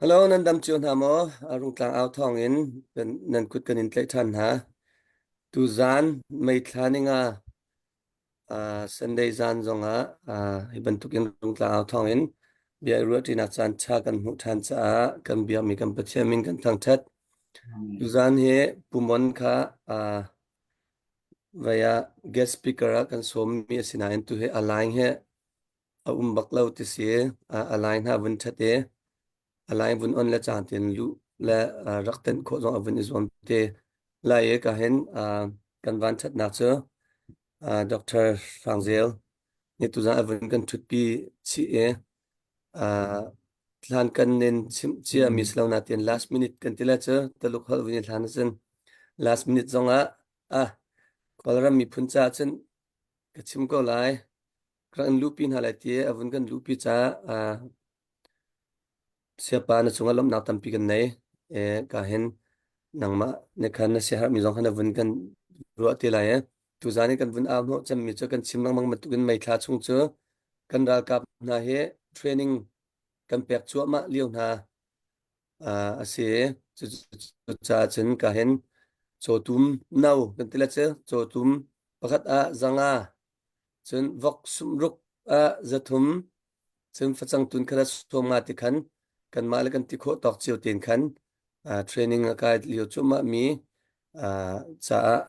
Hello, nan dam cio hna maw? Rungtlang au thawng in nan kut kan in tlaih ṭhan hna. Tuzaan May thla ninga Sunday zan zongah hi bantukin Rungtlang au thawng in bia i ruahṭinak caan ṭha kan hmuh ṭhan caah kan biakmi kan Pathian min kan thangṭhat. Tuzaan hi Pu Mon kha vai ah guest speaker ah kan sawmmi a si nain tu hi a line he a um bak lo ti si. A line hna vun ṭhat i a line vun on le cang tein luh le rak tenh khawh zong a vun i zuam te lai i ka hin kan van ṭhatnak cu Dr. Hrang Zel nih tuzaan a vun kan ṭhutpi chih i hlan kan nin chimh cia mi si lo nain last minute kan ti le cu Taluk holh vun i hlan ahcun last minute zongah ah Kawlram miphun caah cun ka chim ko lai. Ka in luhpi hna lai ti a vun kan luhpi caah siapa na cungah lawmhnak tampi kan nei. E, ka hin nangmah ne khan na siaherhmi zong kha na vun kan ruah te lai e. Tuzaan i kan vun au hnawh cemmi cu kan chim lengmang bantukin May thla chung cu kan ralkap hna hi training kan pek cuahmah lio hna a si. Cucaah cun ka hin cawtum no kan ti le cu cawtum pakhat ah zanga cun vok sumruk ah 300 cun facang tun kha 50 ti khan kanmah le kan ti khawh tawk cio tein khan training a kai lio cuahmah mi caah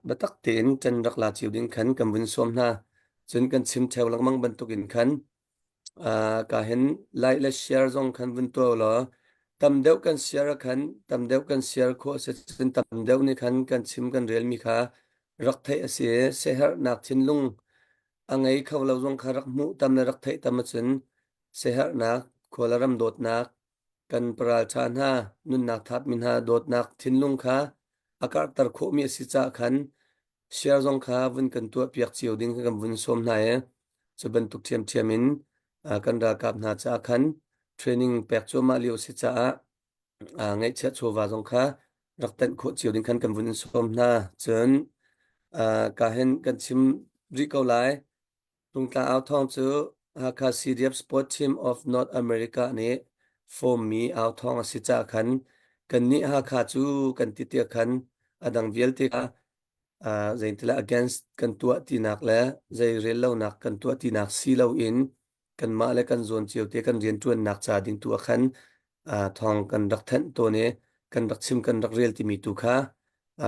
biatak tein ṭan rak la cio ding khan kan vun sawm hna. Cun kan chim ṭheo lengmang bantukin khan ka hin like le share zong khan vun tuah law tam deuh kan share ah khan tam deuh kan share khawh a si cun tam deuh nih khan kan chim kan relmi kha rak theih a si i siaherhnak thinlung a ngei kho lo zong kha rak hmuh tam le rak theih tam ahcun siaherhnak khual ram dawtnak kan paralṭha hna nunnak thapmi hna dawtnak thinlung kha a karhter khawhmi a si caah khan share zong kha vun kan tuahpiak cio ding kha kan vun sawm hna i cu bantuk ṭhiamṭhiam in kan ralkap hna caah khan training pek cuahmah lio a si caah ngeihchiah chawva zong kha rak tenh khawh cio ding khan kan vun in sawm hna. Cun ka hin kan chim rih ko lai. Rungtlang au thawng cu Hakha CDF Sport Team of North America nih form-mi au thawng a si caah khan kannih Hakha cu kan ti tiah khan a dang vialte kha zeitilah against kan tuah tinak le zei rel lonak kan tuah tinak si loin kanmah le kan zawn cio te kan rianṭuannak ca ding tu ah khan thawng kan rak thanh tawn i kan rak chim kan rak rel timi tu kha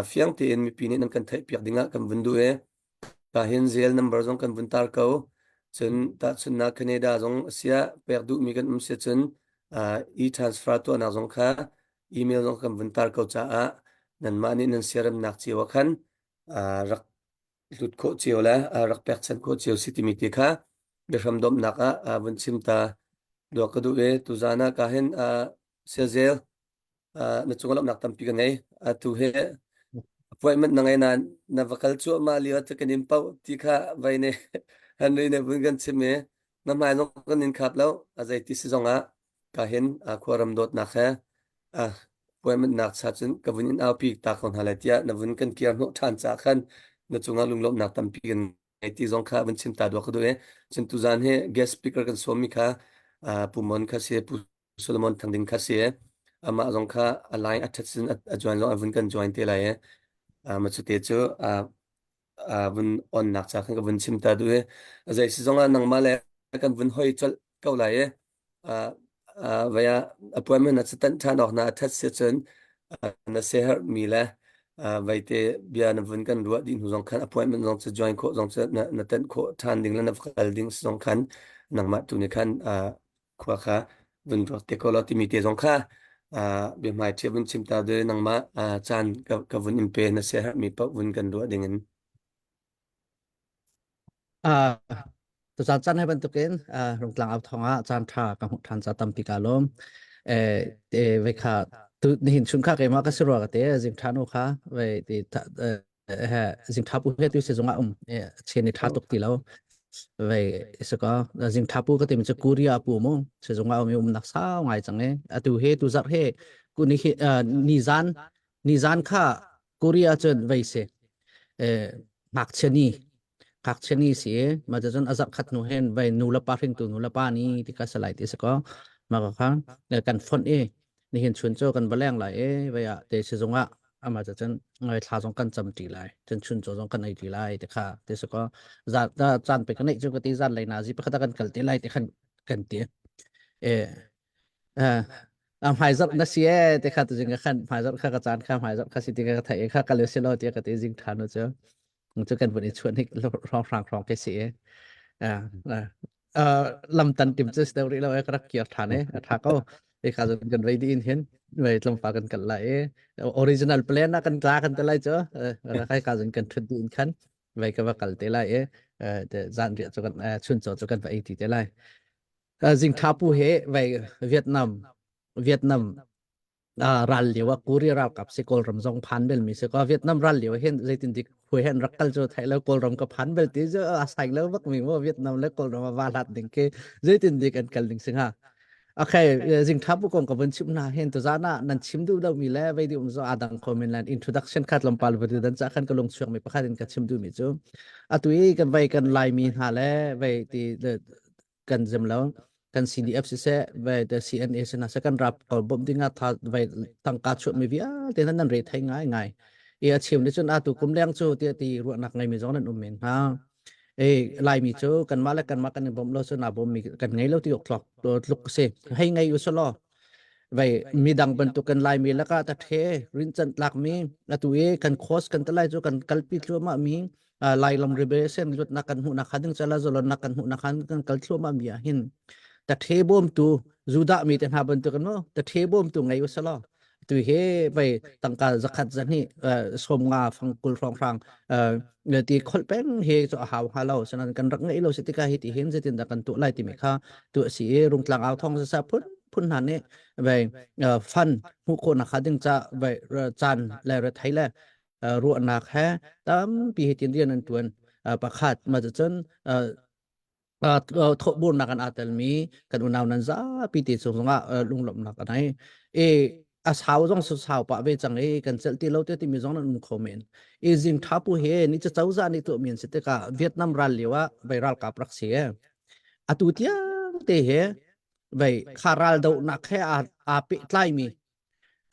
fiang tein mipi nih nan kan theihpiak dingah kan vun duh i Kahin zel number zong kan vun tar ko. Cun tahchunhnak Canada zong a siah pek duhmi kan um si cun e-transfer tuahnak zong kha email zong kan vun tar ko caah nanmah nih nan siaremnak cio ah khan rak hlut khawh cio le rak pekchanh khawh cio si timi te kha biahram domhnak ah vun chim ta dua ka duh i tuzaan ah ka hin siazel na cung lawmhnak tampi ka ngei. Atu hi appointment na ngei nain na va kal cuahmah lio ah kan in paoh ti kha vai ne Henry nih vun kan chim i na hmai zong kan in khap lo. A zeiti si zong ah ka hin khuaram dawtnak he appointment nak cha cun ka vun in aupi ta ko hna lai tiah na vun kan kir hnawh ṭhan caah khan na cungah lunglawmhnak tampi kan ngei ti zong kha vun chim ta dua ka duh i cun tuzaan hi guest speaker kan sawmmi kha Pu Mon kha si Pu Solomon Thang Ding kha si amah zong kha a line a ṭhat sin a join zong a vun kan join te lai i ma cu te cu a vun onnak ca khan ka vun chim ta duh i zei si zong ah nangmah le kan vun hoi colh ko lai i vai ah appointment na tanh ṭhan awk na a ṭhat si cun na seherh mi le vaite bia na vun kan ruah dih hnu zong khan appointment zong cu join khawh zong cu na tanh khawh ṭhan ding le na kal ding zong khan nangmah tu nih khan khua kha vun ruak te ko law timi te zong kha biahmai ṭhia vun chim ta de nangmah caan ka vun in pe na siaherhmi paoh vun kan ruah ding in. Tuzaan caan hai bantukin Rungtlang au thong ah caan ṭha ka hmuh ṭhan ca tampi ka lawm. Eh ve kha tu nihin chun kha keimah ka si rua ka te zing ṭha nu kha ve ti he zing tha pu he tu se zongah um chen ni tha tuk ti lo vei saka zing tha pu ka tim chu Korea pu mu se zongah um um nak sau ngai chang e atu he tu zar he ku ni ni zan ni zan kha Korea chun vei se ngakchia ni ngakchia ni si ma cun azar khat nu hen vai nu la pa hring tu nu la pa ni ti ka salai ti sako Ma ka khan kan phone i nihin chun cu kan va leng lai i vei ah te sizung ah ama ca cun ngai thla zong kan cam ṭi lai cun chun cu zong kan ei ṭi lai te kha te su ko zan caan pe ka neih cu ka ti zan lei na zi pakhat kan kal te lai te khan kan ti e hmai zarh na si e te kha tu jing ka khan hmai zarh kha ka caan kha hmai zarh kha si ti ka thai kha kal si lo ti ka ti jing than cu cu kan vun i chuan hik rong hrang rong ke si e lam tan tim cu si deuh rih lo e ka rak kir ṭhan e a ṭha ko e ka zon kan vei dih in hin vei tlawmpal kan kal lai e original plan ah kan tla kan te lai cu kai ka zon kan ṭhut dih in khan vei ka va kal te lai e zan riah cu kan chun chaw cu kan va ei ti te lai zing tha pu he vei Vietnam Vietnam ral lio ah Korea ralkap si Kawlram zong phan bel mi si ko Vietnam ral lio hin zeitin dik khuai hen rak kal cu thai lo Kawlram ka phan bel ti cu a sai lo bak mi mo Vietnam le Kawlram a va hlat ding ke zeitin dik an kal ding singa Okay jing tha bu kong ka vun chim na hen to zana nan chim du lo mi le vei di um zo adang comment lan introduction khat lompal vu dan cha khan ka lung chuak mi pakhat in ka chim du mi chu atui kan vai kan lai mi hna le vai ti kan zem lo kan CDF siseh vai te CNA sina se kan rap kol bom dinga tha vai tangka chuah mi vialte nan nan re thai ngai ngai i a chim ni chun a tu kum leng chu ti ti ruahnak ngai mi zong nan um men ha e lai mi chu kan ma le kan ma kan bom lo chu na bom mi kan ngei lo ti ok tlok tluk se hei ngai u solo vai midang bantuk kan lai mi laka ta the rin chan tlak mi atu e kan course kan talai chu kan kalpi thluama mi Lailam rebellion luatnak kan hmuhnak kha ding cala zalonnak kan hmuhnak khan kan kal thluahmah mi ah hin ta the bawm tu Judah mi te hna bantuk no ta the bawm tu ngei usalo tu he vai tangka zakhat zani som nga fangkul rong rang ti khol peng he chu a hau ha lo sanan kan rak ngei lo se tika hi ti hin zetin da kan tu lai ti mi kha tu si e rungtlang au thong sa phun phun hna ne vai fan hmu kho na kha ding cha vai chan le re thai le ruahnak he tampi hi tin rian an tuan pakhat ma cun thawhburnak an aa telmi kan unau nan zapi te cung zongah lunglawmhnak an ai e a sau zong sau pah ve cang i kan celh ti lo te timi zong nan um kho men i zing thapu he ni cha cozah nih tuah mian si tikah Vietnam ral lio ah vai ralkap rak si e atu tiang te he vai kha ral dohnak he aa pehtlai mi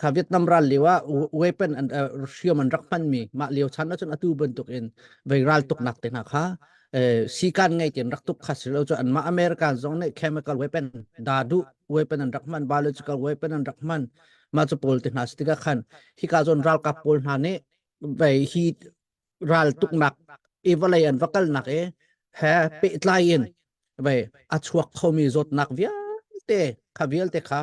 Kha Vietnam ral lio ah weapon an hriam an rak hmanmi mah lio chan ahcun atu bantuk in vei ral tuknak te hna kha sikan ngei tein rak tuk kha si lo cu anmah American zong nih chemical weapon dadu weapon an rak hman biological weapon an rak hman mah cu pawl te hna si tikah khan hika zawn ralkap pawl hna nih vei hi ral tuknak i vawlei an va kalnak i he pehtlai in vei a chuak khomi zawtnak vialte kha vialte kha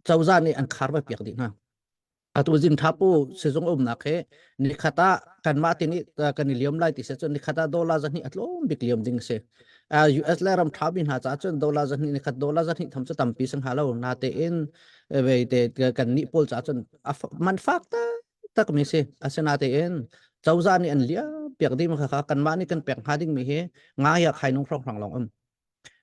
Cozah nih an khar va piak dih hna. Atu zing thapu sizung umnak hi nikhat ah kanmah te nih kan i liam lai ti se cun nikhat ah dollar zahnih a tlawm bik liam ding si. US le ram tha mi hna caah cun dollar zahnih nikhat dollar zahnih tham cu tampi sang ha lo na te in vei te kan nih pawl caah cun man fak tak mi si. Asinatein cozah nih an liam piak ding kha kha kanmah nih kan pek hnga ding mi hi ngai ah khai nung hrong hrang long um.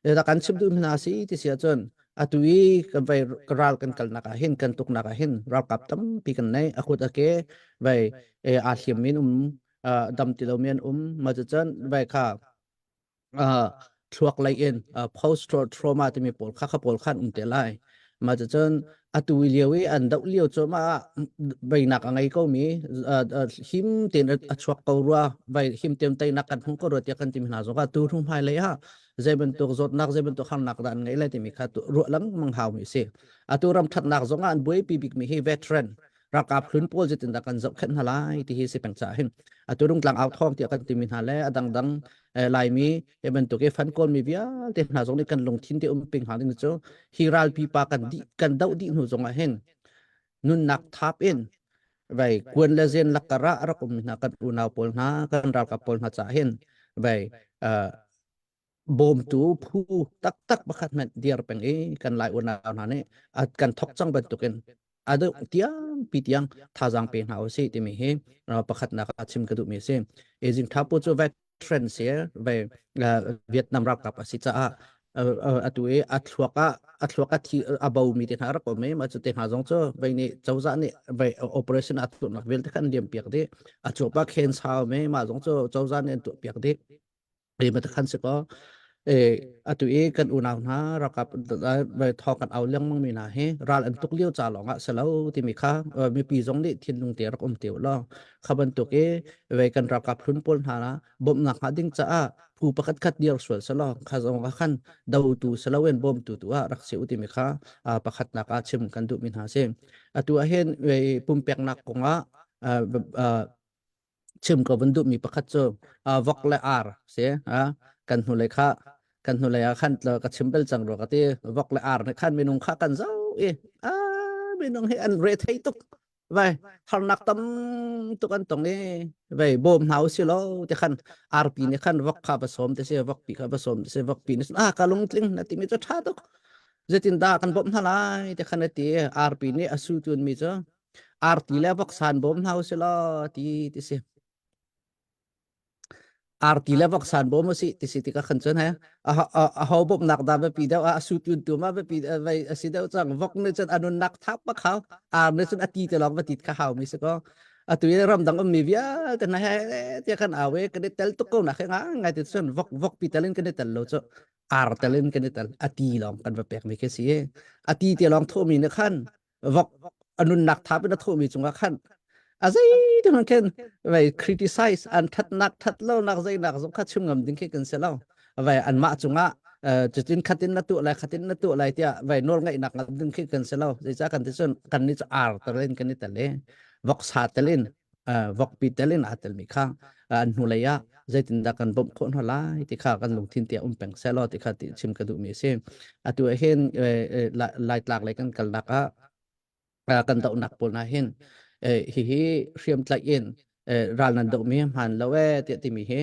Zeidah kan chim duh hna si ti si ahcun atu i kan vai ral kan kalnak ah hin kan tuknak ah hin ralkap tampi kan nei a kut a ke vai aa hliam min um dam ti lo mi an um ma cucun vai kha thluak lei in post trauma timi pawl kha kha pawl khan um te lai ma cucun atu lio i an doh lio cu ma beinak a ngei ko mi him tein a chuak ko rua vai him tein teinak kan hmu ko rua tiah kan ti hna zong ah tu hnu hmai lei ah zei bantuk zawtnak zei bantuk harnak dah an ngei lai timi kha ruah lengmang hau mi si atu ram thatnak zong ah an buaipi bik mi hi veteran ralkap hlun pawl zeitin dah kan zohkhenh hna lai ti hi si peng ca hin atu rungtlang au thawng tiah kan timi hna le a dangdang Laimi he bantuk i fan kawl mi vialte hna zong nih kan lungthin te um ping hna ding cu hi ralpi pa kan dih kan doh dih hnu zong ah hin nunnak thap in vai kuan le zen lakara rak um hna kan unau pawl hna kan ralkap pawl hna ca hin vai bawmtu phu taktak pakhat hmanh dir peng i kan lai unau hna nih kan thok cang bantukin a deuh tiang pi tiang thazaang pe hna usih timi hi pakhatnak ah chim ka duhmi a si. Azing Thapu cu veteran si ve Vietnam ralkap a si caah atu i a thluak ah a thluak a thi a bo mi te hna rak um i mah cu te hna zong cu vei nih cozah nih vei operation a tuahnak vialte khan liam piak dih a chuak pa khen sau me mah zong cu cozah nih an tuah piak dih ei ma khan si ko. E atu i kan unau hna ralkap thawng kan au lengmang mi hna hi ral an tuk lio ca lawng ah si lo timi kha mipi zong nih thinlung te rak um te law kha bantuk i ve kan ralkap hlun pawl hna la bawmhnak hnga ding caah phu pakhat khat dir sual selaw kha zong ah khan dotu saloin bawmtu tu ah rak si u timi kha pakhatnak ah chim kan duhmi hna si. Atu ah hin pumpeknak kongah chim ka vun duhmi pakhat cu vok le ar si kan hnulei kha kan hnulei ah khan ka chim bel cang rua ka ti. Vok le ar nih khan minung kha kan zoh i minung hi an re thei tuk vai harnak tam tuk an tong i vei bawm hna usih law ti khan arpi nih khan vok kha va sawm te si, vokpi kha va sawm te si. Vokpi nih ah ka lungtling na timi cu ṭha tuk, zeitin dah kan bawmh hna lai ti khan a ti. Arpi nih a su tun mi cu arti le voksan bawm hna usih law ti ti si. Arti le voksan bawm usih ti si tikah khan cun he a ho bawmhnak dah biapi deuh a su tun tu ma biapi vai a si deuh cang. Vok nih cun a nunnak thap bak hau, ar nih cun a ti te lawng va tit kha hau mi si ko. Atu i ramdang ummi vialte hna he tiah kan au i kan i tel tuk ko nak he ngai ti cun vok vok pi tel in kan i tel lo cu ar tel in kan i tel, a ti lawng kan va pek mi khi si. A ti te lawng thawhmi nih khan vok a nunnak thap in a thawhmi cungah khan a zei te hmanh khin vai criticize an thatnak that lo nak zeinak zong kha chim ngam ding khi kan si lo. Vai anmah cungah cutin khatin na tuah lai, khatin na tuah lai tiah vai nawl ngeihnak ngam ding khi kan si lo. Zeicah kan ti cun kan ni cu ar tel in kan i tel i voksa tel in vokpi tel in aa telmi kha an hnulei ah zeitindah kan bawmh khawh hna lai ti kha kan lungthin tiah um peng seh law ti kha ti chim ka duhmi a si. Atu ah hin Laitlak lei kan kalnak ah kan dohnak pawl hna hin hihi hriamtlaih in ral nan dohmi hmaan lo e tiah timi hi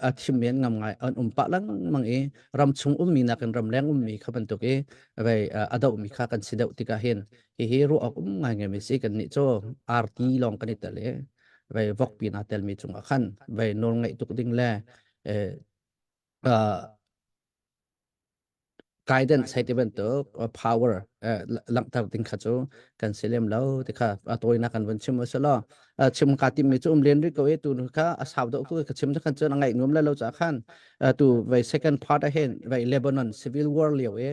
a chim men ngam ngai an um pah lengmang i ramchung ummi nakin ramleng ummi kha bantuk i vei a dohmi kha kan si deuh tikah hin hihi ruah awk um ngai ngai mi si. Kan nih cu arti lawng kan i tel i vei vokpi na telmi cungah khan vei nawl ngeih tuk ding le guidance hei ti bantuk power langhter ding kha cu kan si lem lo ti kha a tawinak kan vun chim usih chim ka timmi cu um len rih ko i tu kha a sau deuh tu ka chim khan cun a ngaih nuam le lo ca khan tu vei second part ah hin vei Lebanon civil war lio i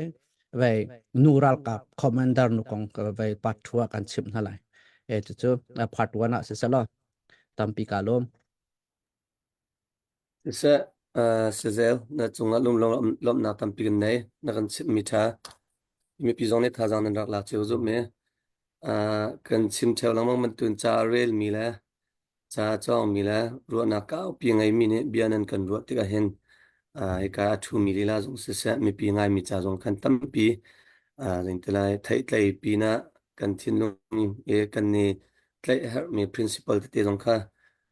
vei nu ralkap commander nu kong vei part 2 ah kan chim hna lai e cucu part 1 ah si selaw tampi ka lawm. Siseh, Sizel, na cungah lunglawmhnak tampi kan nei. Na kan chimhmi ṭha. Mipi zong nih thazaang nan rak lak cio zumh i kan chim ṭheo lengmang bantukin ca a relmi le ca a cawngmi le ruahnak kaupi ngeimi nih bia nan kan ruah tikah hin hika a ṭhumi lila zong siseh, mipi ngaimi ca zong khan tampi zeitilai theihtlei pinah kan thinlung i kan i tlaih herhmi principle tete zong kha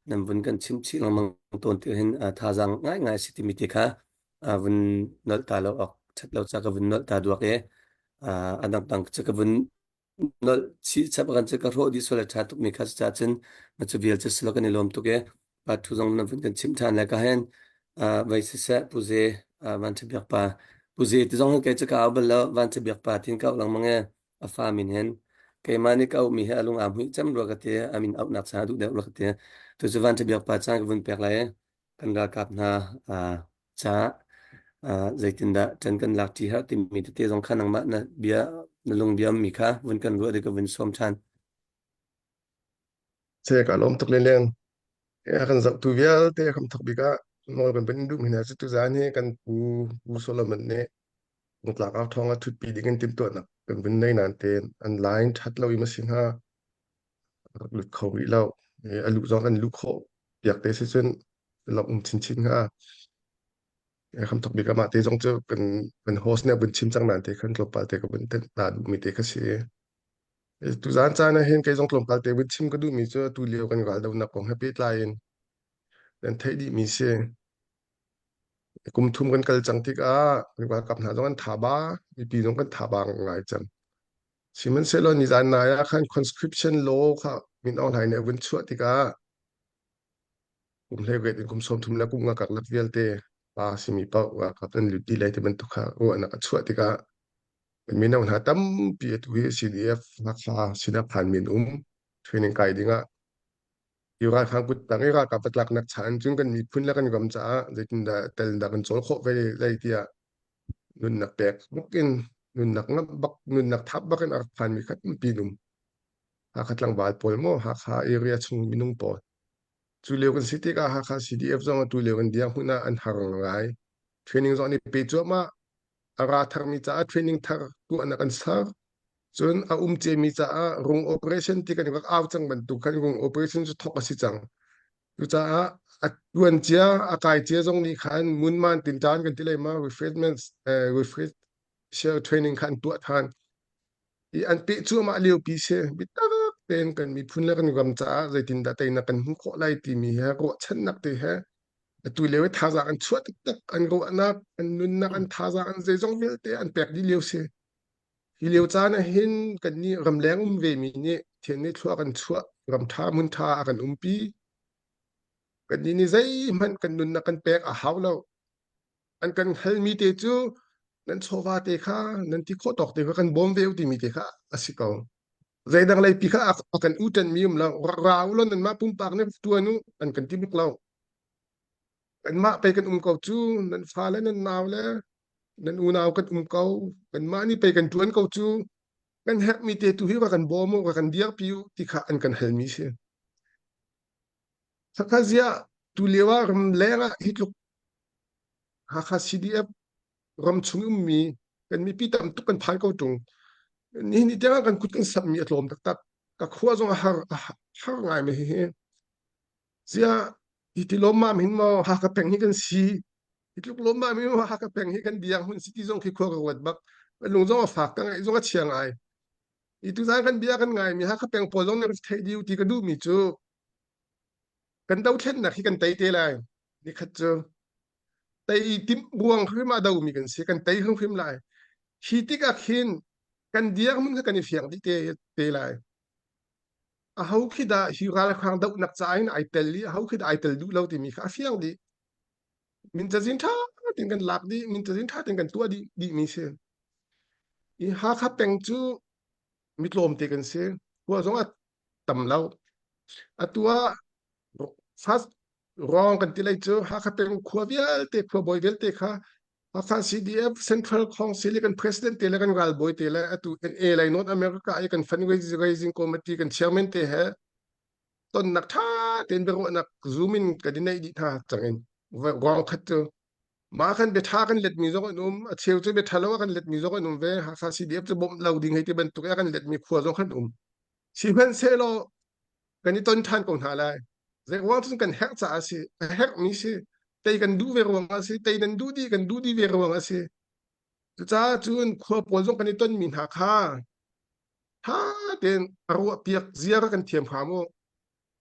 nan vun kan chim chih lengmang tawn ti hin thazaang ngaingai si timi ti kha vun nolh ta lo awk ṭhat lo ca ka vun nolh ta duak i a dangdang cu ka vun nolh chih chap kan cu ka hrawh dih sual a ṭha tukmi kha cucaah cun na cu vial cu silo kan i lawm tuk i pa thu zong na vun kan chimh ṭhan le ka hen vai siseh puze van ṭha biak pa puze ti zong hin kei cu ka au bal lo, van ṭha biak pa tin ka auh lengmang e a fa min hin keimah nih ka auhmi hi a lung aa hmuih cem rua ka ti. A min auhnak caan a duh deuh rua ka ti. Tu cu van biak pa caan ka vun pek lai. Kan ralkap hna caah zeitindah ṭan kan lak ṭi har timi tete zong kha nangmah na bia na lung biam mi kha vun kan ruah ding ka vun sawm ṭhan. Se ka lawm tuk leng. Kan zohtu vialte kan thok bik ah nawl kan van duh mi hna cu tuzaan hi kan pu Pu Solomon nih Tlak au thawng a thutpi ding in timhtuahnak kan vun nei nain tein an line that lo i ma si hnga rak lut kho rih lo. A luh zong kan luh khawh piak te si cun lawmh um chinchin hnga. Kham thok bik amah te zong cu kan kan host nih a vun chim cang nain te khan tlawmpal te ka vun tenh ta duhmi te kha si. Tuzaan caan ah hin kei zong tlawmpal te vun chim ka duhmi cu atu lio kan raldohnak kong he pehtlai in nan theih dihmi si. Kum thum kan kal cang tikah kan ralkap hna zong an thaba, mipi zong kan thaba ngai cang. Sihmanhsehlaw nizan nai ah khan conscription law kha Min Aung Hlaing nih a vun chuah tikah kum hleiriat in kum 30 le kum nga karlak vialte pa simi paoh ralkap an lut dih lai ti bantuk kha ruahnak a chuah tikah mino hna tampi atu hi CDF Hakha sinah phanmi an um. Training kai dingah. Hi ralhrang kuttang i ralkap va tlaknak chan cun kan miphun le kan ram caah zeitindah tel dah kan cawl khawh ve lai tiah nunnak pek bak in nunnak ngamh bak nunnak thap bak in a rak phanmi kha tampi an um. Hakha tlangval pawl maw Hakha area chung minung pawl. Cu lio kan si tikah Hakha CDF zong atu lio kan dirhmun ah an har ngai. Training zong an i pe cuahmah. A ra tharmi caah training thar tuahnak an ser. Cun a um ciami caah rung operation ti kan rak au cang bantuk khan rung operation cu thawk a si cang. Cucaah a tuan cia, a kai cia zong nih khan munman tinṭan kan ti lai ma refreshment eh, refresher training kha an tuah than. I an peh cuahmah lio pi si. Biatak tein kan miphun le kan ram caah zeitindah teinak kan hmuh khawh lai timi he ruahchannak te he atu lio i thazaang an chuah taktak an ruahnak an nunnak an thazaang an zeizong vialte an pek dih lio si. Hi lio caan ah hin kannih ramleng um vemi nih Pathian nih thlua kan chuah, ram ṭha hmun ṭha a kan umpi. Kannih nih zeihmanh kan nunnak kan pek a hau lo. An kan halmi te cu nan chawva te kha nan ti khawh tawk te kha kan bawm ve u timi te kha a si ko. Zeidang leipi kha a kan uṭanmi um lo. Rak ra u law nanmah pumpak nih ṭuan u an kan ti bak lo. Kanmah pei kan um ko cu nan fale nan nau le nan unau kan um ko kanmah nih pei kan ṭuan ko cu kan herhmi te tu hi rak kan bawm u rak kan dirpi u ti kha an kan halmi si Hakha ziah tu lio ah ramleng ah hi tluk Hakha CDF ram chung ummi kan mipi tam tuk kan phan ko ṭung nihin ni tiang ah kan kut kan samhmi a tlawm taktak ka khua zong a har a har ngai mi hihi ziah hi ti lawmmam hin maw Hakha peng hi kan si hi tluk lawmmam hin maw Hakha peng hi kan biang hun si ti zong khi khua ka ruat bak kan lung zong a fak ka ngaih zong a chia ngai i tuzan kan bia kan ngai mi Hakha peng pawl zong nih theih diu ti ka duh mi cu kan dothlennak hi kan tei te lai nikhat cu tei timh ruang hrim ah do mi kan si kan tei hrimhrim lai hi tikah khin kan dirhmun kha kan i fiang dih te te lai aho khi dah hi ralhrang dohnak ca in ai tel i aho khi dah ai tel duh lo timi kha a fiang dih min cazin ṭha tein kan lak dih min cazin ṭha tein kan tuah dih dihmi si i Hakha peng cu mi tlawmte kan si khua zong a tam lo atu ah first wrong kan ti lai cu Hakha peng khua vialte khua bawi vialte kha Hakha CDF Central Council i kan president te le kan ralbawi te le atu NA lei North America i kan fundraising committee kan chairman te he tonnak ṭha tein biaruahnak Zoom in kan i neih dih hna cang in ruang khat cu mah khan bia ṭha kan letmi zong an um a cheu cu bia ṭha lo a kan letmi zong an um ve Hakha CDF cu bawmh lo ding hei ti bantuk i a kan letmi khua zong khan um sihmanhsehlaw kan i ton ṭhan ko hna lai. Zeiruang cun kan herh caah a si. A herhmi si. Tei kan duh ve ruang a si. Tei nan duh dih kan duh dih ve ruang a si. Cucaah cun khua pawl zong kan i tonmi hna kha ṭha tein a ruah piak ziar kan thiam hram u.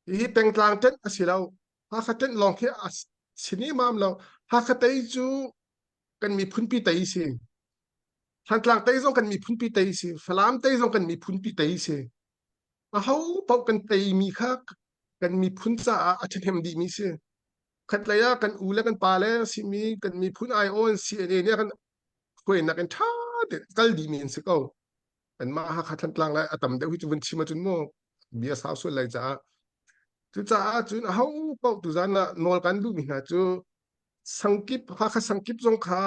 Hihi pengtlang ṭenh a si lo. Hakha ṭenh lawng khi a si nemam lo. Hakha tei cu kan miphunpi tei si. Thantlang tei zong kan miphunpi tei si. Falam tei zong kan miphunpi tei si. Aho paoh kan teimi kha kan miphun caah a ṭhahnem dihmi si. Khatlei ah kan u le kan pa le simi kan miphun aiawh in CNA nih a kan hruainak in ṭha tein kal dihmi an si ko. Anmah Hakha Thantlang le a tam deuh hi cu vun chim ahcun mu bia sau sual lai caah. Cucaah cun aho paoh tuzan ah nawl kan duhmi hna cu sangkip Hakha sangkip zong kha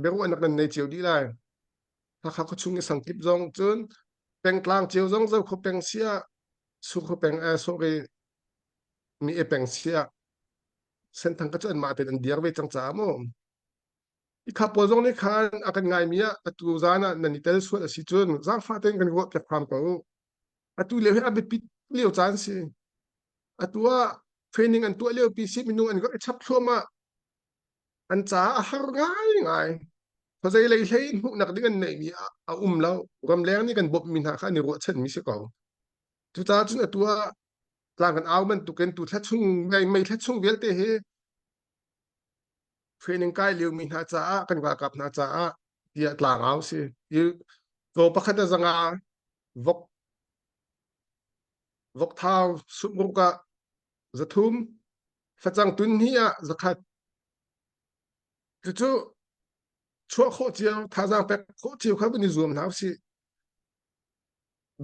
biaruahnak nan nei cio dih lai. Hakha khuachung i sangkip zong cun pengtlang cio zong Zokhua peng sia Surkhua peng eh sorry mi e peng sia Senthang ka cu anmah tein an dir ve cang caah mu i kha pawl zong nih khan a kan ngaimi ah atu zan ah nan i tel sual a si cun zaangfah tein kan ruah piak hram ko atu lio hi a biapit lio caan si atu ah training an tuah lio pi si minung an rak i chap thluahmah An caah a har ngaingai. Khuazei lei hlei in hmuhnak ding an neihmi a um lo. Ramleng nih kan bawmhmi hna kha an i ruahchanmi si ko. Cucaah cun atu ah tlang kan au bantukin tu thla chung mei thla chung vialte hi training kai liomi hna caah kan ralkap hna caah tiah tlang au si. I caw pakhat a zanga vok vok thau sumruk ah 300 facang tun hnih ah 100 cucu chuah khawh cio thazaang pek khawh cio kha vun i zuam hna usih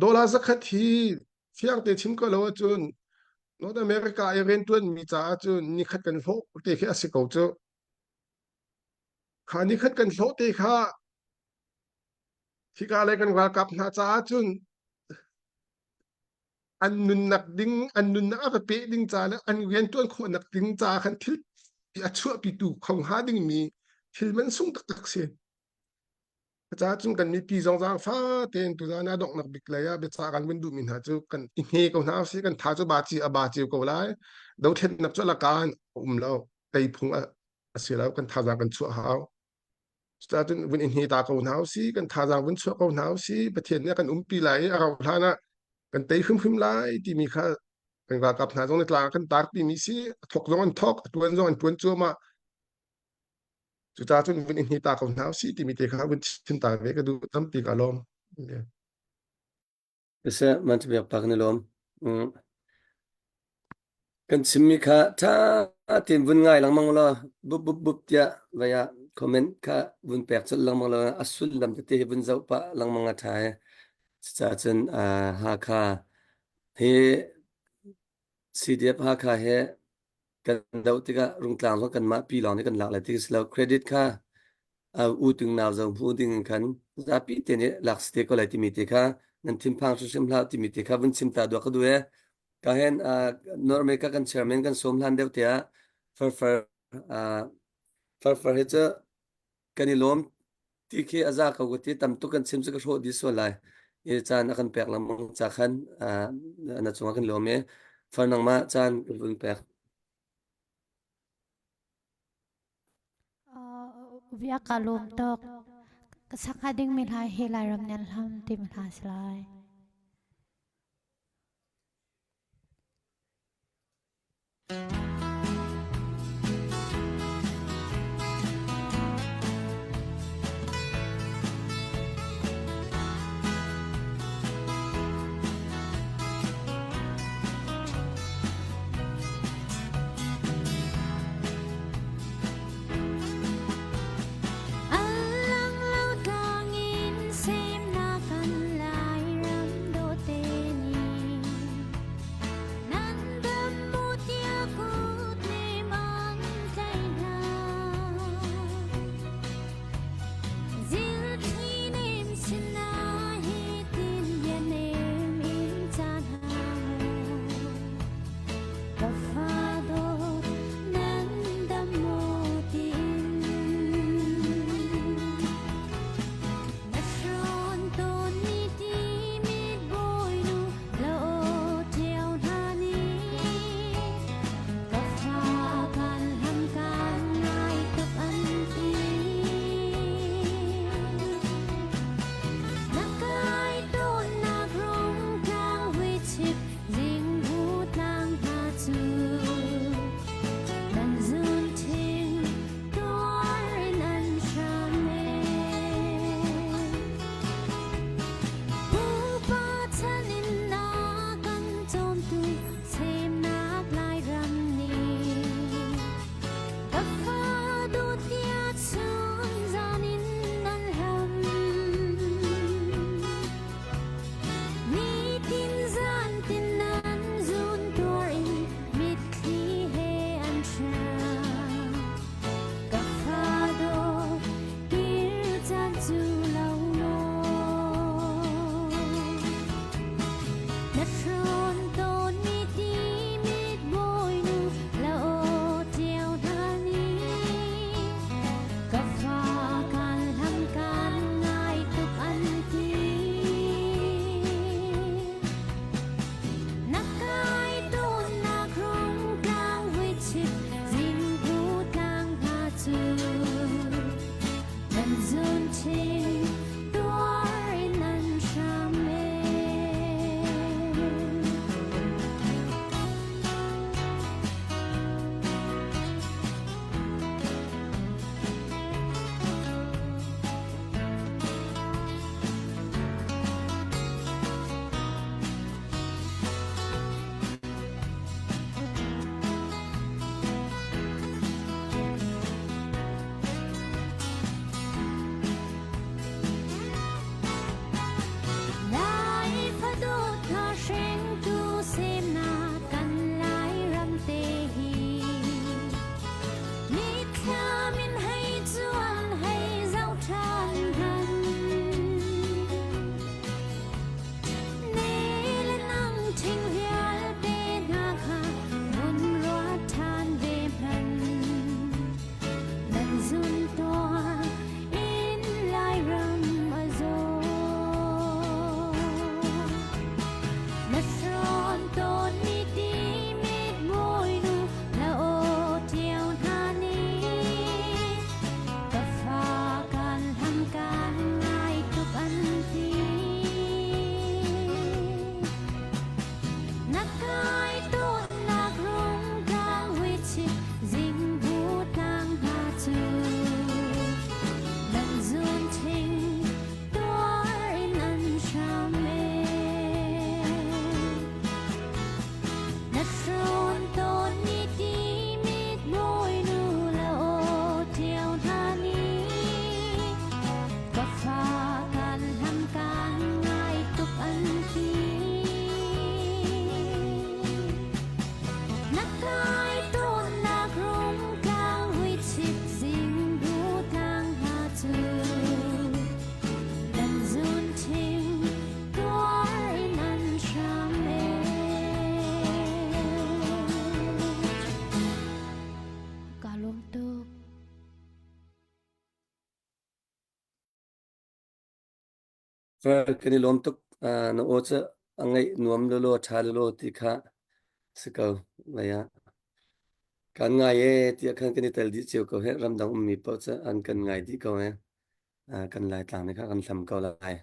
dollar 100 hi fiang te chim ko lo ahcun North America i rianṭuanmi caah cun nikhat kan hlawh te khi a si ko cu. Kha nikhat kan hlawh te kha hika le kan ralkap hna caah cun an nunnak ding an nunnak a va peh ding ca le an rianṭuan khawhnak ding caah khan thil a chuahpitu kho hnga dingmi thil man sung taktak si. Caah cun kan mipi zong zaangfa tein tuzan ah donghnak bik lei ah biacah kan vun duhmi hna cu kan i hne ko hna usih kan tha cu ba ci a ba cio ko lai dothlennak cu alaka in a um lo tei phung a si lo kan thazaang kan chuah hau cucaah cun vun i hne ta ko hna usih kan thazaang vun chuah ko hna usih Pathian nih a kan umpi lai i a rauh hlan ah kan tei hrimhrim lai timi kha kan ralkap hna zong nih tlang ah kan tar timi si a thok zong an thok a tuan zong an tuan cuahmah Cucaah cun vun i hni ta ko hna usih timi te kha vun chim ta ve ka duh tampi ka lawm. Siseh, man cu biak pak na lawm. Kan chimmi kha ṭha tein vun ngai lengmang law bup bup bup tiah vai ah comment kha vun pek colh lengmang law a sullam tete hi vun zoh pah lengmang a ṭha he. Cucaah cun Hakha hi CDF Hakha he kan doh tikah Rungtlang zong kanmah pi lawng nih kan lak lai ti si lo. Credit kha u tung nau zo hmu ding in khan zapi te nih lak si te ko lai timi te kha nan thinphang hrimhrim hlah timi te kha vun chim ta duak ka duh e. Ka hen North America kan chairman kan sawm hlan deuh tiah farfar farfar hi cu kan i lawm ti khi a za ko ka ti tam tuk kan chim cu ka hrawh dih sual lai i caan a kan pek lengmang ca khan na cungah kan lawm i far nangmah caan kan vun pek. Via ka lawm tuk. Ka sak hnga dingmi hla hi Lairam nan hlam timi hla si lai. Kan i lawm tuk. Na aw cu a ngaih nuam lawlaw, ṭha lawlaw ti kha si ko. Lei ah kan ngai e tiah khan kan i tel dih cio ko he. Ramdang ummi paoh cu an kan ngai dih ko he. Kan Laitlang nih kha kan hlam ko lai.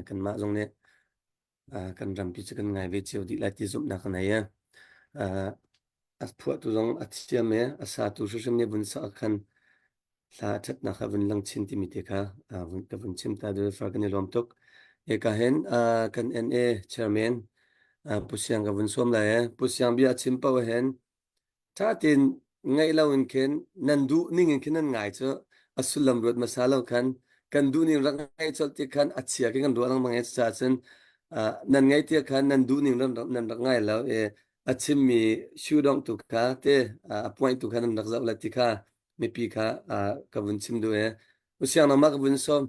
Kanmah zong nih kan rampi cu kan ngai ve cio dih lai ti zumhnak ka nei e. A phuahtu zong a thiam i a satu hrimhrim nih vun sak khan hla a ṭhatnak kha vun lang chin timi te kha ka vun chim ta dul far kan i lawm tuk. Eka hin kan NA chairman Pu Siang ka vun sawm lai e. Pu Siang bia a chim paoh hin Ṭha tein ngaih lo in khin nan duh ning in khin nan ngai cu a sullam ruat hmasa lo khan kan duh ning rak ngaih colh ti khan a chia khi kan ruah lengmang i cucaah cun nan ngaih ti khan nan duh ning nan rak ngai lo i a chimmi shoe dongh tu kha te a point tu kha nan rak zoh le ti kha mipi kha ka vun chim duh i usiang nangmah ka vun sawm.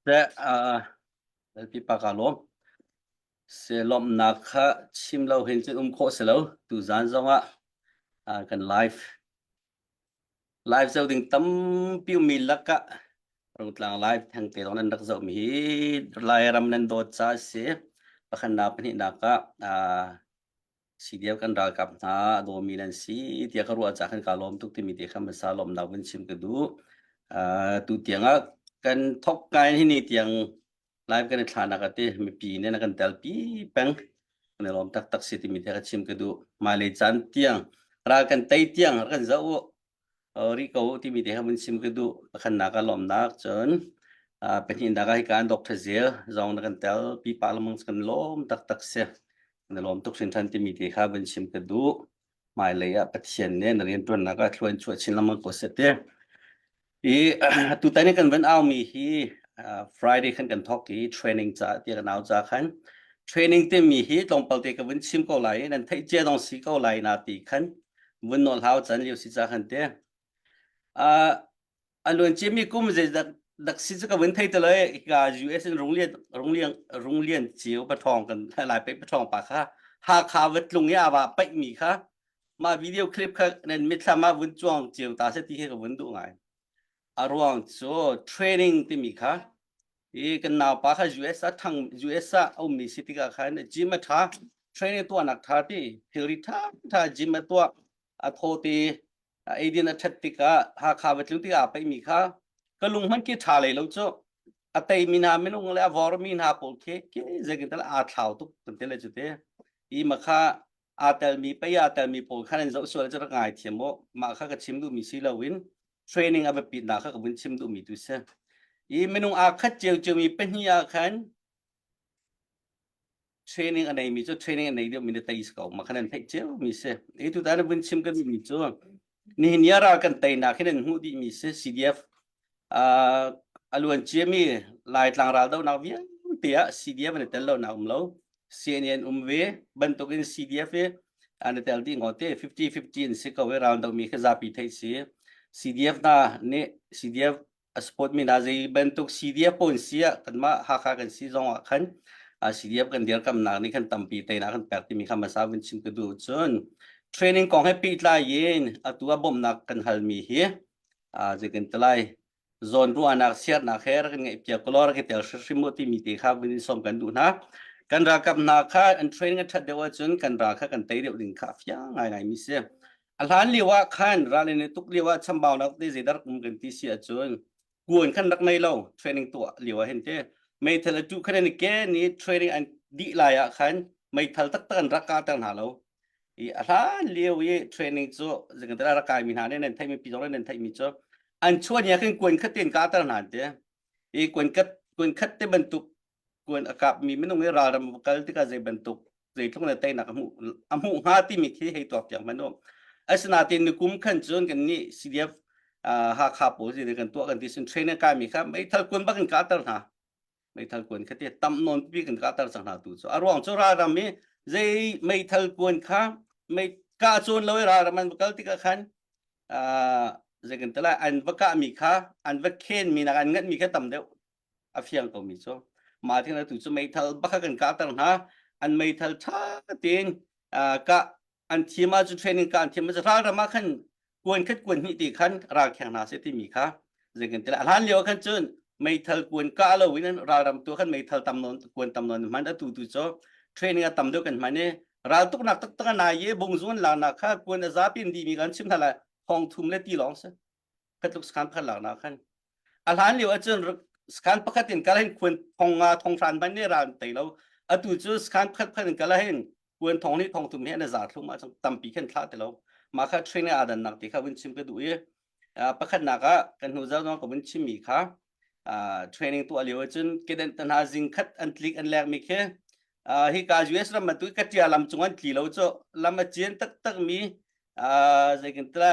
Seh, uh, Lalpipa ka lawm. Se lawmhnak kha chim lo hin cun um khawh si lo. Tuzaan zongah uh, kan live live zoh ding tampi ummi lakah Rungtlang live thengte zong nan rak zohmi hi Lairam nan dawt ca a si. Pakhatnak pahnihnak ah uh, CDF kan ralkap hna a dawmi nan si tiah ka ruah caah khan kaa lawm tuk timi te kha hmasa lawmnak vun chim ka duh. Uh, tu tiang ah kan thok kai hi ni tiang live kan i thlanak ate mipi nih na kan telpi peng kan i lawm taktak si timi te kha chim ka duh. Hmailei caan tiang ral kan tei tiang kan zoh u rih ko timi te kha vun chim ka duh. Pakhatnak ah lawmnak cun pahnihnak ah hika Dr. Zel zong na kan tel pi pa lamang kan lawm taktak si. Na lawm tuk hringhran timi te kha vun chim ka duh. Hmailei ah Pathian nih na rianṭuannak ah thluan chuah chin lengmang ko seh ti. I tutan i kan van aumi hi Friday khan kan thawk i training ca tiah kan au ca khan training timi hi tlawmpal te ka vun chim ko lai nan theih cia dong si ko lai na ti khan vun nawl hau can lio si ca khan te uh, a luan ciami kum zei dak dak si cu ka vun thei te lo ka US in runglian runglian runglian cio pathong kan lai pe pathong pa kha Hakha va tlung i awa paih mi kha mah video clip kha nan mitthlam ah vun cuang cio ta se ti khi ka vun duh ngai. A ruang cu training timi kha i kan naupa kha US ah thang US ah a ummi si tikah khan gym a tha training tuahnak tha ti thilri tha tha gym a tuah a thaw ti a eidin a that tikah Hakha va tlung tikah a paihmi kha ka lung hmanh khi tha lei lo cu a teimi hna minung le a vormi hna pawl khi ke zeitin tal aa thlau tuk kan ti le cu te i ma kha aa telmi pei aa telmi pawl khan an zoh sual cu rak ngai thiam u mah kha ka chim duhmi si loin training a biapitnak kha ka vun chim duhmi tu si i minung aa khat cio ciomi pahnih ah khan training a neimi cu training a nei deuhmi na tei ko mah khan an theih cio mi si i tutan na vun chim ka duhmi cu nihin ni ah ral kan teinak hin an hmuh dihmi si CDF a luan ciami Laitlang raldohnak vialte ah CDF an i tel lonak um lo. CNN um ve bantukin CDF hi an i tel dih ngawt te 50-50 an si ko i raldohmi kha zapi theih si. CDF hna nih CDF a support mi hna zei bantuk CDF pawn si ah kanmah Hakha kan si zong ah khan CDF kan dirkamnak nih khan tampi teinak kan pek timi kha hmasa vun chim ka duh cun training kong he pehtlai in atu ah bawmhnak kan halmi hi zeitin ti lai zawn ruahnak siarnak he rak ngeih piak kolaw rak i tel hrimhrim u timi te kha vun in sawm kan duh hna kan ralkap hna kha an training a ṭhat deuh ahcun kan ral kha kan tei deuh ding kha a fiang ngaingai mi si a hlan lio ah khan ral in i tuk lio ah chambaunak te zeidah rak um kan ti si ahcun kuan khan rak nei lo training tuah lio ah hin te meithal atu khan an ke ni training an dih lai ah khan meithal taktak an rak kahter hna lo i a hlan lio i training cu zingtala rak kai mi hna nih nan theih mi pi zong nan theih mi cu an chuan ya khin kuan khat ten kahter hna te i kuan khat kuan khat te bantuk kuan a kap mi minung i ralram kal tikah zei bantuk zeitluk na teinak a hmuh a hmuh hnga timi khi hei tuak tiang hmanh um asinain nikum khan cun kan nih CDF Hakha pawl zi kan tuah kan ti sin training kai mi kha meithal kuan bak in kahter hna meithal kuan kha ti tam nawn pi kan kahter cang hna tu cu a ruang cu ralram i zei meithal kuan kha mei kah cawn lo i ralram an kal tikah khan zei kan ti lai an va kah mi kha an va khen mi nak an nganh mi kha tam deuh a fiang ko mi cu mah thing tu cu meithal bak kan kahter hna an meithal tha tein kah an thiam ahcun training ka an thiam ahcun ralram ah khan kuan khat kuan hnih ti khan ral kheng hna seh timi kha zeikan ti a hlan lio khan cun. Meithal kuan kah lo in ralram tu khan meithal tam nawn kuan tam nawn hman atu tu cu training a tam deuh kan hman i raltuknak taktak a nai i bungzung an laknak kha kuan a zapi in dimi kan chim hna lai thong thum le ti lawng si khatluk sakhan pakhat laknak khan a hlan lio ahcun sakhan pakhat in kal hin khuan thong nga thong hran ban ne ral tei lo atu cu sakhan pakhat pakhat in kal hin kuan thong ni thong thum he an za thlum ah tampi khan thla ti lo mah kha training aa dannak ti kha vun chim ka duh i pakhatnak ah kan hnu zau zong ka vun chimmi kha training tuah lio ahcun kedenh te hna zing khat an tlik an lek mi khi hi ka US ram tu ka tia lam cung an tli lo cu lam a cien taktak mi zei kan tla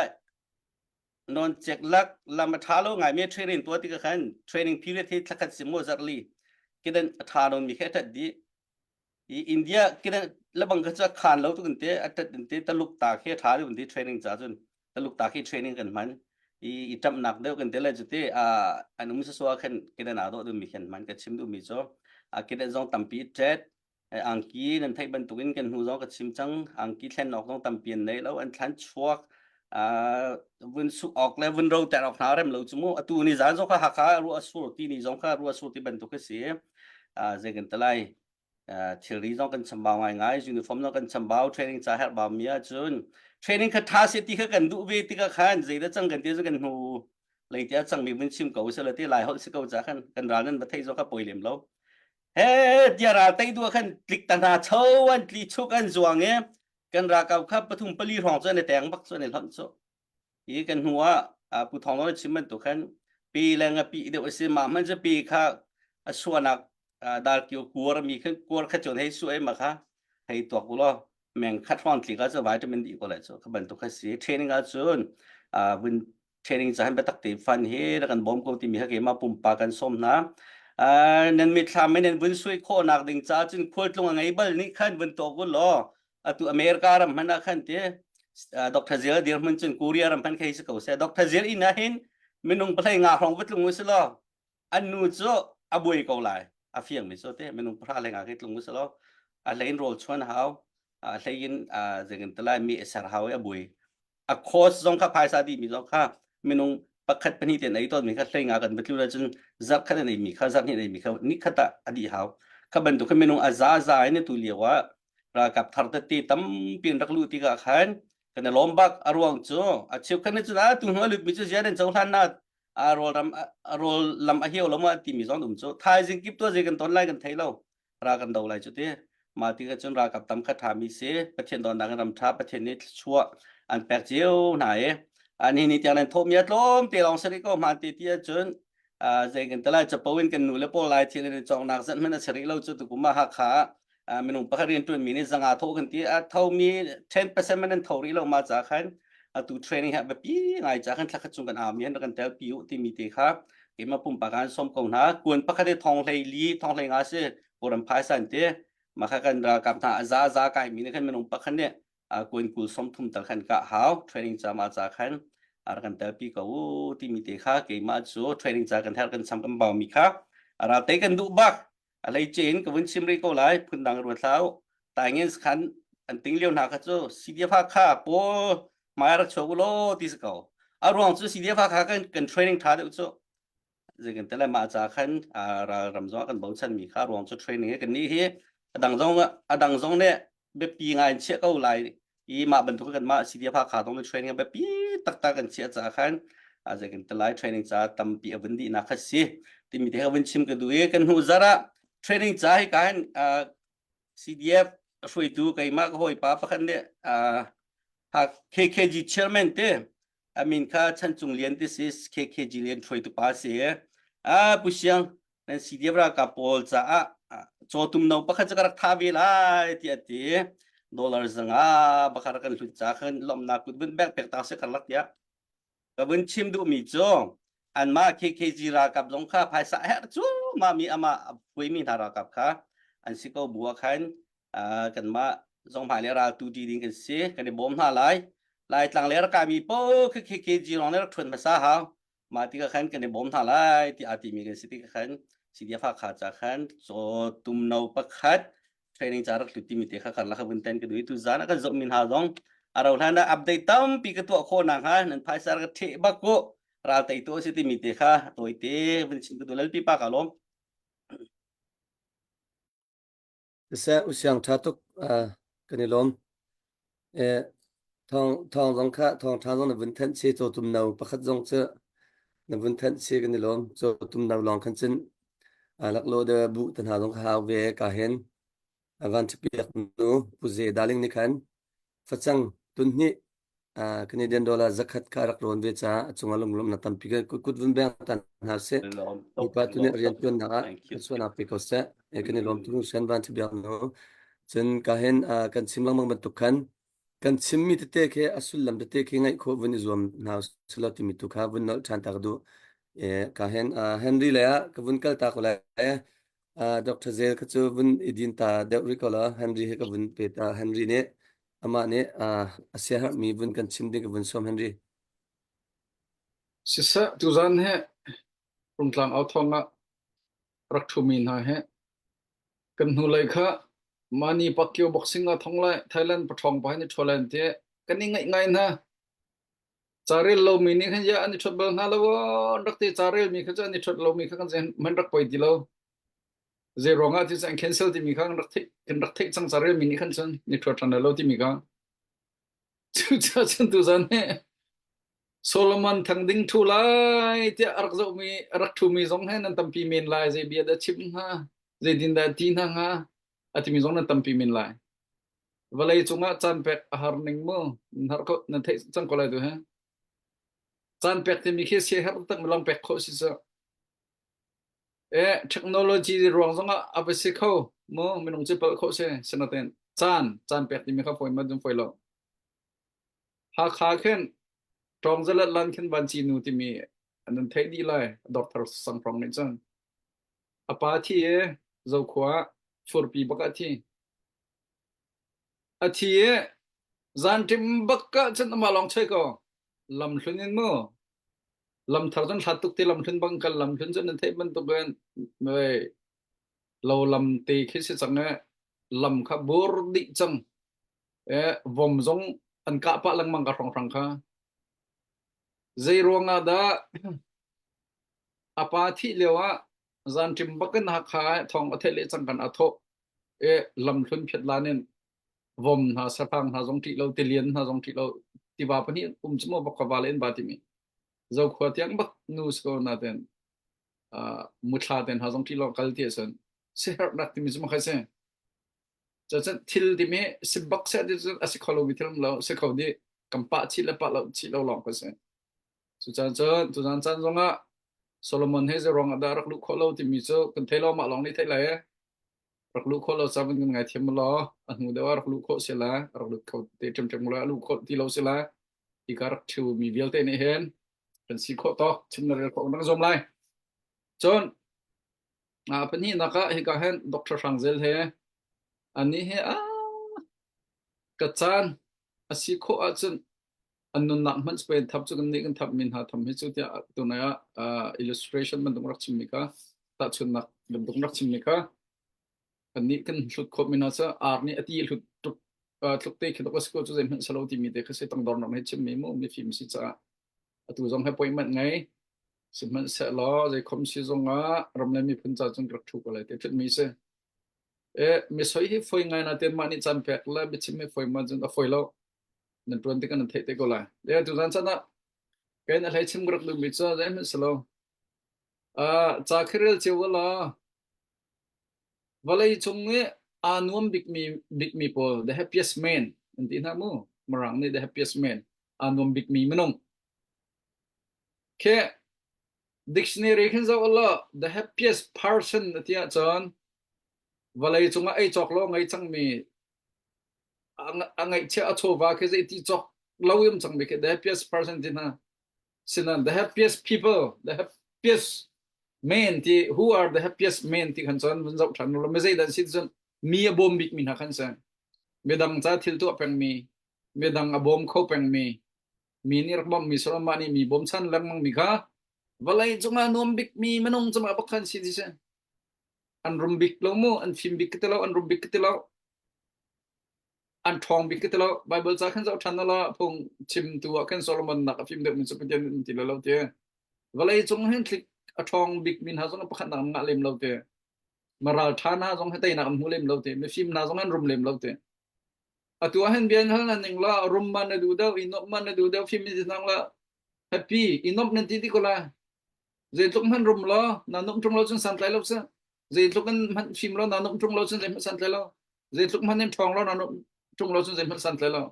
non chek lak lam a tha lo ngai mi training tuah ti ka khan training period hi thlakhat sim mo zarli kedan a tha non mi khe that di i India kina lebang kha chu khan lo tu kan te atat in te taluk ta khe tha deuh ti training cha chun taluk ta khi training kan man i i tam nak deuh kan te le chu te a an um sa so khan kina na do du mi khan man ka chim du mi cho a kina zong tampi tet angki nan thei bantukin kan hnu zong ka chim cang angki thlen nok zong tampi an nei lo an thlan chuak vun suk awk le vun ro ter awk hna rem lo chu mu atu ni zan zong kha hakha ru asur ti ni zong kha ru asur ti bantuk si zei kan talai thilri zong kan chambau ngaingai uniform zong kan chambau training ca herh bau mi ahcun training kha tha se ti kha kan duh ve tikah khan zeidah cang kan ti cu kan hnu lei tia cang mi vun chim ko se la ti lai holh si ko ca khan kan ral nan va thei zong kha poi lem lo he tia ral tei du khan tlik ta hna cho an tli chuk an zuang e kan ralkap kha pathum pali hrawng cu an i teng bak cu an i hlonh cu hi kan hnu ah Pu Thawng Nawl chim bantuk khan pi le ngapi deuh a si mah hmanh cu pi kha a suanak darkio kuar mi khan kuar kha cun hei su ai ma kha hei tuak u law meng khat hrawng tli ka cu vitamin D ko lai cu kha bantuk kha si training ah cun vun training cahan biatak te fan hi rak kan bawm ko timi kha keimah pumpak kan sawm hna nan mitthlam in nan vun sui khawhnak ding ca cun khualtlung a ngei bal nih khan vun tuak u law atu America ram hmanh ah khan ti Dr. Zil dirhmun cun Korea ram hmanh khi si ko seh Dr. Zil inn ah hin minung pahlei nga hrawng va tlung u si law an nu cu a buai ko lai a fiang mi cu te minung pahra le nga khi tlung u si law a hlei in rawl chuan hau a hlei in zengin talai mi ser hau i a buai a cost zong kha phaisa dih mi zong kha minung pakhat pahnih ten ei tawn mi kha hlei nga kan batlu la cun zarh khat an ei mi kha zarh hnih an ei mi kha ni khat ah a dih hau kha bantuk kha minung a za za in tu lio ah ralkap thar tete tampi an rak luh tikah khan kan i lawm bak a ruang cu a cheukhat nih cun a tu hnu a lut mi cu zian an cohlan na a rawl ram a rawl lam a hiau lo ma timi zong um cu thaizing kip to zei kan ton lai kan thei lo ra kan do lai cu ti mah ti cun ralkap tam kha ṭhami si Pathian dawtnak in ram ṭha Pathian nih thluachuah an pek cio hna i ani ni tiang nan thawhmi a tlawm te lawng si rih ko hmaan te ti ahcun zei kan ti lai capo in kan nu le pawl lai thil in cawknak zat hmanh a si rih lo cu tukum ah Hakha ah minung pakhat rian ṭuanmi nih zanga thawh kan ti a thomi 10% man an tho rih lo ma ca khan atu training hi a biapi ngai ca khan thlakhat chung kan aumi han kan tel pi u timi te kha keimah pumpak an som ko hna kuan pakhat i thong hlei li thong hlei nga si kawlram phaisa an ti mah kha kan ralkap hna a za za kai mi nih khan minung pakhat nih kuan kul som thum tal khan ka hau training ca ma ca khan ar kan tel pi ko u timi te kha keimah cu training ca kan her kan cham kan bau mi kha ral te kan duh bak a hlei in ka vun chim rih ko lai phundang ruat hlah u taingin khan an ting lio hna kha cu CDF kha pawl hmai rak chuak u law ti si ko a ruang cu CDF kha kan kan training tha deuh cu zei kan tele mah ca khan ral ram zong kan bochan mi kha ruang cu training kan ni hi adang zong adang zong nih biapi ngai in chiah ko lai i mah bantuk kan mah CDF Hakha zong nih training biapi taktak kan chiah caah khan zei kan ti lai training ca tampi a vun dihnak kha si timi te kha vun chim ka duh i kan hnu zarh ah training ca hi ka hin CDF hruaitu keimah ka hawipa pakhat nih KKG chairman te amin kha Chan Cung Lian ti si KKG lian hruaitu pa si a Pu Siang nan CDF ralkap pawl caah cawtum no pakhat cu ka rak tha ve lai tiah ti dollar zanga bakar kan hlut ca khan lomnak kut vun bek pek ta se karlak tiah ka vun chim duh mi cu anmah KKG ralkap zong kha phaisa her cu ma mi ama phui mi hna ralkap kha an si ko bua khan kanmah zong hmai le ral tu ti ding kan si kan i bawm hna lai Laitlang le rak mi po KKG rong le rak ṭhuan hmasa hau mah tikah khan kan i bawm hna lai ti aa timi kan si tikah khan CDF Hakha ca khan caw tum no pakhat training ca rak hlut timi te kha karlak vun ten ka duh tu zan ah kan zoh mi hna zong a ro hlan ah update tampi ka tuah khawh nak hnga nan phaisa ka theh bak ku. Ral teitu a si timi te kha tawite vun chim ka duh. Lalpi pa ka lawm. Siseh usiang ṭha tuk kan i lawm. Eh, thawng thawng zong kha thawng ṭha zong na vun thanh si cawtum no pakhat zong cu na vun thanh si kan i lawm. Cawtum no lawng khan cun laklawh de buh te hna zong kha hau ve ka hin van ṭhapiak nu Pu Ze Darling nih khan facang tunhnih Canadian dollar zakhat kha rak rawn ve caah a cungah lunglawmhnak tampi kan kut vun beng tan hna sih. Mipa tu nih rian tuannak ah thluachuahnak pe ko seh. Kan i lawm tuk hringhran van biak nu. Cun ka hin kan chim lengmang bantuk khan kan chimmi tete khi a sullam tete khi ngaih khawh vun i zuam hna usih timi tu kha vun nolh ṭhan ta ka duh. Ka hin Henry lei ah ka vun kal ta ko lai. Dr. Zel kha cu vun i din ta deuh rih ko la. Henry he ka vun pe ta. Henry nih amah nih a siaherhmi vun kan chim ding ka vun sawm Henry. Siseh, tuzan hi Rungtlang au thawng ah rak ṭhumi hna hi kan hnulei kha Manny Pacquiao boxing ah thong lai Thailand paṭhawng pa hin i ṭhual lai an ti. Kan i ngaih ngai hna. Carel lomi nih khan ya an i ṭhuat bal hna lo an rak ti carel mi kha cu an i ṭhuat lomi kha kan man rak poi ti lo. Zei ruangah ti cu an cancel timi kha kan rak theih kan rak theih cang carel mi nih khan cun ni ṭhuat ṭhan lo timi kha. Cucaah cun tuzan hi Solomon thang ding ṭhu lai tiah a rak zohmi a rak ṭhumi zong he nan tampi men lai zei bia dah chim hnga zei din dah ti hna hnga a timi zong nan tampi men lai. Vawlei cungah caan pek a har ning mu nan har ko nan theih cang ko lai tu he. Caan pek timi khi siaherh tak mi lawng pek khawh si cu. Eh technology ruang zongah a va si kho mu minung cu palh khawh si sinaten caan caan pek timi kha fawi ma dum fawi lo. Hakha khin Ṭawngzalat lan khin Vanci nu timi an theih dih lai Doctor Sang Hrong nih cun. A pa thi i Zokhua furpi bak ah thi. A thi i zanṭim bak ah cun amah lawng choi ko. Lamhlun in mu. Lamthar cun hlat tuk ti lamhlun bang kal lamhlun cun nan theih bantukin lo lam te khi si cang i lam kha bur dih cang. Eh, vom zong an kah pah lengmang ka hrawnghrang kha. Zei ruangah dah a pa thih lio ah zanṭim bakin Hakha thawng a theih le cang kan a thawh e lamhlun phiat lan in vom hna sahrang hna zong ṭih lo tilian hna zong ṭih lo tiva pahnih um cu maw bak va le in ba timi zokhua tiang bak nu sko na ten muthla ten hna zong ṭih lo kal ti ahcun siherhnak timi cu makhai si Cucun thil timi si bak seh ti cun a si kho lomi thil um lo, si kho dih. Kan pah chih le pah lo chih lo lawng ka si. Cucaah cun tuzan caan zongah Solomon he zeiruang ah dah rak luh khawh lo timi cu kan thei lo mah lawng nih theih lai e. Rak luh khawh lo ca van kan ngaithiam law a hnu deuh ah rak luh khawh si la, rak lut kho te ṭhemṭhem la, a luh khawh ti lo si la. Hi ka rak ṭhiu mi vialte nih hin kan si khawh tawk chim na rel khawh kan rak zuam lai. Cun Pahnihnak ah hika hin Dr. Hrang Zel he anih he ah ka caan a si khawh ahcun an nunnak hmanh spain thap cu kan nih kan thap min hna tham hi cu tiah tunai ah uh, illustration bantuk rak chimmi kha tahchunnak bantuk rak chimmi kha kan nih kan hlut khawh mi hna cu ar nih a ti hlut tuk uh, tluk te khi tuk a si ko cu zeihmanh salo timi te kha si tangdornak he chimmi mu mifim si caah atu zong he appointment ngei sihmanhsehlaw zeikhom si zongah ram le miphun ca cun rak ṭhu ko lai ti ṭhutmi si. E, mi soi hi foi ngai na ten mah nih caan pek le biachim hi foi ma cun a foi lo. Nan ṭuan tikah nan theih te ko lai. E, tuzan chan ah kein a hlei chim ka rak duhmi cu zeihmanh si lo. Uh, ca khi rel cio la vawlei cung i aa nuam bikmi bikmi pawl the happiest man an ti hna mu mirang nih the happiest man aa nuam bikmi minung Khi dictionary khin zoh law the happiest person na ti ahcun vawlei cungah ei cawk lo ngei cangmi a ngaihchia a chawva khi zei ti cawk lo im cangmi khi the happiest person ti hna sinan the happiest people the happiest men ti who are the happiest men ti khan cun vun zoh ṭhan lo mi zeidah si cun mi a bawm bik mi hna khan si midang ca thil tuah pengmi midang a bawm kho pengmi mi nih rak bawmhmi sawm mah nih mi bawmchan lengmang mi kha vawlei cungah nuam bikmi minung cungah bak khan si ti si an rum bik lo mu an fim bik ka ti lo an rum bik ka ti lo an ṭhawng bik ka ti lo Bible ca khan zoh ṭhan la phung chim tu ah khan Solomon nak a fim deuh mi cu Pathian an ti lo lo ti. Vawlei cung hin thlik a ṭhawng bik mi hna zong pakhat nak an ngah lem lo te. Maral ṭha hna zong hi teinak an hmu lem lo te. Mifim hna zong an rum lem lo te. Atu ah hin bian hal na ning la rum man na duh deuh, i nuamh man na duh deuh, fim in nang la happy i nuamh nan ti ti ko la. Zeitluk hmanh rum law na nuamh ṭung lo cun santlai lo si. Zeitluk in hmanh fim law na nuamh ṭung lo cun zeihmanh santlai lo. Zeitluk hmanh in ṭhawng law na nuamh ṭung lo cun zeihmanh santlai lo.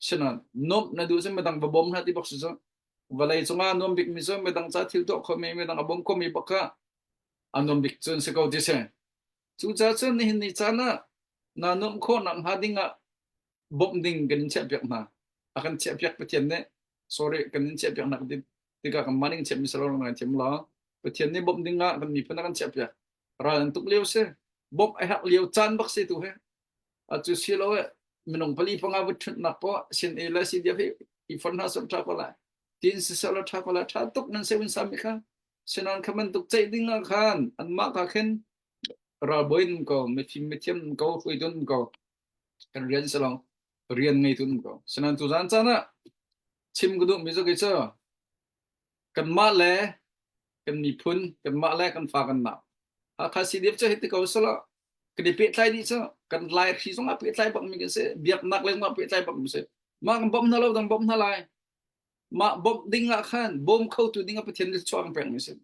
Sinan nuamh na duh cun midang va bawm hna ti bak si cu. Vawlei cungah nuam bikmi cu midang ca thil tuah khomi, midang a bawm khomi bak kha a nuam bik cun si ko ti si. Cucaah cun nihin ni caan ah na nuamh khawhnak hnga ding ah bawmh ding kan in chiahpiak hna. A kan chiahpiak Pathian nih sorry kan in chiahpiak hna tikah kanmah nih kan chiahmi si lo ngai thiam law Pathian nih bawmh ding ah kan miphun a kan chiahpiak. Ral an tuk lio si. Bawmh a herh lio caan bak si tu hi. Atu si lo eh minung pali panga vut ṭhutnak poah sin e le CDF hi i fon hna sawm ṭha ko lai. Tin siseh law ṭha ko lai. Ṭha tuk nan se un sami kha. Sinan kha bantuk ceih ding ah khan anmah kha khin ralbawi in ko, mifim mithiam in ko, hruaitu in ko, kan rian si lo, rian ngeitu in ko. Sinan tu zan caan ah chim ka duhmi cu kei cu kanmah le kan miphun, kanmah le kan fa kan nau. Hakha CDF cu hiti ko sala kan i pehtlai dih cu kan lai hri zong ah pehtlai bak mi kan si, biaknak le zong ah pehtlai bak mi si. Mah kan bawmh hna lo dang bawmh hna lai. Mah bawmh ding ah khan bawm khotu ding ah Pathian nih chuah kan pek mi si.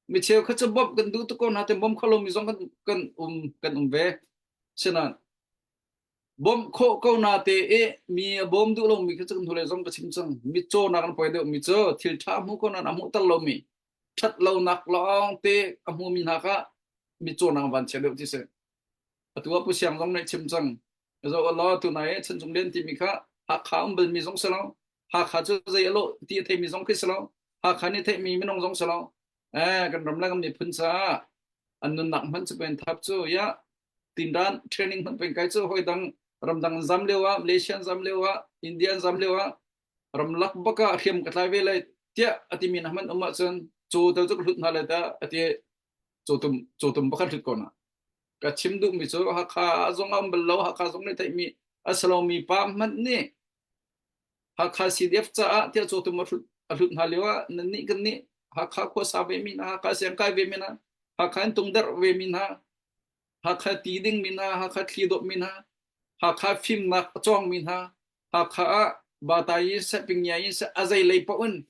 Mi cheu kha cu bawmh kan duh tuk ko na te bawmh kho lomi zong kan kan um kan um ve. Sinan bawmh khawh ko na te i mi a bawm duh lomi kha cu kan hnulei zong ka chim cang. Mi caw nak an poi deuh mi cu thil ṭha hmu ko na hmuh tal lomi ṭhat lonak lawng te a hmumi hna kha mi caw nak van chia deuh ti si. Atu ah Pu Siang zong nih chim cang. Zo law tunai chan chung lian timi kha Hakha um balmi zong si lo. Hakha cu zei a lawh ti a theimi zong khi si lo. Hakha nih theihmi minung zong si lo. Eh, kan ram le kan miphun caah an nunnak hmanh cu pen thap cu ya tindan training hmanh pen kai cu hoi dang ramdang an zam lio ah Malaysia an zam lio ah India an zam lio ah ramlak baka hriam ka tlai ve lai tiah atimi na hman um ahcun caw tel cu ka hlut hna lai ta ati cawtum cawtum bakhat hlut ko na ka chim duhmi cu Hakha zong a um bal lo Hakha zong nih theihmi a si lomi pa hmanh nih Hakha CDF caah tiah cawtum a hlut a hlut hna lio ah nannih kan nih Hakha khuasa ve mi hna Hakha siangkai ve mi hna Hakha in tungdarh ve mi hna Hakha ti ding mi hna Hakha thli dawp mi hna Hakha fimnak a cawng mi hna Hakha ah Bata in seh Pingya in seh a zei lei paoh in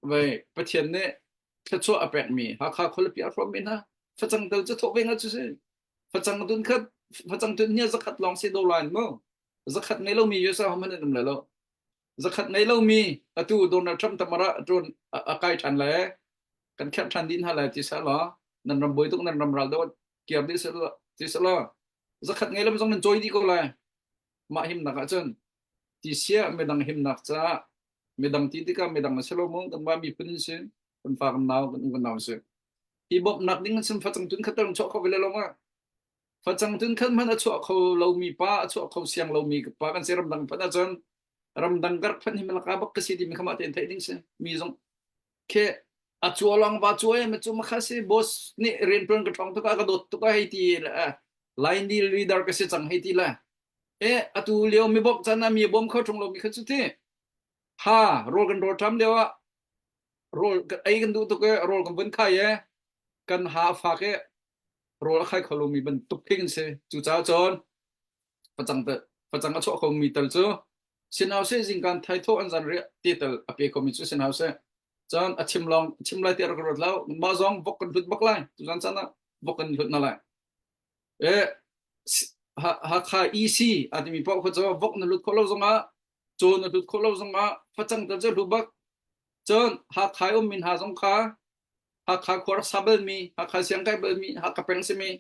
Vei Pathian nih thluachuah a pekmi Hakha khualipi a hrawmmi hna facang tel cu thawk ve nga cu si. Facang tun khat facang tun hnia zakhat lawng si do lain mu. Zakhat ngei lomi USA hman an um le lo. Zakhat ngei lomi atu Donald Trump tamara ṭun a kai ṭhan le kan kherh ṭhan dih hna lai ti sa law nan ram boi tuk nan ram ral do kiar dih ti sa law zakhat ngei lo zong nan cawi dih ko lai mah himnak ahcun ti sia midang himnak caah midang ti tikah midang a si lo mu kanmah miphun in si kan fa kan nau kan u kan nau si hi bawmhnak ding an sim facang tun khat tar chuah kho ve le lo ma facang tun khat hman a chuah kho lomi pa a chuah kho siang lomi pa kan si ramdang phan ahcun ramdang gar phan hi malaka bak ka si ti mi khama ten theih ding si mi zong khe a chua long ba chuai ma chu ma kha si boss nih rian tuan ka thong tuk a ka dot tuk a hei ti line leader ka si cang hei ti la e atu lio mi bawmh chan ah mi bawm kho ṭung lomi kha cu ti ha rawl kan rawl ṭam lio ah rawl ei kan duh tuk e rawl kan vun khai e kan ha fak e rawl a khai kho lomi bantuk khi kan si cucaah cun facang te facang a chuah kho mi tal cu sinau se zingkan thai tho an zan riah ti tal a pe khomi cu sinau se cun a chim long chim lai ti rak ruat lo mah zong vok kan hlut bak lai tu zan chan ah vok kan hlut na lai E Hakha EC a timi paoh kha cu vok na lut khawh lo zongah caw na lut khawh lo zongah facang tal cu hlu bak. Cun Hakha i ummi hna zong kha Hakha khua rak sa balmi, Hakha siangkai balmi, Hakha peng simi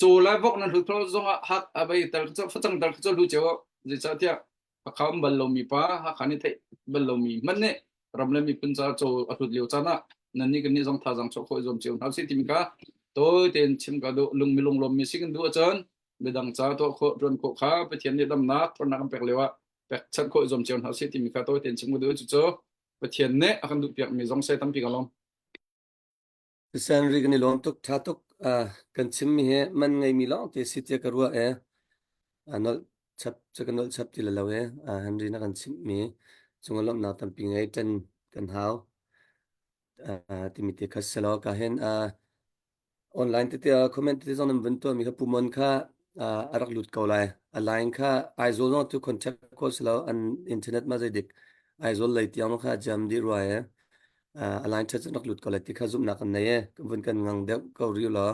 caw le vok nan hlut khawh lo zongah hak a vei tal cu facang tal cu hlu cio zeicahtiah Hakha um bal lomi pa, Hakha nih theih bal lomi hmanh nih ram le miphun ca caw a hlut lio caan ah nannih kan nih zong thazaang chuah khawh i zuam cio hna usih timi kha tawi tein chim ka duh lung milung lawmmi si kan duh ahcun midang ca tuah khawh ṭuan khawh kha Pathian nih damnak ṭhawnnak kan pek lio ah pek chanh khawh i zuam cio hna usih timi kha tawi tein chim ka duh cucu Pathian nih a kan duh piakmi zong se tampi ka lawm. Senri kan i lawm tuk, ṭha tuk. Uh, kan chimmi hi man ngeimi lawngte si tiah ka ruah e. Uh, nolh chap cu ka nolh chap ti lo e. Uh, Henry na kan chimhmi cungah lawmhnak tampi ngei ṭan kan hau. Timi te kha si law ka hin online tete ah comment tete zong nan vun tuahmi kha Pumon kha a rak lut ko lai. A line kha Aizawl zong tu contact ko si lo an internet ma zeidik Aizawl lei tiang kha jam dih rua e. A line ṭhat rak lut ko lai ti kha zumhnak kan nei e. Vun kan ngang deuh ko riu law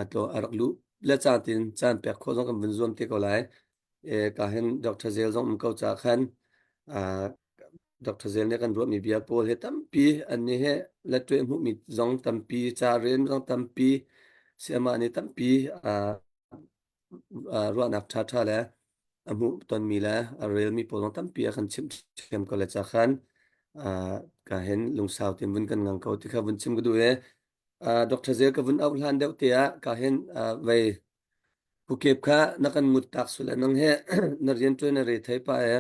atlo a rak luh le caan tin caan pek khawh zong kan vun zuam te ko lai. E ka hin Dr. Zel zong um ko ca khan Dr. Zel nih kan ruahmi bia pawl hi tampi an nih he lettueh hmuhmi zong tampi, ca rel zong tampi, sayamah nih tampi ruahnak ṭhaṭha le a hmuh tonmi le a relmi pawl zong tampi a kan chimh ṭhiam ko le ca khan ka hin lungsau tein vun kan ngang ko ti kha vun chim ka duh i Dr. Zel ka vun auh hlan deuh te ah ka hin vei Pukep kha na kan ngut tak sul nang he na rian ṭuan na re thei pa e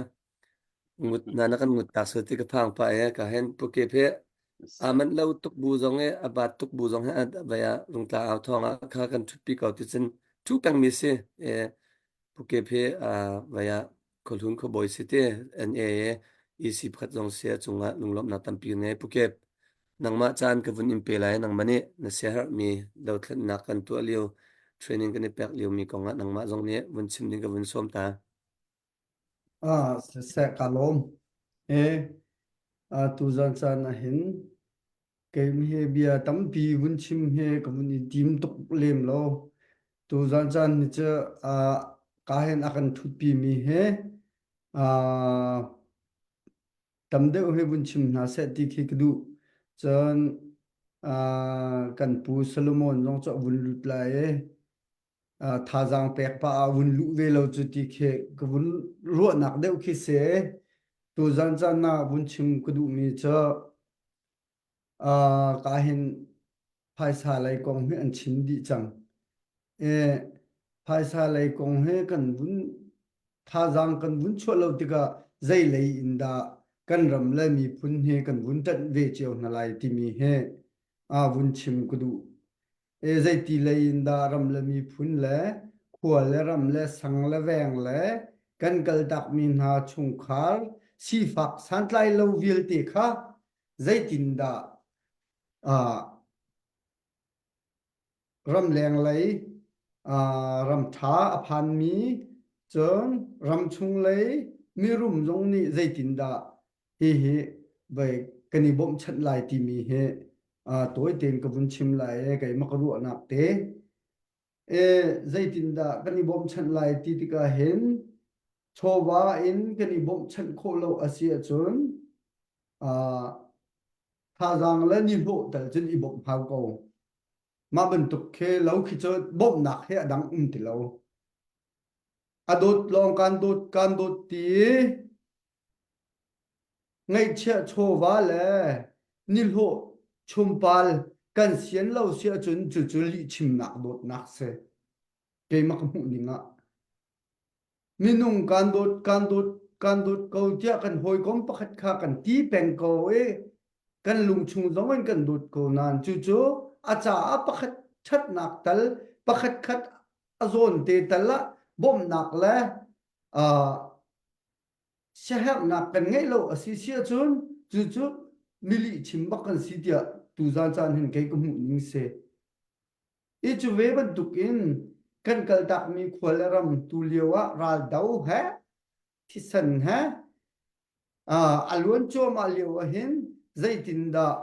ngut na na kan ngut tak sul ti ka phang pa e ka hen pukep he a man lo tuk bu zong e a bat tuk bu zong he vai ah rungtla au thong ah kha kan ṭhutpi ko ti cun thu peng mi si e pukep he a vai ah khualhun khuabawi si te NA EC pakhat zong si a cungah lunglawmhnak tampi ngei pukep nangmah caan ka vun in pe lai nangmah nih na siaherhmi dothlennak kan tuah lio training kan i pek liomi kongah nangmah zong nih vun chim ding ka vun sawm ta. Ah, siseh ka lawm. E, tuzan caan ah hin kei hi bia tampi vun chim hi ka vun i tim tuk lem lo. Tuzan caan ni cu ah ka hin a kan thutpi mi he ah tam deuh hi vun chim hna seh ti khi ka duh. Cun ah kan pu Solomon zong cu a vun lut lai i thazaang pek pah ah vun luh ve lo cu ti khi ka vun ruahnak deuh khi si. Tuzan caan ah vun chim ka duhmi cu ka hin phaisa lei kong hi an chim dih cang. E, phaisa lei kong hi kan vun thazaang kan vun chuah lo tikah zei lei in dah kan ram le miphun hi kan vun ṭanh ve cio hna lai timi hi a vun chim ka duh. E zeiti lei in dah ram le miphun le khua le ram le sang le veng le kan kaltakmi hna chungkhar sifak santlai lo vialte kha zeitindah uh, ramleng lei uh, ram ṭha a phanmi cun ramchung lei mirum zong nih zeitindah hihi vai kan i bawmhchanh lai timi hi uh, tawi tein ka vun chim lai e keimah ka ruahnak te e zeitindah kan i bawmhchanh lai ti tikah hin chawva in kan i bawmhchanh khawh lo a si ahcun uh, thazaang le nihlawh tal cun i bawmh hau ko mah bantuk khi lo khi cu bawmhnak he a dang um ti lo a dawt lawng kan dawt kan dawt ti Ngaihchiah chawva le nihlawh chumpal kan sian lo si ahcun cucu lihchimnak dawtnak si. Keimah ka hmuh ning ah. Minung kan dawt, kan dawt, kan dawt ko tiah kan hawikom pakhat kha kan ti peng ko i kan lungchung zong in kan dawt ko nain cucu a caah pakhat ṭhatnak tal pakhat khat a zawn te tal ah bawmhnak le uh, siaherhnak kan ngeih lo a si si ahcun cucu milih chim bak kan si tiah tuzan caan hin kei ka hmuh ning si. I cu ve bantuk in kan kaltakmi khua le ram tu lio ah raldo he thisen he a luan cuahmah lio ah hin zeitindah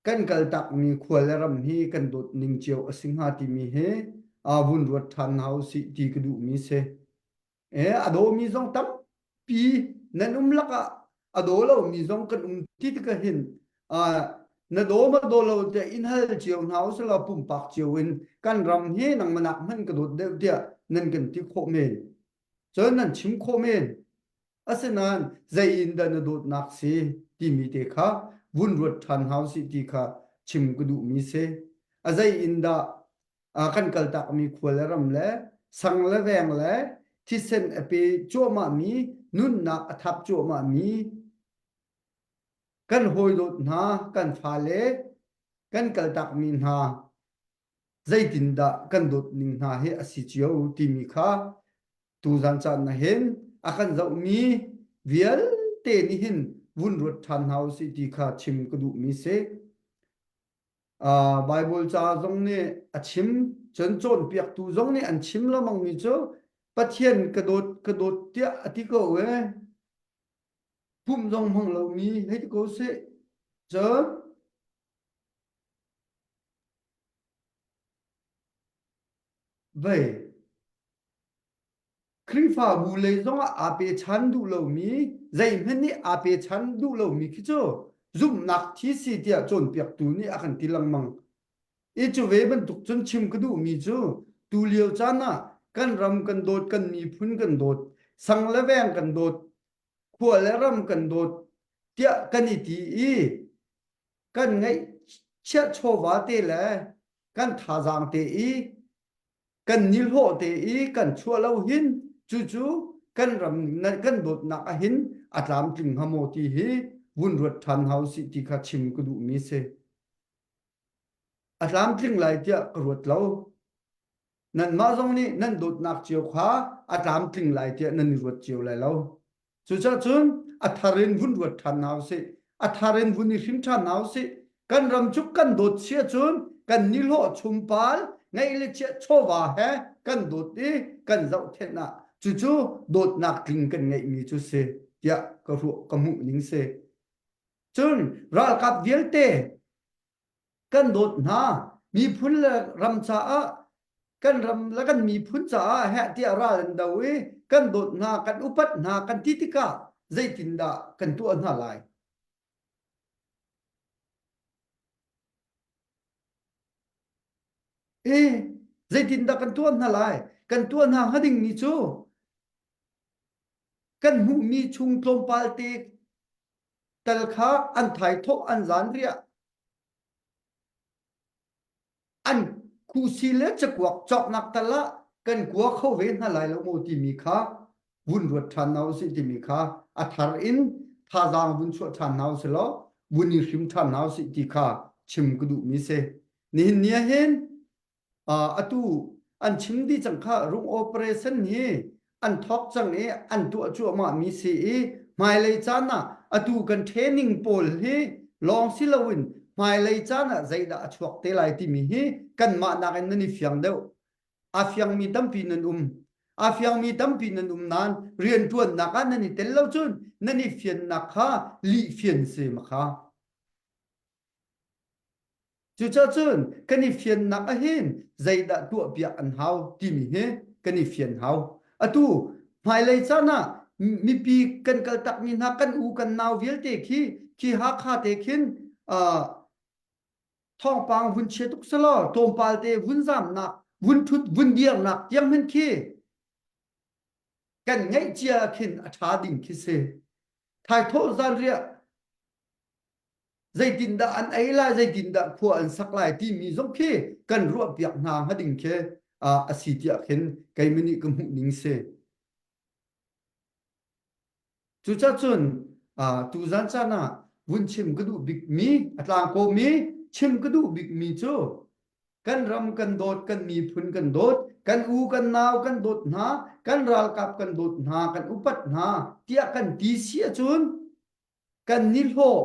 kan kaltakmi khua le ram hi kan dawt ning cio a si hnga timi hi vun ruat ṭhan hna usih ti ka duhmi si. Eh, a dawmi zong tampi nan um lakah a daw lomi zong kan um ti tikah hin uh, na daw ma daw lo tiah in hal cio hna usalaw pumpak cio in kan ram hi nangmah nak hmanh ka dawt deuh tiah nan kan ti khawh men cun nan chim khawh men asinain zei in dah na dawtnak si timi te kha vun ruat ṭhan hna usih ti kha chim ka duhmi si a zei in dah kan kaltakmi khua le ram le sang le veng le thisen a pe cuahmahmi nunnak a thap cuahmahmi kan hawidawt hna kan fale kan kaltakmi hna zeitindah kan dawt ning hna hi a si cio timi kha tuzan caan na hin a kan zohmi vialte nih hin vun ruat ṭhan hna usih ti kha chim ka duhmi si. Uh, Bible ca zong nih a chim, cun cawnpiaktu zong nih an chim lengmangmi cu Pathian ka dawt ka dawt tiah a ti ko e. Pumh zong hmang lomi hei ti ko sih. Cun vei Khrihfabu lei zongah aa pechan duh lomi, zeihmanh nih aa pechan duh lomi khi cu zumhnak thi si tiah cawnpiaktu nih a kan ti lengmang. I cu ve bantuk cun chim ka duhmi cu tulio caan ah kan ram kan dawt, kan miphun kan dawt, sang le veng kan dawt, khua le ram kan dawt tiah kan i ti i kan ngeihchiah chawva te le kan thazaang te i kan nihlawh te i kan chuah lo hin cucu kan ram kan dawtnak ahhin a tlamtling hnga maw ti hi vun ruat ṭhan hau sih ti kha chim ka duhmi si. A tlamtling lai tiah ka ruat lo. Nanmah zong nih nan dawtnak cio kha a tlamtling lai tiah nan i ruat cio lai lo. Cucaah cun a thar in vun ruat ṭhan hna usih. A thar in vun i hrim ṭhan hna usih. Kan ram cu kan dawt si ahcun kan nihlawh chumpal ngeih le chiah chawva he kan dawt i kan zohkhenh ah cucu dawtnak tling kan ngeihmi cu si tiah ka ruah ka hmuh ning si. Cun ralkap vialte kan dawt hna miphun le ram caah kan ram le kan miphun caah heh tiah ral an do i kan dawt hna kan upat hna kan ti tikah zeitindah kan tuah hna lai e zeitindah kan tuah hna lai kan tuah hna hnga dingmi cu kan hmuhmi chung tlawmpal te tal kha an thaithawh an zanriah an khuhsi le cakuak cawknak tal ah kan kua kho ve hna lai lo maw timi kha vun ruat ṭhan hna usih timi kha a thar in thazaang vun chuah ṭhan hna usih law vun i hrim ṭhan hna usih ti kha chim ka duhmi si. Nihin ni ah hin atu an chim dih cang kha rung operation hi an thawk cang i an tuah cuahmah mi si i hmailei caan ah atu kan training pawl hi lawng si loin hmailei caan ah zeidah a chuak te lai timi hi kanmah nakin nan i fiang deuh a fiangmi tampi nan um a fiangmi tampi nan um nain rianṭuannak ah nan i tel lo cun nan i fiannak kha lih fian si ma kha Cucaah cun kan i fiannak ahhin zeidah tuahpiak an hau timi hi kan i fian hau. Atu hmailei caan ah mipi kan kaltakmi hna kan u kan nau vialte khi khi Hakha te khin uh, thawngpang vun chia tuk selaw tlawmpal te vun zamnak vun thut vun dirnak tiang hmanh khi kan ngeih cia khin a ṭha ding khi si. Thaithawh zanriah zeitindah an ei lai zeitindah khua an sak lai timi zong khi kan ruahpiak hna hnga ding khi a si tiah khin keimah nih ka hmuh ning si. Cucaah cun tuzan caan ah vun chim ka duh bikmi a tlangkawmi chim ka duh bikmi cu kan ram kan dawt kan miphun kan dawt kan u kan nau kan dawt hna kan ralkap kan dawt hna kan upat hna tiah kan ti si ahcun kan nihlawh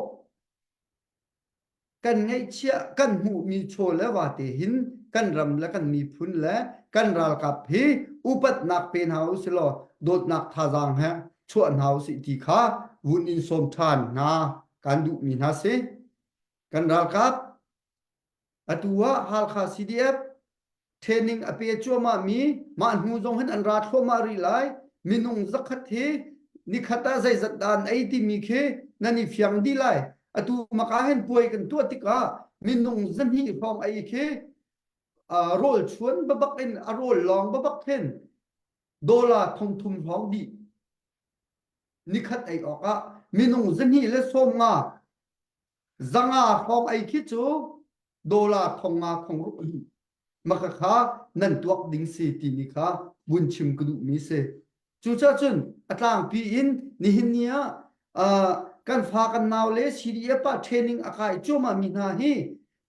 kan ngeihchiah kan hmuhmi chaw le vate hin kan ram le kan miphun le kan ralkap hi upatnak pe hna usilaw dawtnak thazaang he chuah hna usih ti kha vun in sawm ṭhan hna kan duhmi hna si. Kan ralkap Atu ah Halkha CDF training a pe cuahmah mi mah hnu zong hin an ra thluahmah rih lai. Minung zakhat hi nikhat ah zeizat dah an ei timi khi nan i fiang dih lai. Atu maka hin puai kan tuah tikah minung zahnih hrawng ei khi rawl chuan babak in a rawl lawng babak hin dollar thongthum hrawng dih nikhat ei awk ah minung zahnih le sawmnga 500 hrawng ei khi cu dollar 500 thong ruk a dih. Maka kha nan tuak ding si timi kha vun chim ka duhmi si. Cucaah cun a tlangpi in nihin ni ah uh, kan fa kan nau le CDF ah training a kai cuahmah mi hna hi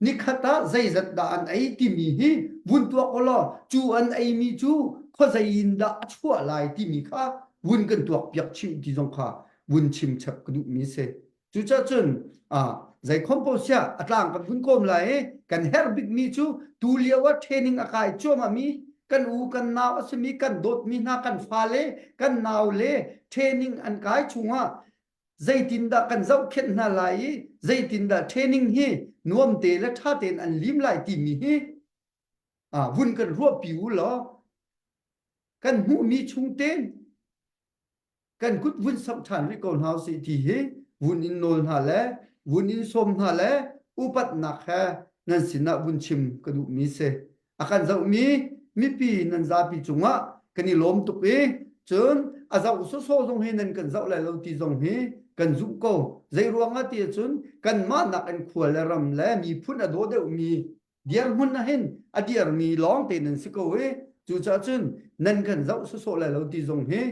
nikhat ah zeizat dah an ei timi hi vun tuak ulaw cu an eimi cu khuazei in dah a chuah lai timi kha vun kan tuak piak chih ti zong kha vun chim chap ka duhmi si. Cucaah cun ah. Zeikhom paoh siah a tlang kan vun kawm lai i kan herh bikmi cu tu lio ah training a kai cuahmah mi kan u kan nau a simi kan dawtmi hna kan fale kan nau le training an kai chungah zeitindah kan zohkhenh hna lai i zeitindah training hi nuam te le ṭha tein an lim lai timi hi vun kan ruahpi u law kan hmuhmi chung tein kan kut vun samh ṭhan rih ko hna usih ti hi vun in nawl hna le vun in sawm hna le upatnak he nan sinah vun chim ka duhmi si. A kan zohmi mipi nan zapi cungah kan i lawm tuk i cun a zoh sawsawh zong hi nan kan zoh lai lo ti zong hi kan zumh ko. Zei ruangah ti ahcun kanmah nak in khua le ram le miphun a daw deuhmi dirhmun ah hin a dirmi lawng te nan si ko i cucaah cun nan kan zoh sawsawh lai lo ti zong hi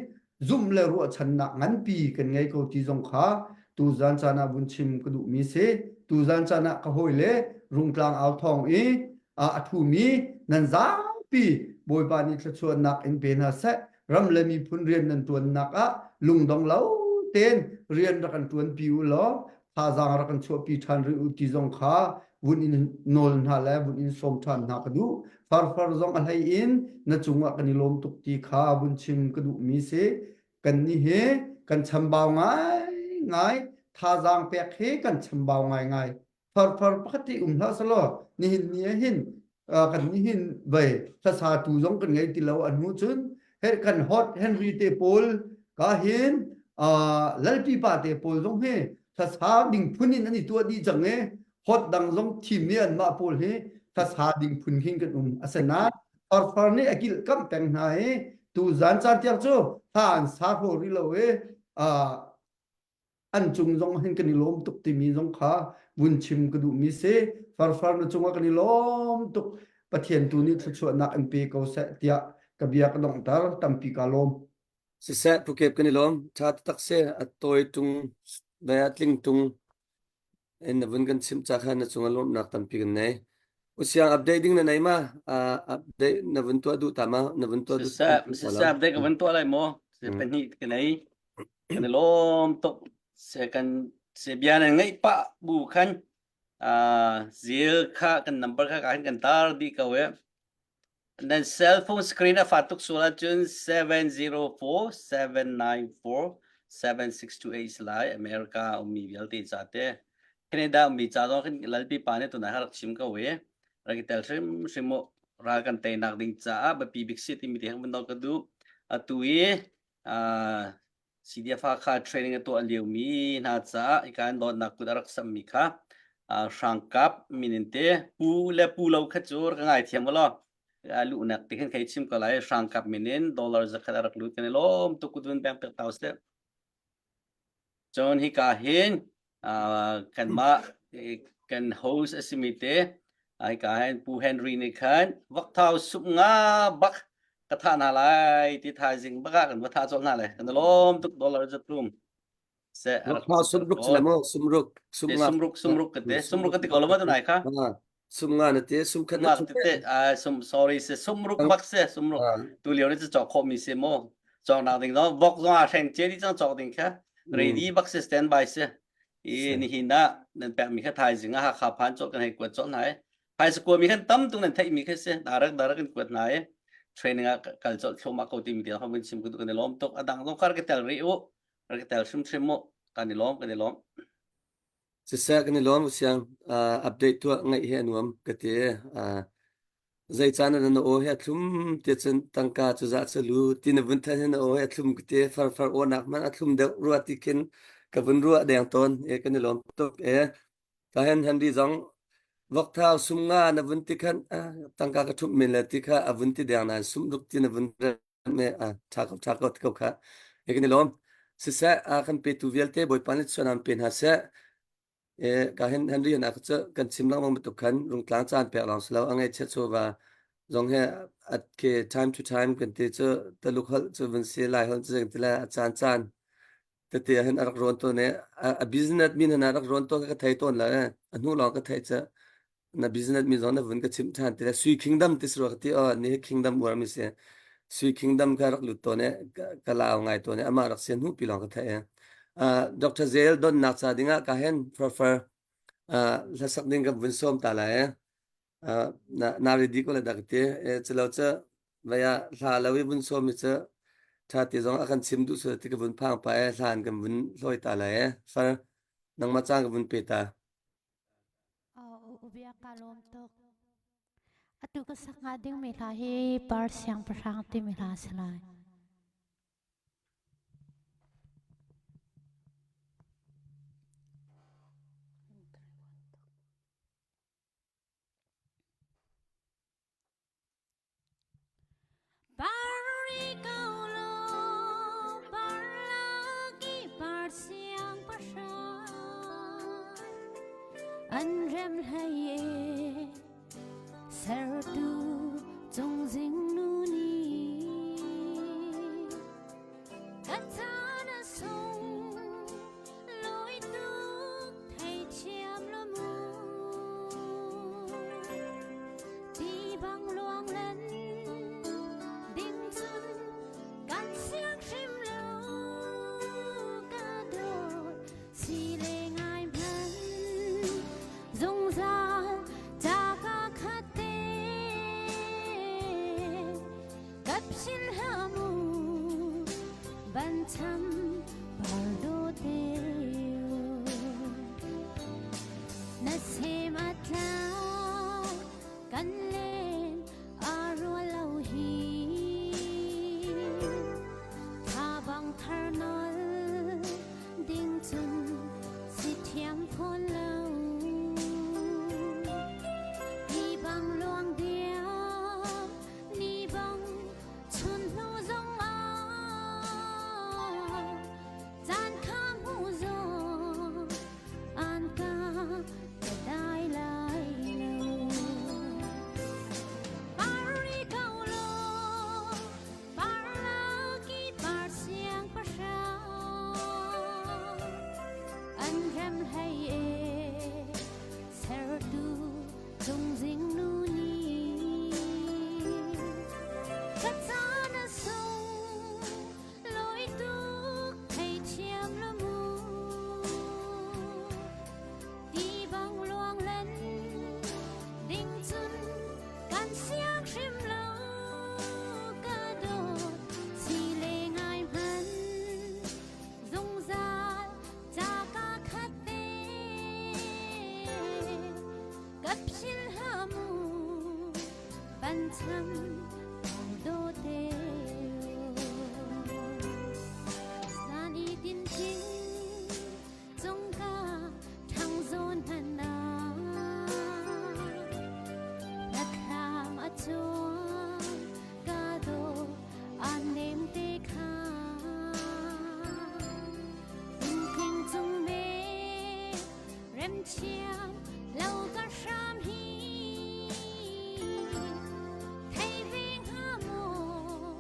zumh le ruahchannak nganpi kan ngei ko ti zong kha tuzan caan ah vun chim ka duhmi si. Tuzan caan ah ka hawile Rungtlang au thawng i a ṭhumi nan zapi Bawipa nih thluachuahnak in pe hna seh. Ram le miphun rian nan ṭuannak ah lungdong lo tein rian rak kan ṭuanpi u law thazaang rak kan chuahpi ṭhan rih u ti zong kha vun in nawl hna le vun in sawm ṭhan hna ka duh. Farfar zong a hlei in na cungah kan i lawm tuk ti kha vun chim ka duhmi si. Kannih hi kan chambau ngaingai, thazaang pek hi kan chambau ngaingai. Farfar pakhat hi um hlah selaw nihin ni ah hin kan nihin vei hlasatu zong kan ngei ti lo a hnu cun kan hot Henry te pawl ka hin lalpi pa te pawl zong hi hlasa ding phun in an i tuah dih cang i hot dang zong thim i anmah pawl hi hlasa ding phun khin kan um asinain farfar nih a kilhkamh peng hna i tu zan caan tiang cu hla an sa hraw rih lo i an cung zong hin kan i lawm tuk timi zong kha vun chim ka duhmi si. Farfar na cungah kan i lawm tuk. Pathian tu nih thluachuahnak in pe ko seh tiah ka bia ka donghter tampi ka lawm. Siseh Pukep kan i lawm. Ṭha taktak si. A tawi ṭung, ve a tling ṭung. In na vun kan chimh ca kha na cungah lawmhnak tampi kan nei. Usiang update ding na nei ma? Uh, update na vun tuah duh ta ma? Na vun tuah duh Siseh, siseh update ka vun tuah lai maw? Se pahnih ka nei. Kan i lawm tuk. Se kan se bia nan ngaih pah bu khan uh, zil kha kan number kha kan kan tar dih ko e. Nan cell phone screen a fat tuk sual ahcun 704 794 7628 lai America ummi vialte ca te Canada ummi ca zong khin lalpi pa nih tunai rak chim ko i rak i tel hrimhrim mu ral kan teinak ding caah biapi bik si timi te hang ban ka duh atu i CDF Hakha training a tuah liomi hna caah hika in dawtnak kut a rak sammi kha hrangkap min in te pu le pu lo kha cu rak ngai thiam law luhnak ti khan khei chim ko lai hrangkap min in dollar zakhat a rak lut kan i lawm tuk kut vun peng pek tau seh cun hika hin kanmah kan host a simi te hika hin Pu Henry nih khan vokthau sup nga bak ka thah hna lai ti thaizing bak ah kan va thah colh hna lai kan lawm tuk dollar zat rum se Vokthau sumruk sila mo sumruk sumnga sumruk sumruk ka te sumruk ka ti ko lo ma tu nai kha sumnga na te sumkhat na te sum sorry se sumruk bak se sumruk tu lio ni chu chok kho mi se mo chok nak ding no vok zong a hreng che di chang chok ding kha ready bak se stand by se i nihin ah nan pek mi kha thaizing ah Hakha phan chok kan hei kuat chok hna i phaisa kua mi khan tam tung nan theih mi kha si darak darak in kuat hna i training ah kal colh thluahmah ko timi tiang kan chim kan i lawm tuk a dang zong kha rak i tel rih u rak i tel hrimhrim mu kan i lawm kan i lawm Siseh kan i lawm siang update tuah ngaih hi a nuam ka ti. Zei caan ah na aw hi a thlum ti cun tangka cu zah cu lu ti na vun than hi na aw hi a thlum ka ti. Farfar aw nak hmanh a thlum deuh rua ti khin ka vun ruah deng tawn. E kan i lawm tuk e. Ka hen Henry zong vokthau sum nga na vun ti khan tangka ka ṭhumh men le ti kha a vun ti deng nain sum ruk ti na vun me a ṭha ko ṭha ko ti ko kha e kan i lawm siseh a kan petu vialte bawipa nih chuan an pe hna seh e ka hen Henry na ka kan chim lengmang bantuk khan rungtlang caan pek lawng silo a ngaihchiat chawva zong he at ke time to time kan ti cu taluk holh cu vun si lai holh cu ti le a caan caan tete hin a rak rawn tawn i a business min hna rak rawn tawn ka thei tawn la a hnu lawng ka thei cu na business mi zong na vun ka chimh ṭhan ti le Sui Kingdom ti si rua ka ti aw ni hi Kingdom uar mi si Sui Kingdom kha rak lut tawn i ka lau ngai tawn i amah rak si hnu pi lawng ka theih i Dr. Zel donnak ca dingah ka hen prefer. Hlasak ding kan vun sawm ta lai. Na na ready ko le dak ti. Culo cu vaya hla lo i vun sawm mi cu tha ti zong a kan chim duh su ti ka vun phang pa e hlan kan vun hloi ta lai e. Far nangmah caan ka vun pe ta. Ubia ka lawm tuk. Atu ka sak hnga dingmi hla hi Par Siangpahrang timi hla a si lai. Par ko law, par lak i par siangpahrang an rem hlei e sertu cungzing nu nih ka caan a sung loi tuk theithiam lo mu ti bang luang len ding cun kan siang hrim lo ka dawt si le ngai hman zungzal ca ka khat te Kap sin hamu ban cham pardo teo na sem atla kan len arua lo hi tha bang thar nol ding chun si thiam phon lo ti bang luang diam Ni bang chun hnu zong ah caan kha hmu zong an ka ka dai lai lo. Pari ko lo, par laki par siang pahrang an rem hlei e sertu Cungzing nu nih ka caan a sung loi tuk theithiam lo mu ti bang luang len ding cun kan siang hrim lo ka dawt si le ngai hman zungzal ca ka khat te ka phil hlah mu pancham do te san i tin king cung ka thang zawn hman na na thlam a chuang ka do an nem te kha King cung me remthiam lo ka hram hi thei ve hnga maw?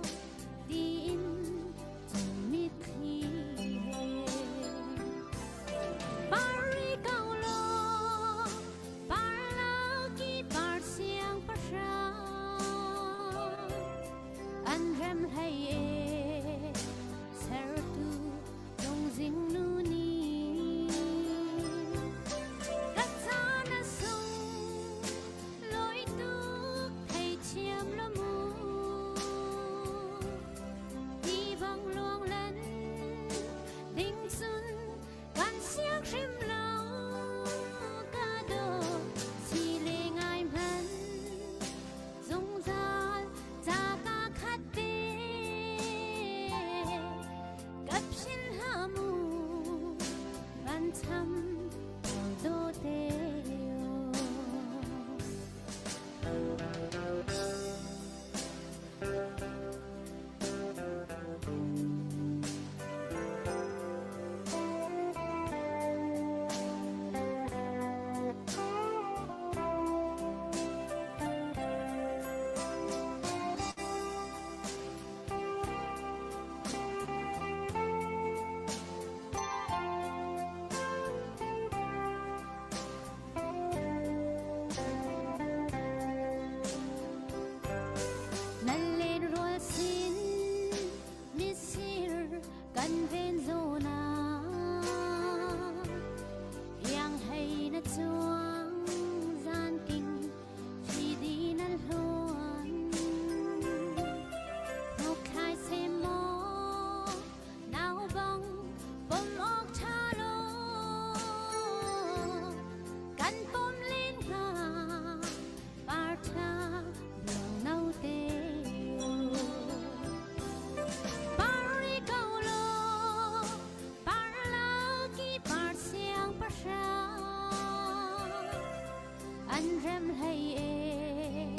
An rem hlei e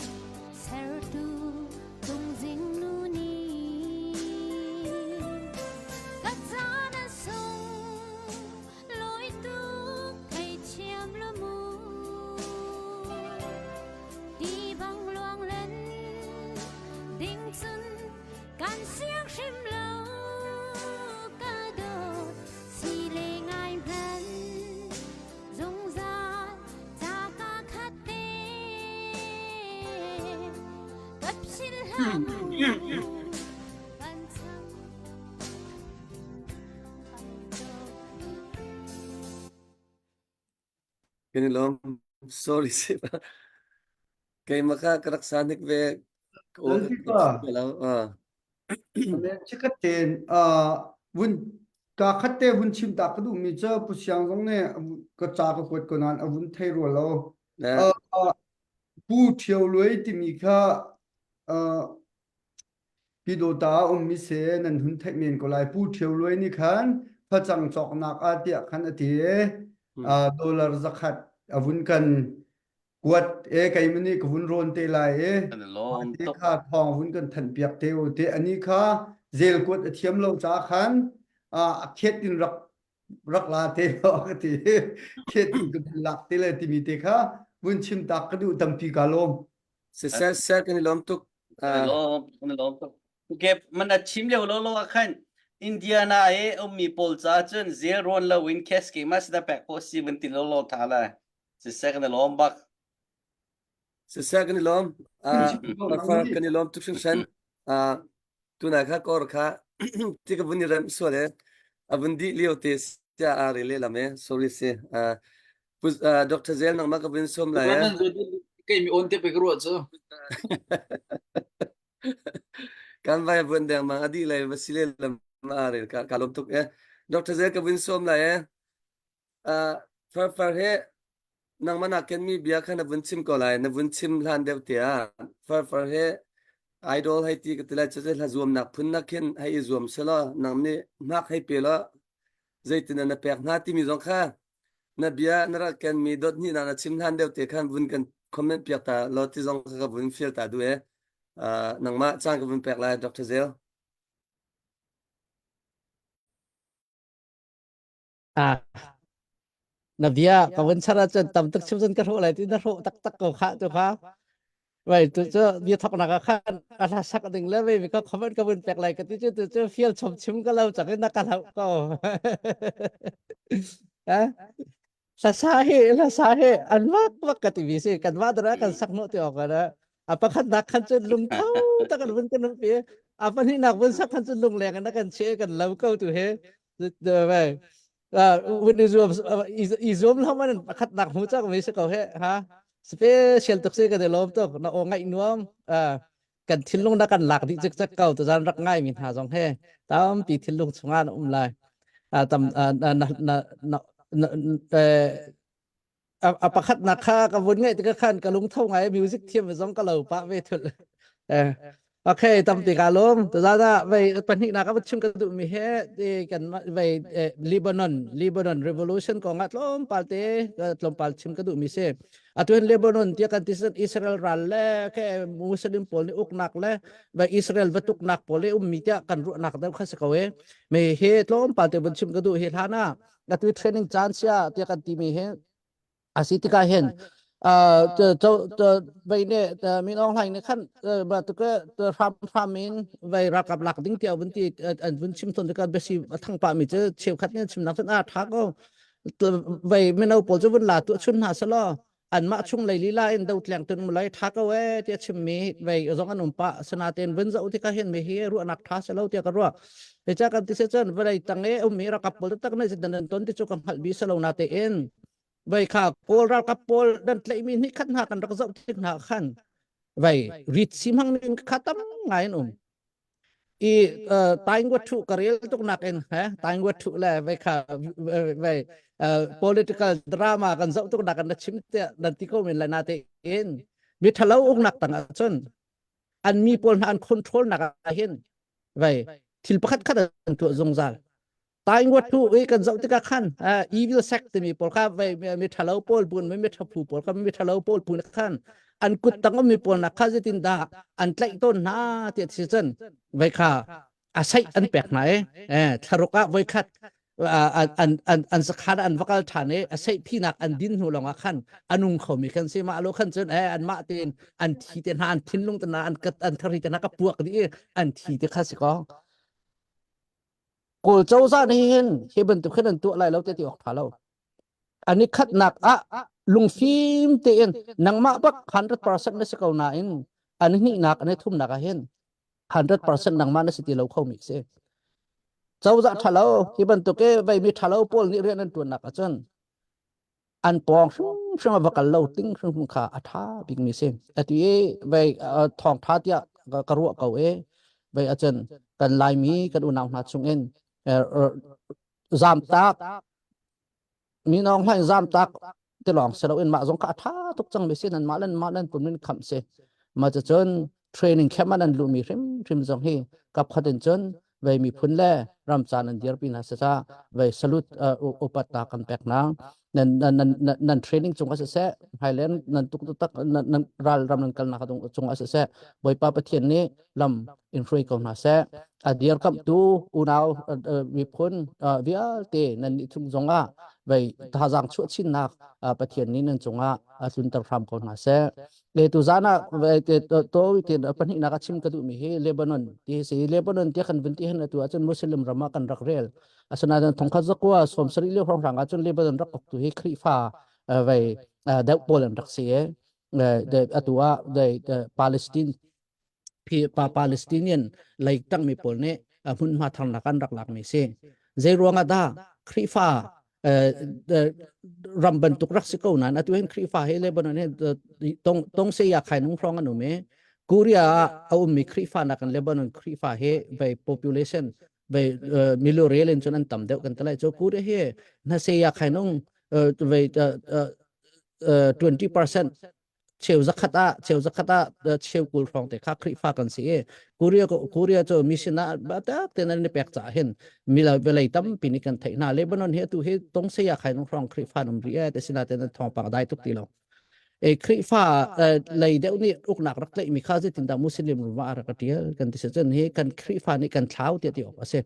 sertu tungzing nu nih ka caan a sung loi tuk thei thiam lo mu ti bang luang len ding cun kan siang hrim lo ka dawt si le ngai hman zungzal ca ka khat te ka phil hlah mu kan chang Kan i lawm. Sorry si. Keimah kha ka rak sa hnik ve. Ka aw ka Lalpipa. ka lo. Ah. Amen. Chikkhat tein vun ka khat te vun chim ta ka duhmi cu Pu Siang zong nih ka ca ka kuat ko nain a vun thei rua lo. Eh, Pu Ṭhio Luai timi kha Pyidawta a ummi si nan hun theih men ko lai. Pu Ṭhio Luai nih khan facang cawknak ah tiah khan a ti i dollar zakhat a vun kan kuat e keimah nih ka vun rawn te lai i Kan i lawm te tuk. kha thawng vun kan thanh piak te u te ani kha zel kuat a thiam lo ca khan a khet in rak rak la te lo ka ti khet in ka vun lak te le timi te kha vun chim tak ka duh tampi ka lawm Siseh seh kan i lawm tuk. Kan i Ah, lawm, kan i lawm tuk. Okay, man a chim lio lo lo ah khan Indiana i ummi pawl ca cun zel rawn lo in cash ke ma sida pek ko si vun ti lo lo tha la. Siseh kan i lawm bak. Siseh kan i lawm. Ah, far kan i lawm tuk hringhran. Ah, tuna kha kor kha ti ka vun i rem sual e. A vun dih lio te sia a re le lam e. Sorry si. Ah, Dr. Zel nangmah ka vun sawm lai e. Kei mi on te pe ka ruah cu. Kan vai vun deng mang adi lai va sile lam a re ka ka lom tuk e. Dr. Zel ka vun sawm lai e. Uh, far far he nangmah nak ken mi bia kha na vun chim ko lai na vun chim hlan deuh te ah far far he idol hei ti ka ti lai cu hla zuamnak phun nak khin hei i zuam selaw nang nih hmak hei pe law zeitin na pek hna timi zong kha na bia na rak ken mi dot hnih na chim hlan deuh te khan vun kan comment piak ta law ti zong kha ka vun fial ta du e uh, nangmah caan ka vun pek lai Dr. Zel Ah, na bia ka vun char ahcun tam tuk chim cun ka hrawh lai ti na hrawh taktak ko khah tu kha. Vai tu cu bia thoknak ah khan a hla sak ding le ve ka comment ka vun pek lai ka ti cu tu cu fial chom chim ka lo cang in na ka hloh ko. Eh? Hlasa hi hlasa hi an vak vak ka ti mi si kan mah dara kan sak no ti awk ana a pakhat nak khan cun lungtho tak an vun kan pi a pahnih nak vun sak khan cun lungleng in kan che kan lo ko tu he vai vun i zuam i zuam lo man pakhat nak hmu chak mi si ko he ha special tuk si ka de lom tuk na o ngaih nuam kan thinlung na kan lak dih cikcek ko tu zan rak ngai mi hna zong he tampi thinlung chungah na um lai tam na na na a pakhat nak kha ka vun ngai tikah khan ka lungtho ngai music thiam zong ka lo pah ve thul eh okay tampi ka lum tu za da vei pahnih nak ka chim ka duh mi he ti kan vei Lebanon Lebanon revolution kong ah tlawmpal te tlawmpal chim ka duh mi si atu hin Lebanon tiah kan ti Israel ral le ke Muslim pawl nih uknak le va Israel va tuknak pawl le ummi tiah kan ruahnak deuh kha si ko e me he tlawmpal te vun chim ka duh hi hlan ah atu training caan sia tiah kan ti mi hi asi tikah hin vei ne Min Aung Hlaing nih khan ba tu ke hram hram in vei ralkap lak ding tiah vun ti an vun chim ton tikah biasi a thang pah mi cu cheukhat nih chimnak cun a tha ko vei mino pawl cu vun la tu chun hna selaw anmah chung lei lila in do tleng tun mulai tha ko e tia chimmi vei zong an um pa sanaten vun zo tikah hin mi hi ruahnak tha selo tia ka ruah he cha kan ti se cun vawlei tang e ummi ralkap pawl tak ne dan ton ti chu ka hngalh bi selo na te in vei kha kawl ralkap pawl dan tlaihmi ni khat hna kan rak zoh tik hna khan vei rit si hmang ning kha tam ngai an um i taingwa thu ka rel tuk nak in he taingwa thu le vei kha vei political drama kan zoh tuk nak na chim te nan ti ko men la na te in mi thalo uk nak tang ah cun an mi pawl hna an control nak ah hin vei thil pakhat khat an tuah zungzal. Taingwat tu i kan zoh tikah khan evil sect timi pawl kha vei mi ṭhalo pawl bun mi ṭhaphu pawl kha mi ṭhalo pawl phu khan an kut tang ummi pawl nak kha zeitin dah an tlaih tawn hna ti si cun vei kha a saih an pek hna i thlaruk ah voikhat an an an sakhan an va kal ṭhan i a saih phinak an din hnu lawngah khan a nung khomi kan si mah lo khan cun eh anmah tein an thi te hna an thinlung te hna an kat an thari te hna ka puak dih i an thi te kha si ko Kawl cozah nih hin hi bantuk hin an tuah lai lo te ti awk ṭha lo. An i khatnak ah lungfim tein nangmah bak 100% na si ko nain an hnihnak an i thumnak ah hin 100% nangmah na si ti lo kho mi si. Cozah ṭha lo hi bantuk i vei mi ṭha lo pawl nih rian an ṭuannak ahcun an pawng hrimhrim a va kal lo ting hrimhrim kha a ṭha bikmi si. Atu i vei thawngṭha tiah ka ruah ko i vei ahcun kan Laimi kan unau hna chungin zamtak mi nawng hlain zamtak ti lawng si loin mah zong kha a ṭha tuk cangmi si nan mah le mah nan pum in khamh si. Mah cucun training camp ah nan luhmi hrimhrim zong hi kapkhat in cun vei miphun le ram caan an dirpi hna sisa vei salute upat ta kan pek na nan nan nan nan training cung ah siseh Highland nan tuk tak nan ral ram nan kalnak cung ah siseh Bawipa Pathian nih lam in hruai ko hna seh a dirkamh tu unau miphun vialte nan nih chung zongah vei thazaang chuah chinnak Pathian nih nan cungah a tlunter hram ko hna seh Le tu zan ah to ti pahnihnak a chim ka duhmi hi Lebanon ti si Lebanon ti kan vun ti hin atu ahcun Muslim ram ah kan rak rel asinain thongkhat zakua 70 lio hrawnghrang ahcun Lebanon rak uktu hi Khrihfa vei deuh pawl an rak si i atu ah Palestine pa Palestinian lei tangmi pawl nih hmunhma tharnak an rak lakmi si. Zei ruangah dah Khrihfa ram bantuk rak si ko nain atu hin Khrihfa hi Lebanon hi tong tong se ya khai nung hrawng an um i Korea ah a ummi Khrihfa nakin Lebanon Khrihfa hi vei population vei milu rel in cun an tam deuh kan ti lai. Cu Korea hi na se ya khai nung vei 20% cheu zakhat ah cheu zakhat ah cheu kul hrawng te kha Khrihfa kan si i Korea Korea cu mission ah tak ten an i pek caah hin mila velei tampi nih kan theih hna Lebanon hi atu hi tongseya khai nung hrawng Khrihfa um rih e te sina ten thawngpang dai tuk ti lo e Khrihfa lei deuh nih uknak rak tlaih mi kha zeitin dah Muslim rum ah rak tial kan ti cun hi kan Khrihfa nih kan thlau tiah ti awk a si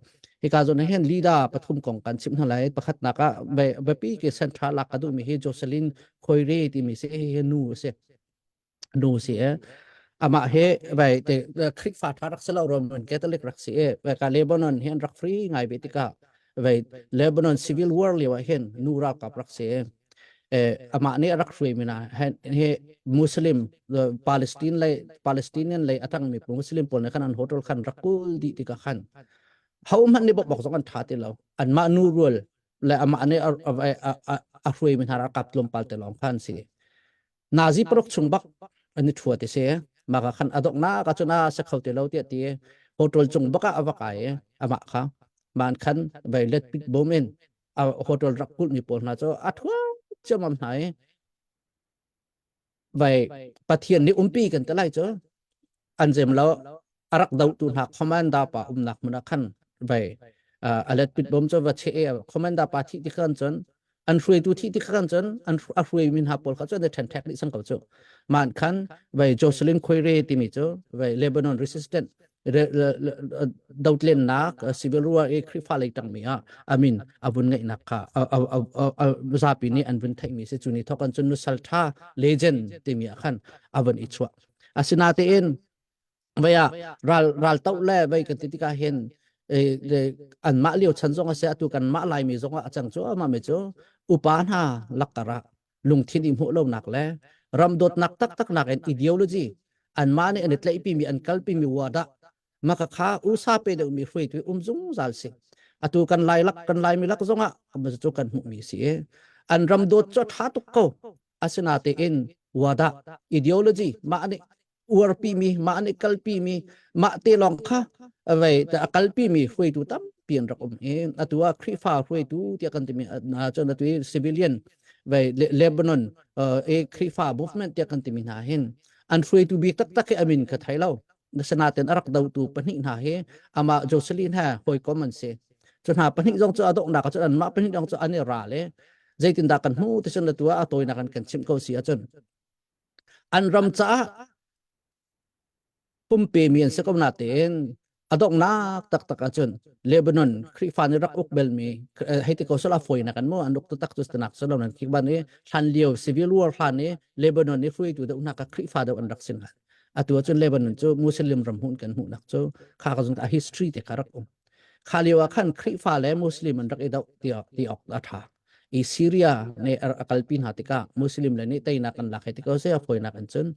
hika zawn hin leader pathum kong kan chim hna lai pakhatnak ah biapi ke central lak ka duh mi hi Jocelyn Khoire timi si hi nu a si nu si e amah he vai te Khrihfa tha rak si lo Roman Catholic rak si e vai ka Lebanon hi an rak free ngai ve tikah vai Lebanon civil war lio ah hin nu ralkap rak si e amah nih rak hruai mi na he Muslim Palestine lei Palestinian lei atang mi Muslim pawl ne khan an hotel khan rak kul di tikah khan ho hmanh nih bok bok zong an tha ti lo anmah nu rual le amah nih a hruai mi hna ralkap tlawmpal te lawng khan si nazi paruk chung bak an i thua ti si maka khan adok na ka chuna se kho te lo ti ti hotel chung baka ava kai amah kha man khan vai let pit bom in a hotel rak kulh mi pawl hna chu a thua chiamam hna i vai Pathian nih umpi kan te lai cu an zem lo a rak dotu hna commander pa umnak hmun ah khan vai a let pit bom cu va che e commander pa thi ti khan cun an hruaitu thi ti khan cun an a hruai min ha pawl kha cun an ṭhen ṭhek dih sang ko cu man khan vai Jocelyn Khoire timi cu vai Lebanon resistant dotlennak civil war i Khrihfa lei tangmi ah amin a vun ngeihnak kha zapi nih an vun theihmi si cu ni thawk an cun nusal tha legend timi ah khan a vun i chuah asinatein vei ah ral ral to le vei kan ti tikah hin anmah lio chan zong a si atu kan mah laimi zong ah a cang cu amah mi cu upa hna lakkar ah lungthin i hmuh lonak le ram dawtnak taktak nak in ideology anmah nih an i tlaihpimi an kalpimi wada maka kha usa pe deuhmi hruaitu um zungzal si atu kan lai lak kan laimi lak zongah cu kan hmuhmi si an ram dawt cu a tha tuk ko asinatein wada ideology mah nih uarpimi mah nih kalpimi mah te lawng kha vei a kalpimi hruaitu tampi an rak um i atu ah Khrihfa hruaitu tiah kan timi na cun atu i civilian vei Lebanon e Khrihfa movement tiah kan timi hna hin an hruaitu bik taktak hi amin ka thei lo sanaten a rak dotu pahnih hna hi amah Jocelyn he hawikom an si. Cu hna pahnih zong cu a donghnak ah cun anmah pahnih zong cu an i ral i zeitindah kan hmuh ti cun atu ah a tawinak in kan chimh ko si ahcun an ram caah pumpemi an si ko natein a donghnak taktak ahcun Lebanon Khrihfa nih rak uk belmi hei ti ko sala fawinak an mu an uk taktak cu nak salo nan khik ban i hlan lio civil war hlan i Lebanon i hruaitu deuh hna ka Khrihfa deuh an rak sin han atu ahcun Lebanon cu Muslim ram hmun kan hmuhnak cu kha ka zung a history te kha rak um kha lio ah khan Khrihfa le Muslim an rak i doh ti ti awk a tha i Syria nih a kalpi hna tikah Muslim le nih teinak an lak hei ti ko se a fawinak an cun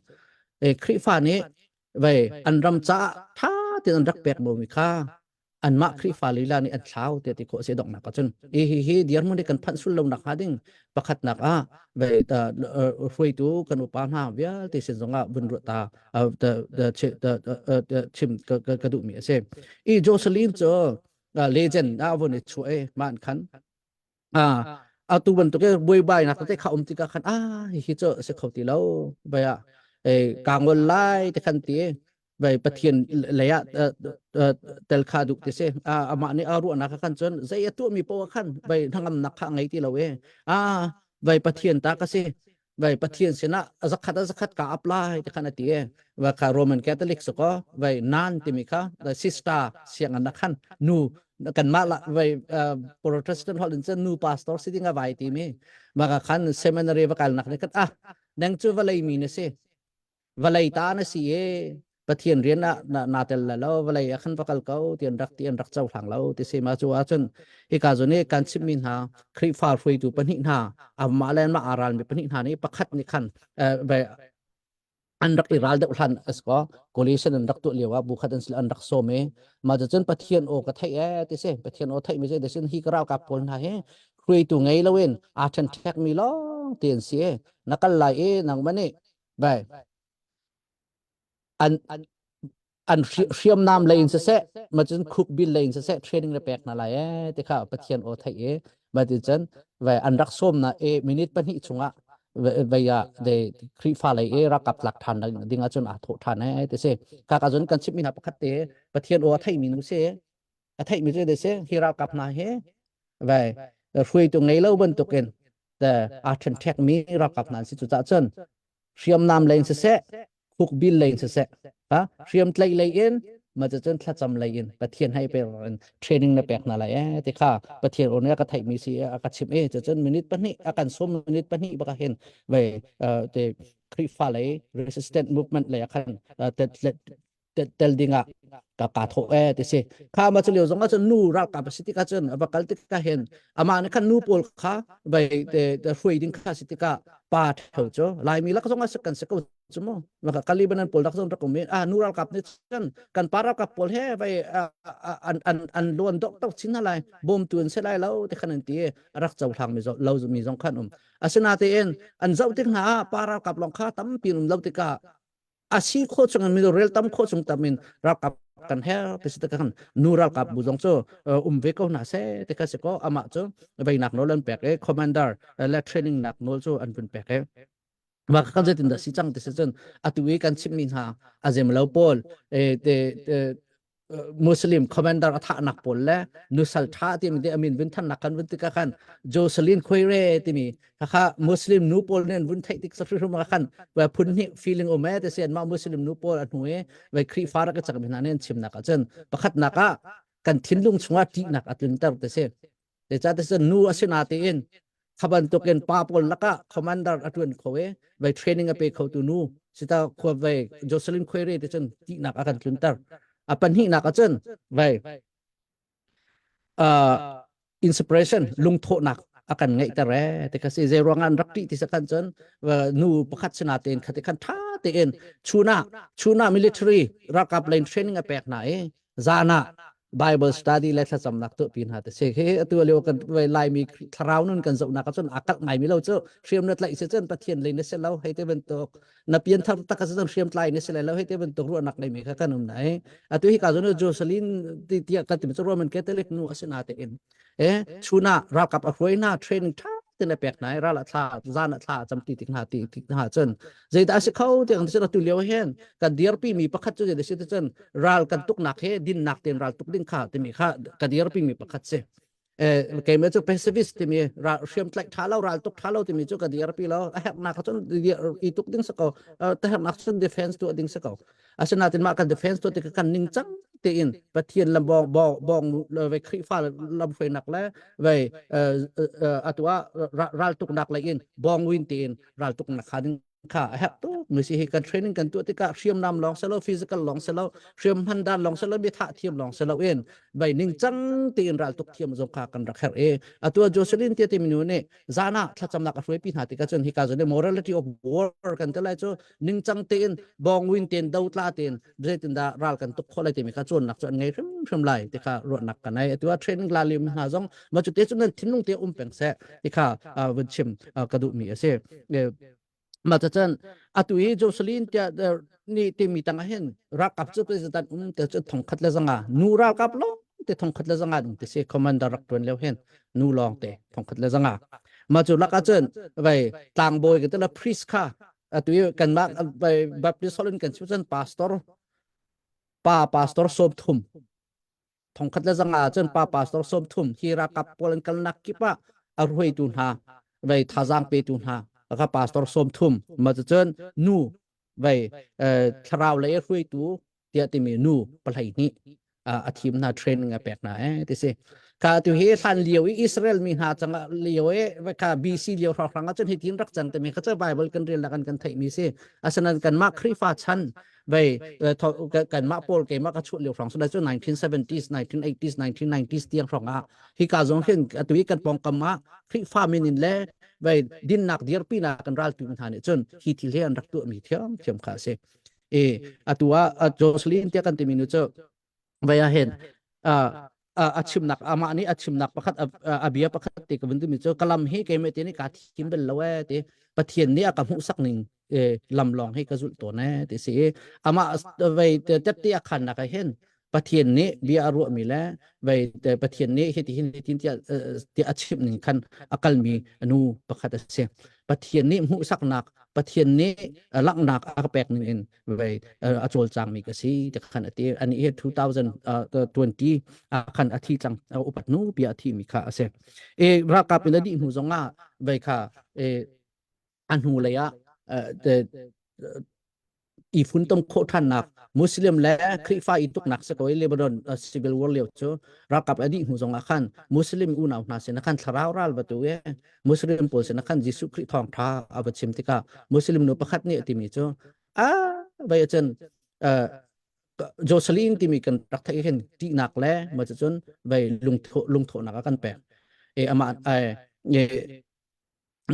e Khrihfa nih vei an ram caah tha tein an rak pek mi kha anmah Khrihfa lila nih an thlau te ti khawh si donghnak ahcun hi hi hi dirhmun hi kan phanh sul lo nak hnga ding pakhatnak ah vei hruaitu kan upa hna vialte sin zongah vun ruah ta chim ka duhmi a si i Jocelyn cu legend ah vun i chuah i man khan atu bantuk i buaibainak tete kha um tikah khan ah hihi cu a si kho ti lo vai ah kaa ngol lai te khan ti vai pathian lei ah tel kha duh ti si amah nih a ruahnak khan cun zei a tuahmi poah khan vai hnangamnak kha ngei ti lo e a vai pathian ta ka si vai pathian sinah a zakhat a zakhat ka apply te khan a ti e va kha Roman Catholic so ko vai nan timi kha the sister siang an khan nu kan mah la vai Protestant hol in cun nu pastor si ding a vai ti mi maka khan seminary va kal nak ne kat ah nang chu vawlei mi na si vawlei ta na si e Pathian rian ah na, na tel la lo vawlei ah khan va kal ko ti an rak ti an rak cohlang lo ti si ma cu ahcun hika zawn i kan chimmi hna Khrihfa hruaitu pahnih hna amah le anmah aa ralmi pahnih hna nih pakhat nih khan an rak i ral deuh hlan as ko coalition an rak tuah lio ah bu khat an an rak sawm i mah cun Pathian aw ka theih ee ti si Pathian aw theih mi cu sin hi ka ralkap pawl hna hi hruaitu ngei loin aa ṭhenṭhek mi lawng ti an si na kal lai i nangmah nih bai an an hriamnam lei in siseh ma cun khukbil lei in siseh training na pek hna lai ee ti kha Pathian aw theih i ma ti cun vai an rak sawm na e minute pahnih chungah vai ah de Khrihfa lei e rakap tlak than ding ahcun aa thawh than ee ti si ka ka cun kan chimmi hna pakhat te Pathian aw a theimi nu si a theihmi cu de si hi ralkap hna hi vai hruaitu ngei lo bantukin te aa ṭhenṭhekmi ralkap hna an si cucaah cun hriamnam lei in siseh khukbil lei in siseh ha hriam tlaih lei in ma cun thlacam lei in pathian hei pe in training na pek hna lai eh ti kha pathian on ka theih mi si a ka chim e cun minute pahnih a kan sum minute pahnih baka hin ve te Khrihfa lei resistant movement lei khan tel ding ah ka ka thawh e ti si kha ma chu lio zong ah cun nu ralkap a si tikah cun a va kal tikah hin amah nih khan nu pawl kha vai te te hruai ding kha si tikah pa theu cu laimi lak zong ah kan si ko cu mu maka kalibanan pawl lak zong rak um ah nu ralkap nih cun kan pa ralkap pawl he vai an an an luan dok tok chin lai bom tu an se lai lo ti khan an ti rak cohlang mi lo mi zong khan um asinatein an zoh tik hna ah pa ralkap lawng kha tampi um lo tikah a si khawh chung in minung rel tam khawh chung tam in ralkap kan her ti si kan nu ralkap bu zong cu um ve ko hna seh ti kha si ko amah cu veinak nawl an pek i commander le training nak nawl cu an vun pek i mah kan zeitin dah si cang ti si cun atu i kan chimmi hna a zem lo pawl te Muslim commander a thahnak pawl le nusal tha timi te amin vun thannak kan vun tikah khan Jocelyn Khuire timi khakha Muslim nu pawl nih an vun theih tik sahri ma khan wa phun hnih feeling um e te sian ma Muslim nu pawl a hnu i vai Khrihfa rak i chak mi hna nih an chimnak ah cun pakhatnak ah kan thinlung chungah ṭihnak a tlunter te si Zeicahtiah nu a si natein kha bantukin pa pawl lakah commander a ṭuan kho i vai training a pe khotu nu sita khua vai Jocelyn Khuaire te cun tihnak a kan tlunter. A pahnihnak ah cun vai uh, inspiration lungthawhnak a kan ngeihter ee ti kha si zei ruangah an rak ṭih ti sakhan cun nu pakhat sina tein khati khan ṭha tein chuna chuna military ralkap lane training a pek hna i zan ah Bible study le thlacamnak tuahpi hna te si hi atu lio kan Laimi thlarau nun kan zohnak ahcun aa kalh ngaimi lo cu hriam na tlaih si cun Pathian lei na si lo hei te bantuk na pianthar tak si cun hriam tlai na si lai lo hei te bantuk ruahnak neimi kha kan um nai atu hi ka zon Jocelyn ti tiah kan timi cu Roman Catholic nu a si na te in eh chuna ralkap a hruai hna training tha. tin a pek hna i ral ah thla zan ah thla a cam ti tik hna ti tik hna cun zeidah a si kho ti ang atu lio hin kan dirpi mi pakhat cu zeidah si ti cun ral kan tuknak he dinnak tein ral tuk ding kha timi kha ka dirpi mi pakhat si keimah cu pacifist timi hriam tlaih tha lo ral tuk tha lo timi cu ka dirpi lo a herhnak cun i tuk ding si ko ta herhnak cun defense tuah ding si ko asinain mah kan defense tuah tikah kan ningcang tein Pathian lam bong bong bong ve Khrihfa lam hruainak le ve atu ah ral tuknak lei in bong win tein ral tuknak kha ding kha a herh tuk mi si hi kan training kan tuah tikah hriamnam lawng selo physical lawng selo hriam hman dan lawng selo mi thah thiam lawng selo in vai ningcang tein ral tuk thiam zong kha kan rak herh i atu Jocelyn te ti minu nih zan ah thlacamnak a hruaipi hna tikah cun hika zawn morality of war kan ti lai cu ningcang tein bongwin tein dotla tein zeitindah ral kan tuk khawh lai timi kha cawnnak cu an ngei hrimhrim lai ti kha ruahnak ka nei atu ah training la lim hna zong ma cu te cu nan thinlung te um peng seh ti kha vun chim ka duhmi a si Ma cun atu i Jocelyn tiah nih timi tang ah hin ralkap cu president um te cu thongkhat le zanga nu ralkap lawng te thongkhat le zanga um te si commander rak tuan lio hin nu lawng te thongkhat le zanga ma cu lak ah cun vai tlangbawi ke te la priest kha atu i kanmah vai Baptist holh in kan chim cun pastor pa pastor 30 thongkhat le zanga cun pa pastor 30 hi ralkap pawl an kalnak kip ah a ruaitu hna vei thazaang petu hna ka pastor 30 ma cun nu vei thlarau lei hruaitu tiah timi nu 12 a thim hna training a pek hna eh ti si kha tu hi hlan lio i Israel mi hna chang lio i kha BC lio hrawng ah cun hi tin rak cang timi kha cu Bible kan rel kan kan theih mi si asinain kanmah Khrihfa chan vei kanmah pawl keimah ka chuah lio hrawng so cu 1970s 1980s 1990s tiang hrawng ah hika zong hin atu i kan pawngkam ah Khrihfa min in le vei dinnak dirpi nak kan raltu hna nih cun hi thil hi an rak tuah mi thiam thiam kha a si e atu ah Jocelyn tiah kan timi nu cu vei ah hin a chimnak amah nih a chimnak pakhat a bia pakhat te ka vun timi cu kalam hi keimah te nih kaa thim bel lo e ti Pathian nih a ka hmuhsak ning lam lawng hi ka zulh tawn e ti si amah vei tette a khannak ah hin Pathian nih bia a ruahmi le vei Pathian nih hiti hin hitin tiah tiah a chimh ning khan a kalmi nu pakhat a si Pathian nih hmuhsaknak Pathian nih langhnak a ka pek ning in vei a cawlcangmi ka si ti khan a ti ani hi 2020 ah khan a thi cang upat nu bia a thi mi kha a si e ralkap in a dih hnu zong ah vei kha e a hnu lei ah i funtom khawh ṭhannak Muslim le Khrihfa i tuknak si ko i Lebanon civil war lio cu ralkap a dih hnu zong ah khan Muslim unau hna sin ah khan thlarau ral va tu i Muslim pawl sin ah khan Jesuh Khrih thawngṭha a va chim tikah Muslim nu pakhat nih a timi cu a vai cun Jocelyn timi kan rak theih hin ṭihnak le ma cun vai lungthawh lungthawhnak a kan pek e amah e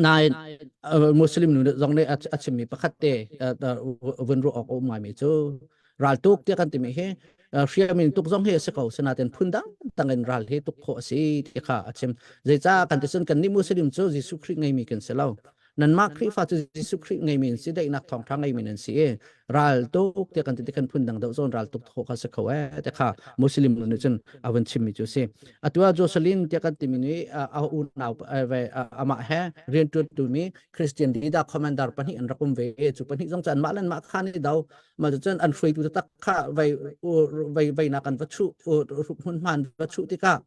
nain Muslim nu zong nih a chimmi pakhat te vun ruah awk a um ngaimi cu raltuk tiah kan timi hi hriam in tuk zong hi a si ko sinain phun dang dang in ral hi tuk khawh a si ti kha a chim zeicah kan ti cun kan nih Muslim cu Jesuh Khrih ngeimi kan si lo nanmah Khrihfa cu Jesuh Khrih ngeimi an si daihnak thawngṭha ngeimi nan si i ral tuk tiah kan ti kan phun dang deuh zawn ral tuk khawh kha si kho eh ti kha Muslim nu nih cun a vun chimmi cu si atu ah Jocelyn tiah kan timi nih a unau amah he rianṭuantu mi Christian leader commander pahnih an rak um ve cu pahnih zong cu anmah le anmah kha nih do mah cun an hruaitu taktak kha vei vei veinak an va chuh hmunhma an va chuh tikah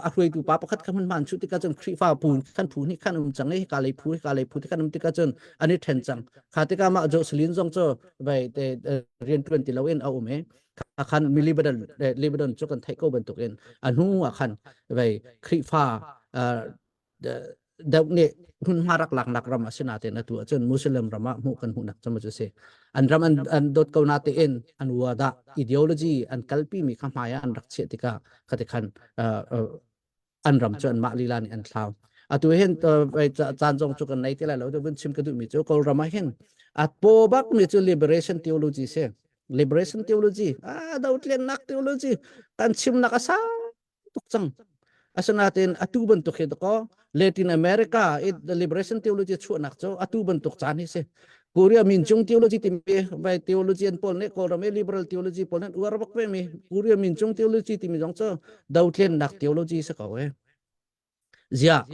a hruaitu pa pakhat kha hmunhma an chuh tikah cun Khrihfa phu khan phu nih khan um cang i ka lei phu ka lei phu ti khan um tikah cun an i ṭhen cang kha tikah mah Jocelyn zong cu vei te rianṭuan ti loin a um i kha khan mi Lebanon Lebanon cu kan theih ko bantukin a hnu ah khan vei Khrihfa deuh nih hmunhma rak laknak ram a si natein atu ahcun Muslim ram ah hmuh kan hmuhnak cem cu si. An ram an, an dawt ko natein an wadah ideology an kalpi mi kha hmai ah an rak chiah tikah khati khan uh, uh, an ram cu anmah lila nih an thlau. Atu hin caan zong cu kan nei ti lai lo vun chim ka duhmi cu Kawlram ah hin a paw bak mi cu liberation theology si. Liberation theology, ah dotlennak theology kan chimnak a sang tuk cang. Asinain atu bantuk hi dakaw Latin America i the liberation theology chuahnak cu atu bantuk caan hi si. Korea Minjung theology timi vai theologian pawl nih Kawlram i liberal theology pawl nih uar bak ve mi Korea Minjung theology timi zong cu dotlennak theology si ko e. Ziah.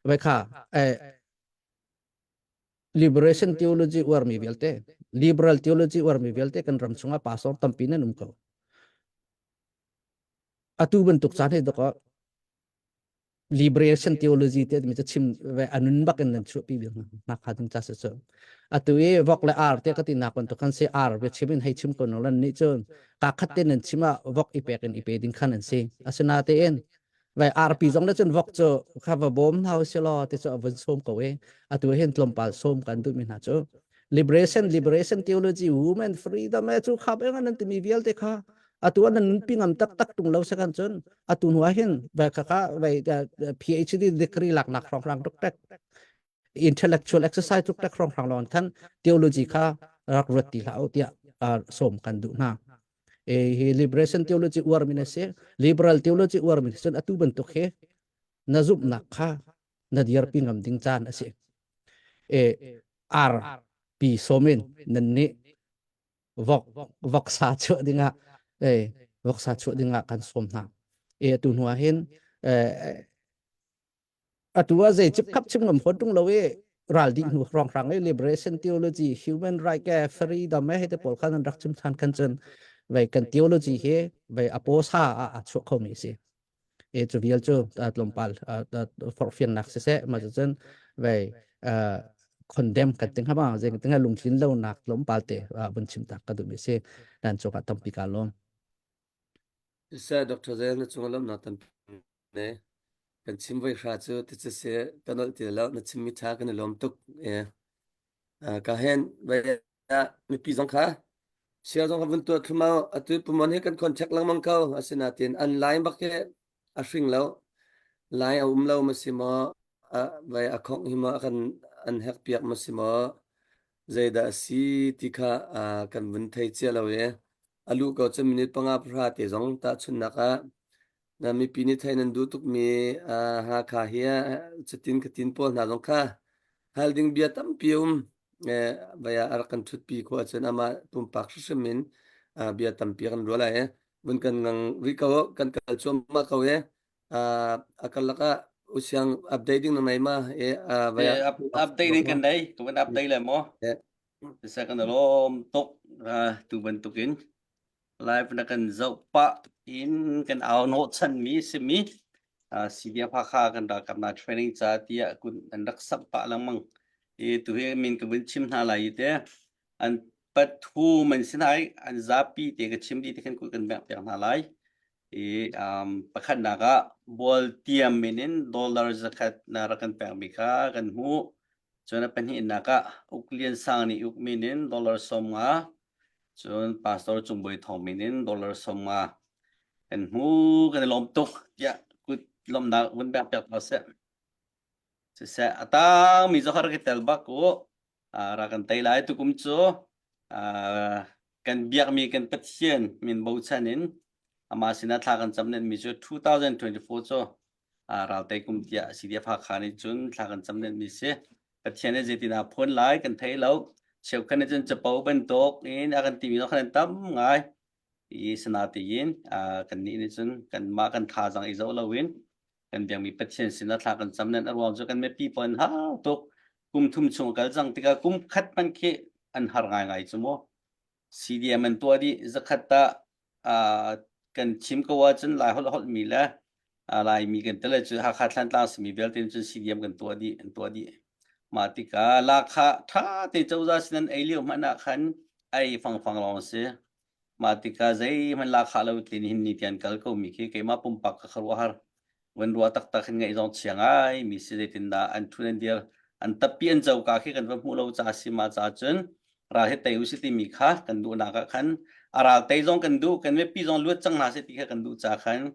Vai kha eh liberation theology uarmi vialte liberal theology uarmi vialte kan ram chungah pastor tampi nan um ko. Atu bantuk caan hi dok liberation theology te mi chu chim ve anun bak in nan chuah pi bil na kha ding cha se chu atu i vok le ar te ka ti nak bantuk kan si ar ve chim in hei chim ko no lan ni chun ka khat te nan chima vok i pek in i pe ding khan an si asina te in vai ar pi zong le chun vok chu kha va bom hau si lo te chu avun som ko e atu hin tlawmpal som kan du mi hna chu liberation liberation theology women freedom e chu khap eng an ti mi vialte kha atu an nun pi ngam tak tak tung lo se kan chun atu hnu ah hin vai kha kha vai PhD degree lak nak hrong hrang tuk tek intellectual exercise tuk tek hrong hrang lon khan theology kha rak ruat ti hlah u tiah som kan duh hna e hi liberation theology uar min ase liberal theology uar min cun atu bantuk he na zumhnak kha na dirpi ngam ding caan asi e r pi somin nan nih vok voksa chuah dingah eh voksa chuah dingah kan sawm hna e atu hnu ah hin atu ah zei chip khap chim ngam hon tung lo e ral dih hnu rong hrang e liberation theology human right ke freedom e hete pawl khan an rak chim than kan cun vai kan theology hi vai aposa a a chuah kho mi si e cu vial cu tlawmpal forhfiannak siseh mah cucun vei condemn kan ting hama zeng tinga lungtlin lo nak tlawmpal te vun chim tak ka duh mi si nan cungah tampi ka lawm Sir Dr. Zel na cung lawmnak tampi ne kan chim voi hra cu ti cu si ka nolh ti lo na chimmi tha kan i lawm tuk e ka hen vai mipi zong kha share zong kha vun tuah thlumau atu pumon he kan contact lengmang ko asinain an line bak he a hring lo line a um lo ma si maw vai a khong hi maw kan an hek piak ma si maw zeidah a si ti kha kan vun thei cia lo e alu ko cu minute panga pahra te zong tahchunnak ah na mipi nih theih nan duh tukmi Hakha hi cutin khatin pawl hna zong kha hal ding bia tampi um vai ah a rak kan ṭhutpi khawh ahcun amah pumpak hrimhrim in bia tampi kan ruah lai vun kan ngang rih ko kan kal cuahmah ko e a karlak ah usiang update ding na nei ma e vai ah update ding kan nei tu kan update le mo Siseh kan lawm tuk tu bantukin live na kan zoh pah in kan au hnawhchan mi simi CDF Hakha kan ralkap hna training ca tiah kun an rak samh pah lengmang i tu hi min ka vun chim hna lai i te an pathum an si hna i an zapi te ka chim dih te khan kan bengh piak hna lai i um, pakhatnak ah bual tiam min in dollar zakhat na rak kan pek mi kha kan hmuh Cun a pahnihnak ah Uk Lian Sang nih uk min in dollar 50, cun Pastor Cung Bawi Thawng min in dollar 50 kan hmu kan i lawm tuk tiah kut lawmhnak vun pek piak hna seh. Siseh a tangmi cu har ka tel bak u. Ra kan tei lai tukum cu kan biakmi kan Pathian min bochan in amah sinah thla kan cam mi cu 2024 cu raltei kum tiah CDF Hakha nih cun thla kan cam mi si. Pathian nih zeitin aa phuan lai kan thei lo. Cheukhat nih cun capo bantuk in a kan timi zong khan tam ngai. I sinatiin kannih nih cun kanmah kan thazaang i zoh loin kan biakmi Pathian sinah thla kan cam nen a ruang cu kan mipi pawl an har tuk. Kum thum chung kal cang tikah kum khat hmanh khi an har ngaingai cu mu. CDM an tuah dih zakhat tah kan chim ko ahcun Lai holh holhmi le Laimi kan tel cu Hakha Thlantlang simi vialte cun CDM kan tuah dih an tuah dih. Mah tikah lahkhah ṭha te cozah sin an ei lio hmanh ah khan ei fangfang lawng a si. Mah tikah zeihmanh lahkhah lo tlin hin ni tian kal ko mi khi keimah pumpak ka khuaruahhar. Van ruah taktak hin ngaih zong chia ngai mi si zeitindah an ṭhun an dir an tappi an coka khi kan va hmuh lo ca si ma ca cun ral hi tei usih timi kha kan duhnak ah khan a ral tei zong kan duh kan mipi zong luat cang hna seh ti kha kan duh ca khan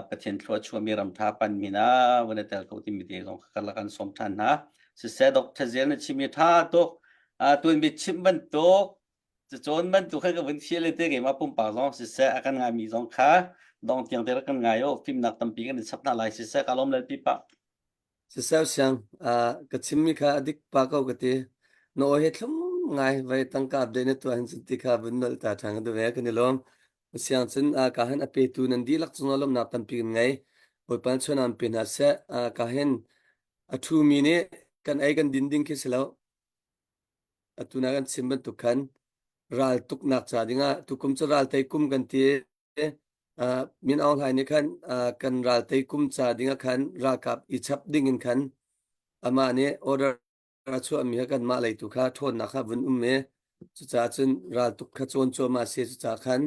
Pathian thlua chuahmi ram ṭha pan min ah van i tel ko timi te zong karlak an sawm ṭhan hna. Siseh Dr. Zel na chimmi ṭha tuk tuanbia chimh bantuk cacawn bantuk khan ka vun fial te keimah pumpak zong siseh a kan ngaimi zong kha dong tiang te rak kan ngai o fimnak tampi kan i chap hna lai siseh ka lawm lalpi pa Siseh siang ka chimmi kha a dik pa ko ka ti na aw he thlum ngai vai tangka update na tuah hin cun ti kha vun nolh ta ṭhan ka duh ve kan i lawm siang cun ka han a petu nan dihlak cung lawmnak tampi kan ngei Bawipa chuan an pe hna seh ka hin. A ṭhumi nih kan ei kan din ding khi si lo. Atu na kan chim bantuk khan ral tuknak ca dingah tukum cu ral tei kum kan ti. Uh, Min Aung Hlaing nih khan uh, kan ral tei kum ca dingah khan ralkap i chap ding in khan amah nih order a chuahmi kha kanmah lei tu kha ṭhawnnak kha vun um i cucaah cun raltuk kha cawn cuahmah a si. Cucaah khan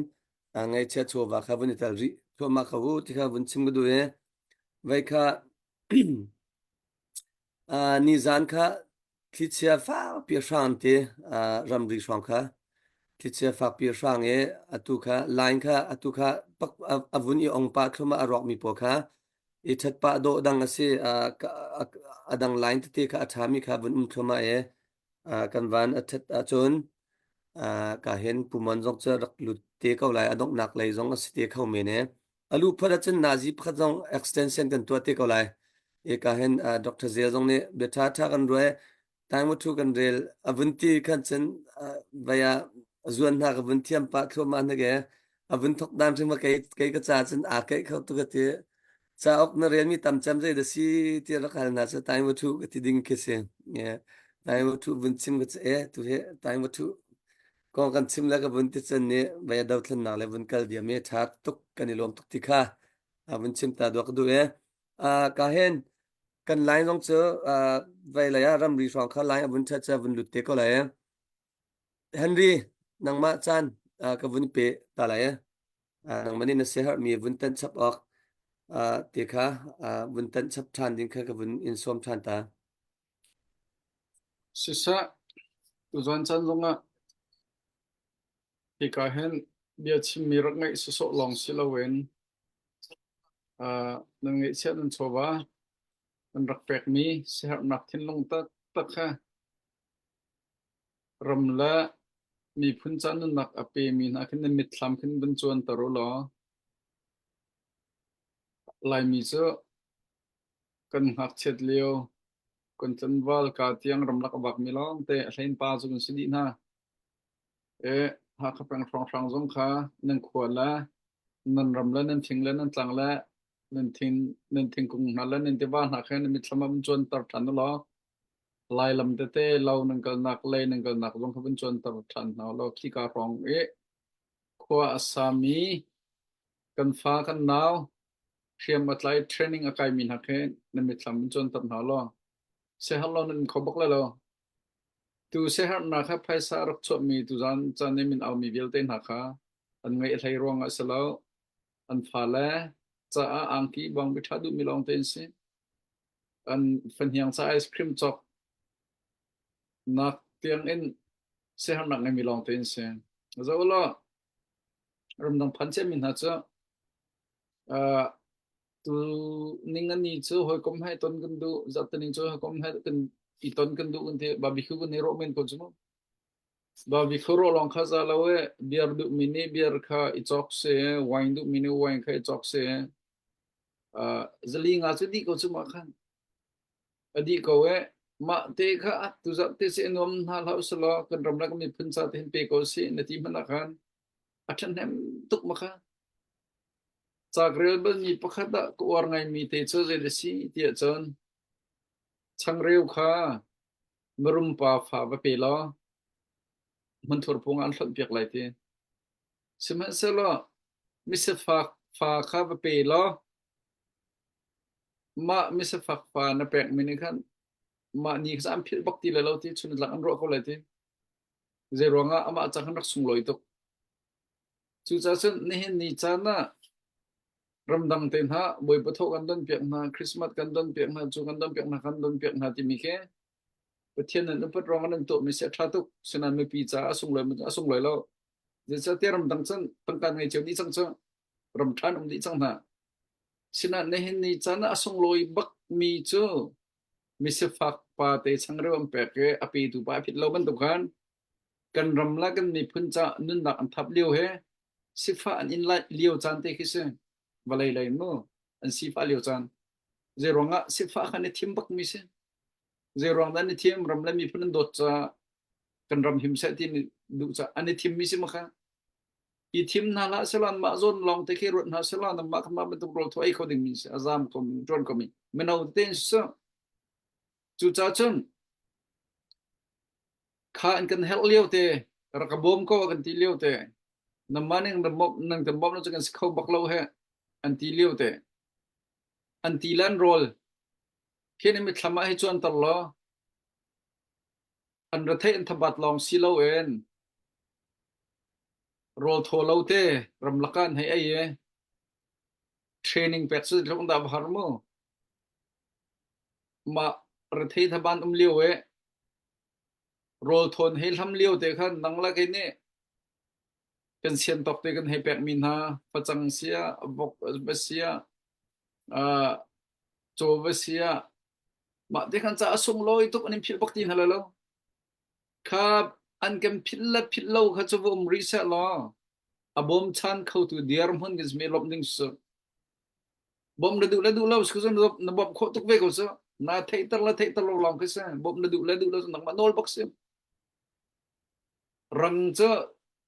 ngaihchiat chawva kha vun i tel rih thluahmah kho u ti kha vun chim ka duh i vei kha nizan kha thlichia fakpi a hrang ti ramri hrawng kha thlichia fakpi a hrang i atu kha line kha atu kha a vun i ong pah thluahmah a rawkmi pawl kha i ṭhat pah dawh dang a si. A dang line tete kha a ṭhami kha vun um thluahmah i kan van a ṭhat ahcun ka hin pumon zong cu rak lut te ko lai. A donghnak lei zong a si te kho men e. A lu phat ahcun nazi pakhat zong extension kan tuah te ko lai. E ka hin Dr. Zel zong nih bia ṭha ṭha kan ruai Taingmuthu kan rel a vun ti khan cun vai ah zuan hna ka vun thiam pah thluahmah hna ke a vun thok dan hrim kei kei ka ca cun aa keih kho tu ka ti cauk na relmi tam cem zei da si ti rak hal hna cu Taingmuthu ka ti ding khi si Taingmuthu vun chim ka e tu he Taingmuthu kong kan chim le ka vun ti cun nih vai dothlennak le vun kal diam i tha tuk kan i lawm tuk ti kha a vun chim ta duak du e ka hen Kan line zong cu uh, vei ah ramri hrawng kha line a vun ṭhat cu vun lut te ko lai. Henry, nangmah caan uh, ka vun pe ta lai. Uh, nangmah nih na siaherhmi vun tan chap awk uh, te kha uh, vun tan chap ṭhan ding kha ka vun in sawm ṭhan ta. Siseh, tuzan caan zongah hika hin bia chimmi rak ngaih sawsawh lawng si loin Nan ngeihchiah nan chawva nan rak pekmi siaherhnak thinlung taktak kha ram le miphun ca nunnak a pemi hna khin nan mitthlam khin vun cuanter u law Laimi cu kan ngakchiat lio kan tlangval ka tiang ramlak a vakmi lawngte a hlein pa cu kan si dih hna. E Hakha peng hrawnghrang zong kha nan khua le nan ram le nan thing le nan tlang le nan thing nan thingkung hna le nan tiva hna kha nan mitthlam ah vun cuanter ṭhan u law Lailam tete lo nan kalnak lei nan kalnak zong kha vun cuanter ṭhan hna u law khika hrawng i khua a sami kan fa kan nau hriam a tlai training a kaimi hna khi nan mitthlam vun cuanter hna u law siaherh lo nan in kho bak lai lo. Tu siaherhnak kha phaisa a rak chuahmi tuzaan caan i min aumi vialte hna kha an ngaih hlei ruangah a si lo. An fale caah angki bawngbi ṭha duhmi lawngte an si. An fahniang ca ice cream cawk nak tiangin siaherhnak ngeimi lawngte an si. Zoh ulaw, ramdang phan ciami hna cu uh, tu ningani cu hawikom he ton kan duh, zarhtaning cu hawikom he kan i ton kan duh kan ti, barbecue kan i rawh men ko cu mu. Barbecue rawh lawng kha za lo e, beer duhmi nih beer kha i cawk si, wine duhmi nih wine kha i cawk si. Uh, zali nga cu dih ko cu mah khan. A dih ko e. Mah te kha tu zarh te si nuam hna hlah usalaw kan ram le kan miphun ca te hin pe ko si na ti hmanh ah khan a ṭhahnem tuk ma kha. Cakrel balmi pakhat ah ka uar ngaimi te cu zei a si tiah cun changreu kha mirum pa fa va pe law hmunthur pung ah an hlonhpiak lai ti. Sihmanhsehlaw misifak fa kha va pe law mah misifak fa na pekmi nih khan mah ni kha an philh bak ti lai lo ti chun lak an ruah ko lai ti. Zei ruangah amah ca khan rak sunglawi tuk. Cucaah cun nihin ni caan ah ramdang te hna Bawipa thaw kan donpiak hna, Christmas kan donpiak hna, cu kan donpiak hna, kan donpiak hna timi khi Pathian nan upat ruangah nan tuahmi si a ṭha tuk. Sinain mipi caah a sunglawi a sunglawi lo. Zeicahtiah ramdang cun tangka ngei cio dih cang cu ram ṭha an um dih cang hna. Sinain nihin ni caan ah a sunglawi bakmi cu misifak pa te changreu an pek i a petu pa a phit lo bantuk khan kan ram le kan miphun ca nunnak an thap lio he sifah an in lai lio caan te khi si vawlei lei mu an sifah lio caan zei ruangah sifah khan i thim bak mi si zei ruang dah an i thim ram le miphun an dawt ca kan ram him seh ti duh ca an i thim mi si ma kha i thim hna hlah selan mah zawn lawng te khi ruat hna selan mah kha mah bantuk rawl thaw ei kho ding mi si a zam ko mi ṭuan ko mi mino te in si. Cucaah cun kha an kan herh lio te rak ka bawm ko kan ti lio te nangmah ning na bawmh nang kan bawmh lo cu kan si kho bak lo he an ti lio te an ti le an rawl khi na mitthlam ah hi cuan tar law an retheih an thabat lawng si loin rawl thaw lo te ramlak ah an hei ei i training pek cu tluk dah va har mu mah rethei thaban um lio i rawl thawn hei hlam lio te khan nang le kei nih kan sian tawk te kan hei pek mi hna facang sia vok va sia uh, caw va sia mah te khan ca a sunglawi tuk an in philh bak ti hna lo kha an kan philh le philh lo kha cu va um rih seh law a bawm chan khotu dirhmun kan si lawmh ding su bawm na duh le duh lo si na bawmh khawh tuk ve ko su na theihter le theihter lo lawng khi si bawmh na duh le duh lo nangmah nawl bak si rang cu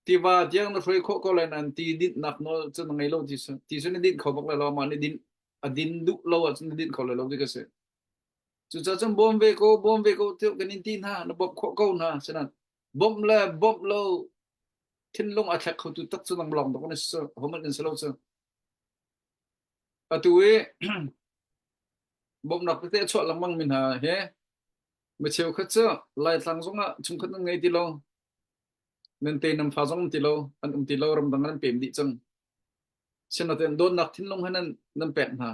tiva tiang na hruai khawh ko lai nan ti dinhnak nawl cu na ngei lo ti su ti su na dinh kho bak lai lo mah ni din a din duh lo ahcun na dinh kho lai lo ti ka si cucaah cun bawm ve ko bawm ve ko tiah kan in ti hna na bawmh khawh ko hna sinan bawmh le bawmh lo thinlung a thlek khotu tak cu nang lawng bak na si hohmanh kan si lo cu atu i bawmhnak tete a chuah lengmang mi hna he mi cheukhat cu Laitlang zongah chungkhat nan ngei ti lo nan te nan fa zong um ti lo an um ti lo ramdang an pem dih cang sinain dawtnak thinlung he nan nan pek hna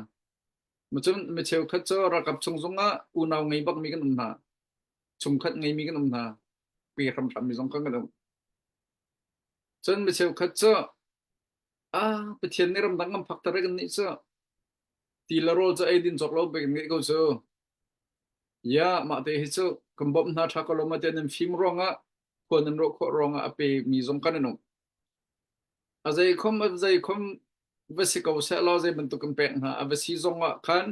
Cun mi cheukhat cu ralkap chung zongah unau ngei bakmi kan um hna chungkhat ngeimi kan um hna pi hramhram mi zong kan um cun mi cheukhat cu ah Pathian nih ramdang kan phak ter kan nih cu ti le rawl cu ei din cawk lo pe kan ngeih ko cu ya mah te hi cu kan bawmh hna tha ko lo ma te nan fim ruangah khua nan rawh khawh ruangah a pe mi zong kan um a zei khom a zei khom va si ko seh law zei bantuk kan pek hna a va si zong ah khan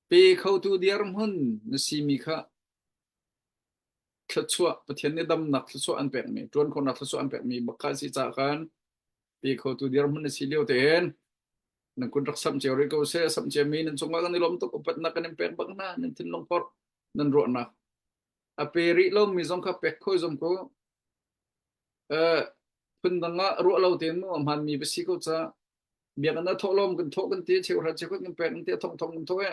Pe khotu dirhmun na simi kha thluachuah Pathian nih damnak thluachuah an pekmi, ṭuan khawhnak thluachuah an pekmi bak kha a si caah khan pe khotu dirhmun na si lio tein nan kut rak samh cio rih ko seh. Samh ciami nan cungah kan i lawm tuk. Upatnak kan in pek bak hna. Nan thinlung phorh, nan ruahnak. A pe rih lomi zong kha pek kho zong ku eh phundang ah ruah lo tein mu a hmaanmi va si ko ca biakinn ah thawhlawm kan thawh kan ti cheuhra cheukhat kan pek kan ti thong thong kan thawh e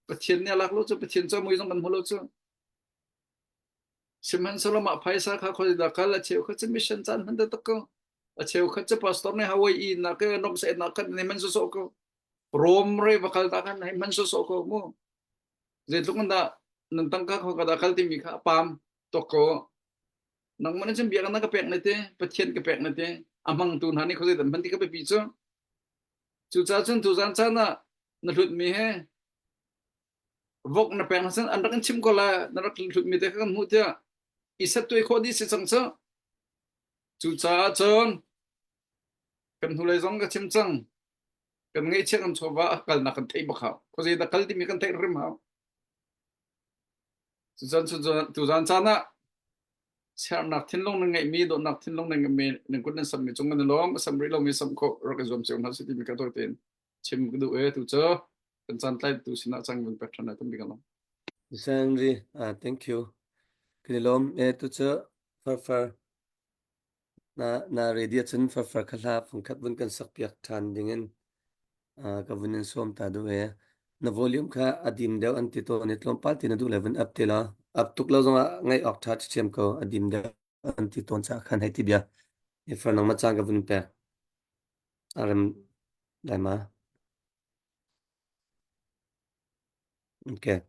Pathian nih a lak lo cu Pathian cu mui zong kan hmu lo cu sihmanhsehlaw mah phaisa kha khoi dah kal a cheukhat cu mission caan hman tak ko a cheukhat cu pastor nih Hawaii na ke nom se na kan ne man so so ko Rome re va kal ta kan hei man so so ko mu zeitluk in dah nan tangka kho ka dah kal timi kha pam tok ko nangmah nih cun biakinn ka pek na ti Pathian ka pek na ti a hmangtu hna nih khuazei dan hman ti ka biapi cu cucaah cun tuzan caan ah na hlutmi he vok na pek na an rak in chim ko la na rak hlutmi te kha kan hmuh tiah i set tuai khawh dih si cang cu cucaah cun kan hnulei zong ka chim cang kan ngeihchiah kan chawva a kalnak kan theih bak hau khuazei dah kal timi kan theih rim hau Cucun tuzan caan ah sernak thinlung na ngeihmi, dawtnak thinlung na ngeihmi, nan kut nan sammi cung nan i lawm, a sam rih lomi sam khawh rak i zuam cio hna sih timi ka tawi tein chim ka duh e tu cu kan caan tlai tu sinah cang vun pek ṭhan tampi ka lawm. Henry, uh, thank you. Kan i lawm. E tu cu farfar Na na ready ahcun farfar kha hla fungkhat vun kan sakpiak ṭhan dingin uh, ka vun in sawm ta duh e. Na volume kha a dim deuh an ti tawn i tlawmpal ti na duh le vun up ti law up tuk lo zongah ngaih awk ṭha ṭhiam ko a dim deuh an ti tawn caah khan hei ti bia. Ifar nangmah caan ka vun pek. A rem lai ma? Okay.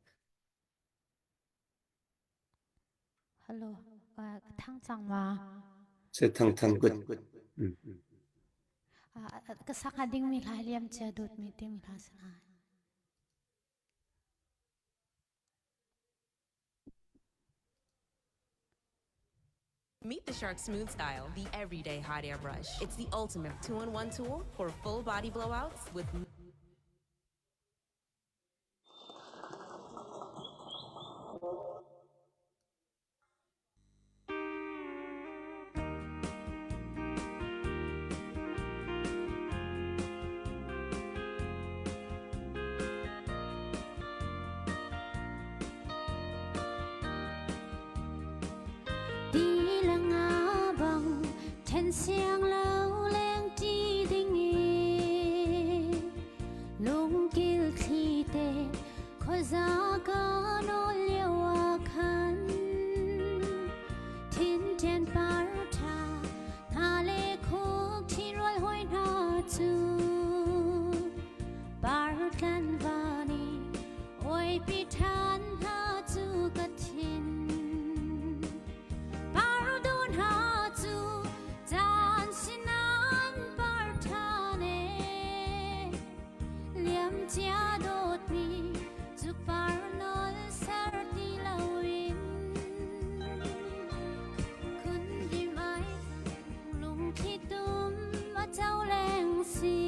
Hello, thang cang ma? Se thang thang good. Mm. Ka sak a ding mi hla liam chia dawt mi te mi hla sa. Meet the Shark Smooth Style, the everyday hot air brush. It's the ultimate two-in-one tool for full body blowouts with le nga bang ṭhen siang lo leng ṭi ding i lungkil thli te khuaza ka nawl lio ah khan thin ṭian par ṭha hna le khuk ṭhi rual hoi hna cu par tlan va nih oipi ṭhan hna cu ka thin par dun hna cu caan sinan par ṭhan e liam cia dawtmi cu par nawl ser ti loin khun dim ai lungthli tum a co leng si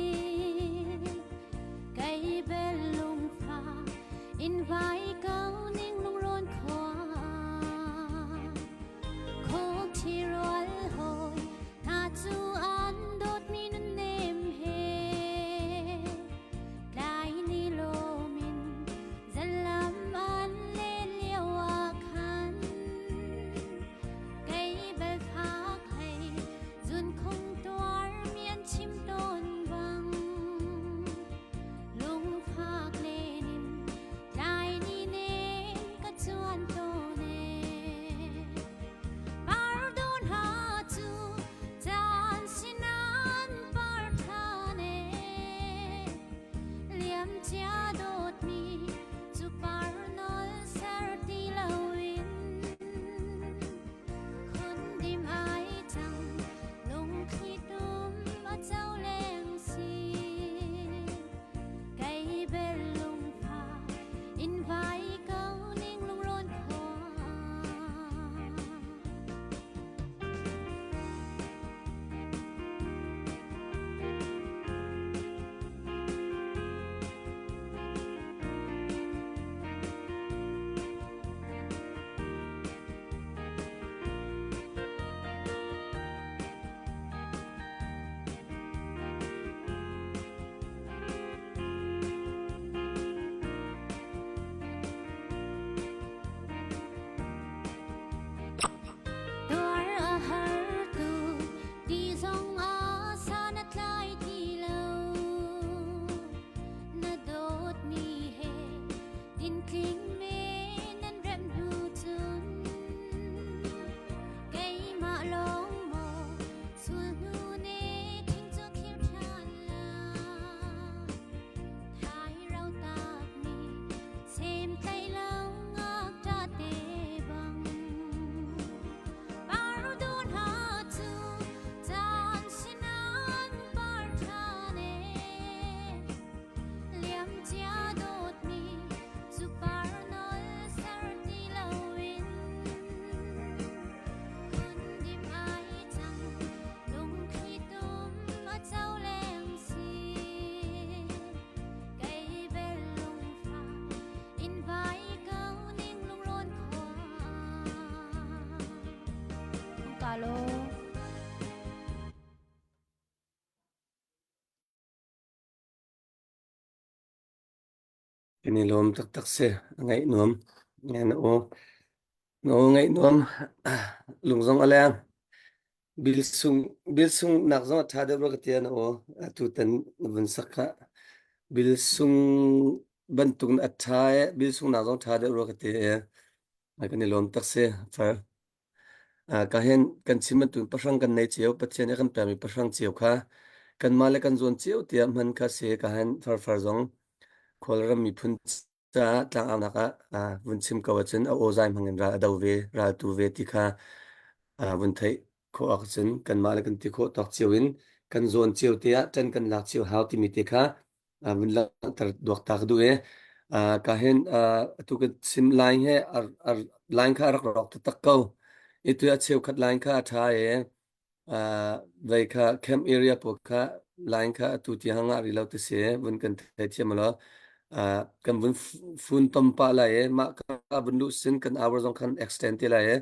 kei bel lungfa in vai ko ning lungrawn khua khok thi rual hoi hna cu an dawtmi nun nem he tlai ni lomin zalam an len lio ah khan kei bel phak hlei zun khung tuar mi an chim tawn bang lungfak len in tlai ni nen ka chuan tawn e par dawn ha cu caan sinan par than e liam cia dawtmi cu par nawl ser ti loin khun dim ai cang lungthli tum a co leng si kei bel lungfa in vai ko ning lungrawn khua. Tuar a har tu ti zong ah san a tlai ti lo. Na dawtmi he tintling men nan rem hnu cun keimah lawng maw sulhnu ne thing cu thlir ṭhan la. Thai ro takmi sem tlai lo ngakṭah te bang par dun ha cu caan sinan par ṭhan e liam cia dawtmi cu par nawl ser ti loin khun dim ai cang lungthli tum a co leng si kei bel lungfa in vai ko ning lungrawn khua Kalo. Kan i lawm taktak si. A ngaih nuam. Ngai na aw. Na aw ngaih nuam. Lung zong a leng. Bil sung bil sung nak zong a ṭha deuh rua ka ti na aw. Atutan na vun sak kha. Bil sung bantuk in a ṭha e. Bil sung nak zong ṭha deuh rua ka ti e. Kan i lawm tak si. Far. Ka hin kan chim bantuk pahrang kan nei cio, Pathian nih a kan pekmi pahrang cio kha kanmah le kan zuan cio tiah hman kha si. Ka hin farfar zong Kawlram miphun caah tlangaunak ah vun chim ko ahcun a aw zai hmang in ral a do ve, ral tu ve ti kha vun theih khawh ahcun kanmah le kan ti khawh tawk cio in kan zawn cio te ah ṭan kan lak cio hau timi te kha vun langhter duak ta ka duh i ka hin atu ka chim line he line kha a rak rawk taktak ko. Itu a cheukhat line kha a ṭha i vei kha camp area pawl kha line kha atu tiang ngah rih lo ti si vun kan theithiam law kan vun fun tom pah lai i mah ka vun luh sin kan hour zong khan extend te lai i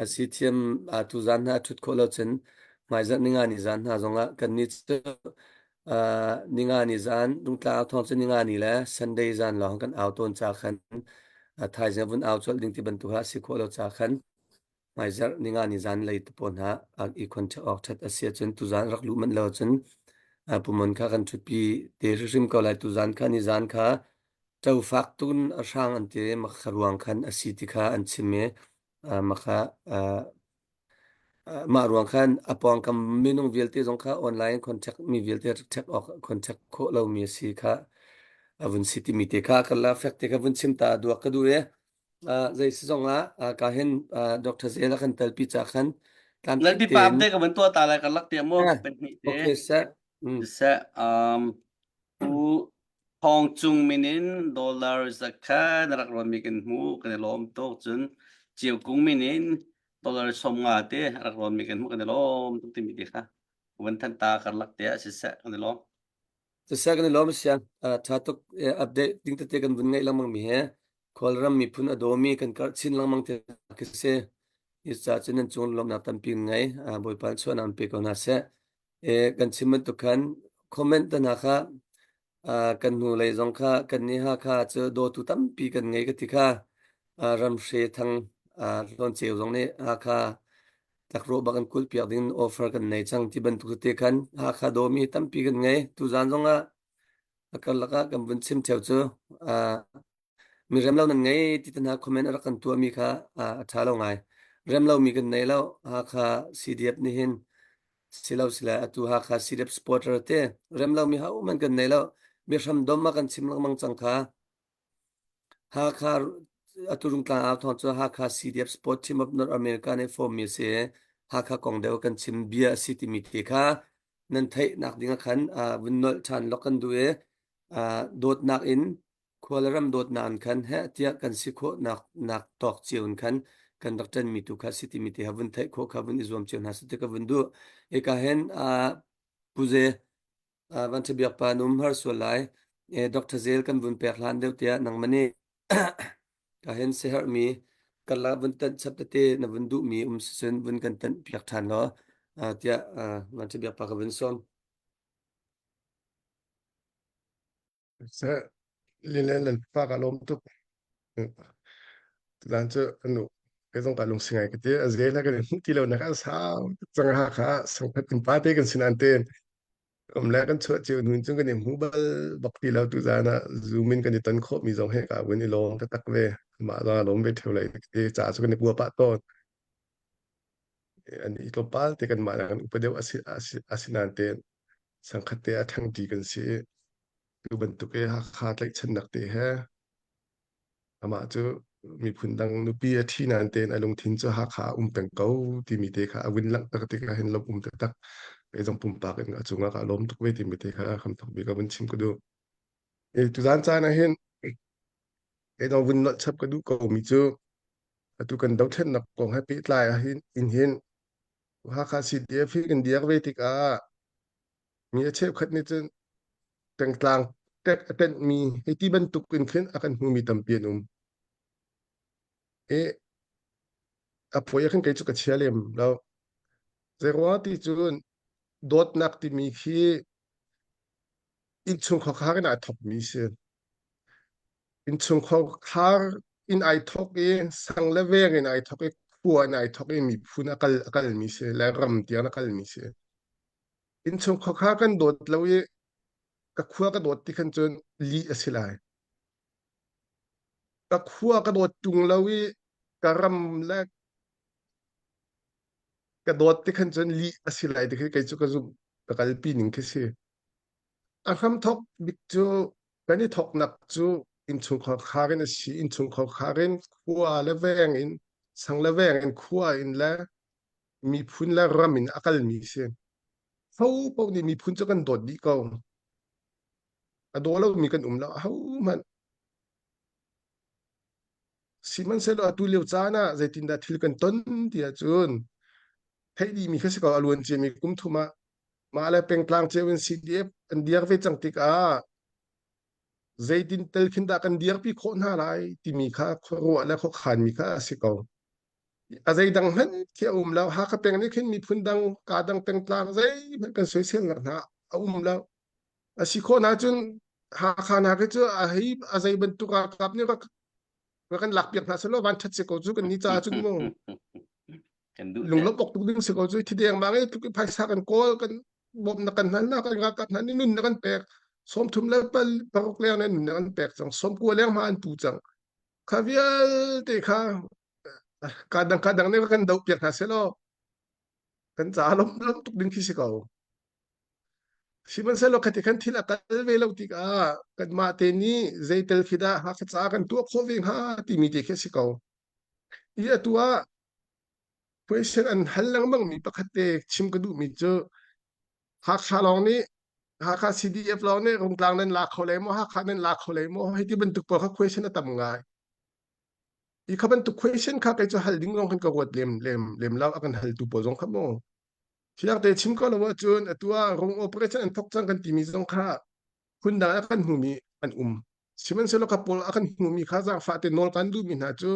A si thiam atu zan hna a ṭhut khawh lo cun hmaizarh ninga ni zan hna zongah kannih cu ninga ni zan Rungtlang au thawng cu ninga ni le Sunday zan lawng kan au tawn ca khan thaizing vun au colh ding ti bantuk ha a si khawh lo ca khan. Hmaizarh ninga ni zan lei te pawl hna i contact awk ṭhat a si ahcun tuzan rak luh manh lo ahcun pumon kha kan ṭhutpi te hrimhrim ko lai. Tuzan kha ni zan kha ṭo fak tun a hrang an ti makha ruang khan a si ti kha an chim i makha mah ruang khan a pawngkam minung vialte zong kha online contact mi vialte check awk contact khawh lomi a si kha a vun si timi te kha kan la fek te kha vun chim ta duak ka duh e. Zei si zong ah ka hin Dr. Zel a kan telpi ca khan Lalpi tlamtling pa tein update ka van tuah ta lai ka lak te mu pen hnih te. Okay sir. Mm. Seh um Pu Thawng Cung min in dollar zakha na rak rawn mi kan hmu kan i lawm tuk cun Ciu Kung min in dollar 50 te rak rawn mi kan hmu kan i lawm tuk timi te kha van than ta karlak te ah siseh kan i lawm. Siseh kan i lawm siang tha tuk update ding tete kan vun ngeih lengmang mi he Kawlram miphun a dawmi kan karh chin lengmang te khi si. Hi ca cu nan cung lawmhnak tampi ngei. Bawipa chuahnak an pe ko hna seh. E, kan chim bantuk khan comment te hna kha kan hnu lei zong kha kan nih Hakha cu dawtu tampi kan ngei ka ti kha Ramhre Thang Hlawn Ceu zong nih Hakha tlakrawh bak an kulh piak ding offer kan nei cang ti bantuk te khan Hakha dawmi tampi kan ngei. Tuzan zong ah a karlak ah kan vun chim theo cu mi rem lo nan ngei ti te hna comment a rak kan tuahmi kha a ṭha lo ngai. Rem lomi kan nei lo. Hakha CDF nih hin silo sile atu Hakha CDF supporter te rem lomi hohmanh kan nei lo. Biahram dom a kan chim lengmang cang kha. Hakha atu Rungtlang au thawng cu Hakha CDF Sport Team of North America nih form mi a si. Hakha kong deuh kan chim bia a si timi te kha nan theihnak ding ah khan vun nolh ṭhan lok kan duh i dawtnak in khua le ram dawtnak in khan heh tiah kan si khawhnak nak tawk cio in khan kan rak ṭanmi tu kha si timi te ha vun theih khawh kha vun i zuam cio hna si ti ka vun duh. Eka hen Puze van ṭha pa num har sual lai Dr. Zel kan vun pek hlan deuh tiah nangmah nih ka hen siaherhmi kan la vun tanh chap tete na vun duhmi um sicun vun kan tanh piak ṭhan law tiah van ṭha biak pa ka vun sawm. Seh lilen lan pa ka lawm tuk. Tuzan cu anu kei zong ka lungsi ngai ka ti a zel kan ti lo nak a sau cang ha kha sangphat in pa te kan sin an ten um le kan chuah cio nun cun kan i hmu bal bak ti lo tuzan ah zoom in kan i ton khawh mi zong he ka vun i lawm taktak ve mah zong a lawm ve theo lai ti ca cu kan i kua pah tawn an i tlawmpal te kan mah kan upa deuh asi asinain te sangkhat te a ṭhangṭi kan si i tu bantuk i Hakha tlaihchannak te he amah cu miphun dang nupi a ṭhi nain tein a lungthin cu Hakha ah um peng ko timi te kha a vun langhter tikah hin lawmh um taktak kei zong pumpak in a cungah ka lawm tuk ve timi te kha hramthok bik a vun chim ka duh. E, tuzan caan ah hin kei zong vun nolh chap ka duh ko mi cu atu kan dothlennak kong he pehtlai ah hin in hin Hakha CDF hi kan diak ve tikah mi a cheukhat nih cun pengtlang tek a tenhmi hei ti bantuk in khin a kan hmumi tampi an um. I a phuai ah khin kei cu ka chia lem lo. Zeiruang ti cun dawtnak timi khi innchungkhar in aa thawkmi si. Innchungkhar in ai thawk i sang le veng in ai thawk i khua in ai thawk i miphun a kal a kalmi si le ram tiang a kalmi si. Innchungkhar kan dawt lo i ka khua ka dawt ti khan cun lih a si lai. Ka khua ka dawt ṭung lo i ka ram le ka dawt ti khan cun lih a si lai ti khi kei cu ka zumh ka kalpi ning khi si. A hramthawk bik cu kan i thawknak cu innchungkhar khar in a si. Innchungkhar khar in khua le veng in sang le veng in khua in le miphun le ram in a kalmi si. Ho paoh nih miphun cu kan dawt dih ko. A daw lomi kan um lo ahohmanh. Sihmanhsehlaw atu lio caan ah zeitindah thil kan ton ti ahcun theih dihmi kha si ko a luan ciami kum thum ah mah le pengtlang cio in CDF an diar ve cang tikah zeitin tel khin dah kan dirpi khawh hna lai timi kha khuaruah le khuakhanmi kha a si ko. A zeidang hmanh khi a um lo. Hakha peng nih khin miphun dang, kaa dang pengtlang zeihmanh kan soiselnak hna a um lo. A si khawh ahcun Hakha hna khi cu a hei a zei bantuk ralkap nih rak rak kan lakpiak hna selaw van ṭhat si ko cu kan ni caah cun mu. Kan duh Lunglawmh awk tuk ding si ko cu thi dengmang i tluk i phaisa kan kawl kan bawmhnak kan hal na kan ralkap hna nih nunnak an pek 30 le pal paruk leng nih nunnak an pek cang 90 leng hma an pu cang kha vialte kha ka dang ka dang nih kan doh piak hna selaw kan ca lom lom tuk ding khi si ko sihmanhsehlaw khati khan thil a kal ve lo tikah kanmah te nih zeitel khi dah Hakha ca kan tuah khawh ve hnga timi te khi a si ko i atu ah question an hal lengmang mi pakhat te chim ka duhmi cu Hakha lawng nih Hakha CDF lawng nih Rungtlang nan la kho lai maw Hakha nan la kho lai maw hei ti bantuk pawl kha question a tam ngai i kha bantuk question kha kei cu hal ding zong khan ka ruat lem lem lem lo a kan haltu pawl zong kha mu fiang te chim ko lo ahcun atu ah rung operation an thok cang kan timi zong kha phundang a kan hmumi an um sihmanhsehlaw ka pawl a kan hmumi kha zaangfah te nawl kan duhmi hna cu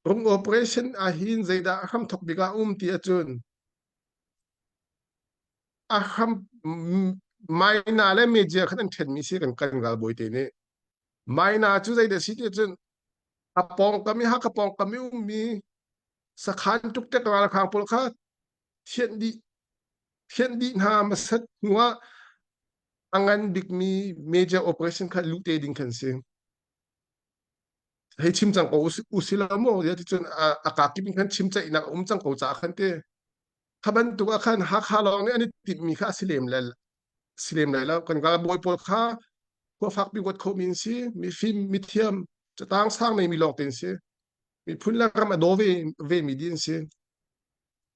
rung operation ahhin zeidah a hramthok bik ah um ti ahcun a hram maina le media khan an ṭhenmi si kan kan ralbawi te nih maina cu zeidah si ti ahcun a pawngkam i Hakha pawngkam i ummi sakhan tuktek ralhrang pawl kha thianh dih thianh dih hna hmasat hnuah a ngan bikmi major operation kha luh te ding khan si hei chim cang ko usi la maw ya ti cun a ka kip in khan chim ceihnak a um cang ko ca khan te kha bantuk ah khan Hakha lawng nih an i timhmi kha a si lem le si lem lai lo kan ralbawi pawl kha khua fakpi ruat kho mi an si mifim mithiam catang sang nei mi lawng te an si miphun le ram a daw ve ve mi di an si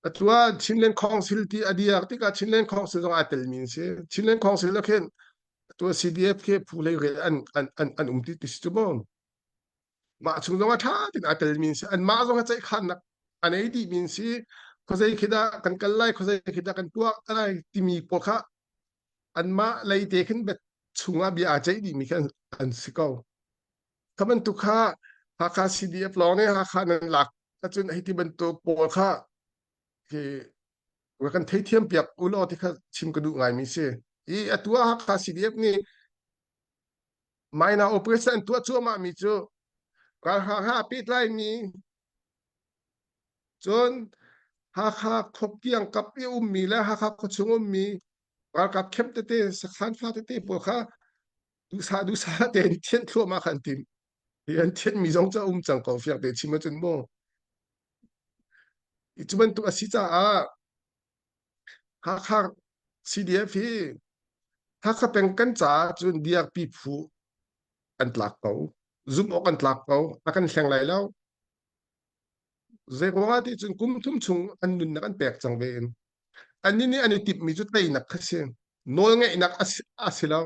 atu ah Chinland Council ti a diak tikah Chinland Council zong aa telmi an si Chinland Council ah khin atu ah CDF khi phu hlei rel an an an an um ti ti si cu mu mah chung zong ah ṭha tein aa telmi an si anmah zong a ceihkhannak a nei dihmi an si khuazei khi dah kan kal lai khuazei khi dah kan tuah lai timi pawl kha anmah lei te khin bet chungah bia aa ceih dihmi khi an, an si ko Kha bantuk kha Hakha CDF lawng nih Hakha nan lak ahcun hei ti bantuk pawl kha hi kan theithiam piak u law ti kha chim ka duh ngaimi si. I atu ah Hakha CDF nih minor operation an tuah cuahmah mi cu ralhrang ha pehtlaimi cun Hakha khuapiang kap i ummi le Hakha khuachung ummi ralkap camp tete sakhan fa tete pawl kha duhsah duhsah tein thianh thluahmah kha an tim. Hi an thianhmi zong cu a um cang ko fiang te chim ahcun mu. Hi cu bantuk a si caah Hakha CDF hi Hakha peng kan caah cun DRP phu an tlak ko. Zumh awk an tlak ko. A kan hleng lai lo. Zei ruangah ti cun kum thum chung an nunnak an pek cang ve in. Annih nih an i timhmi cu teinak kha si. Nawlngeihnak a si lo.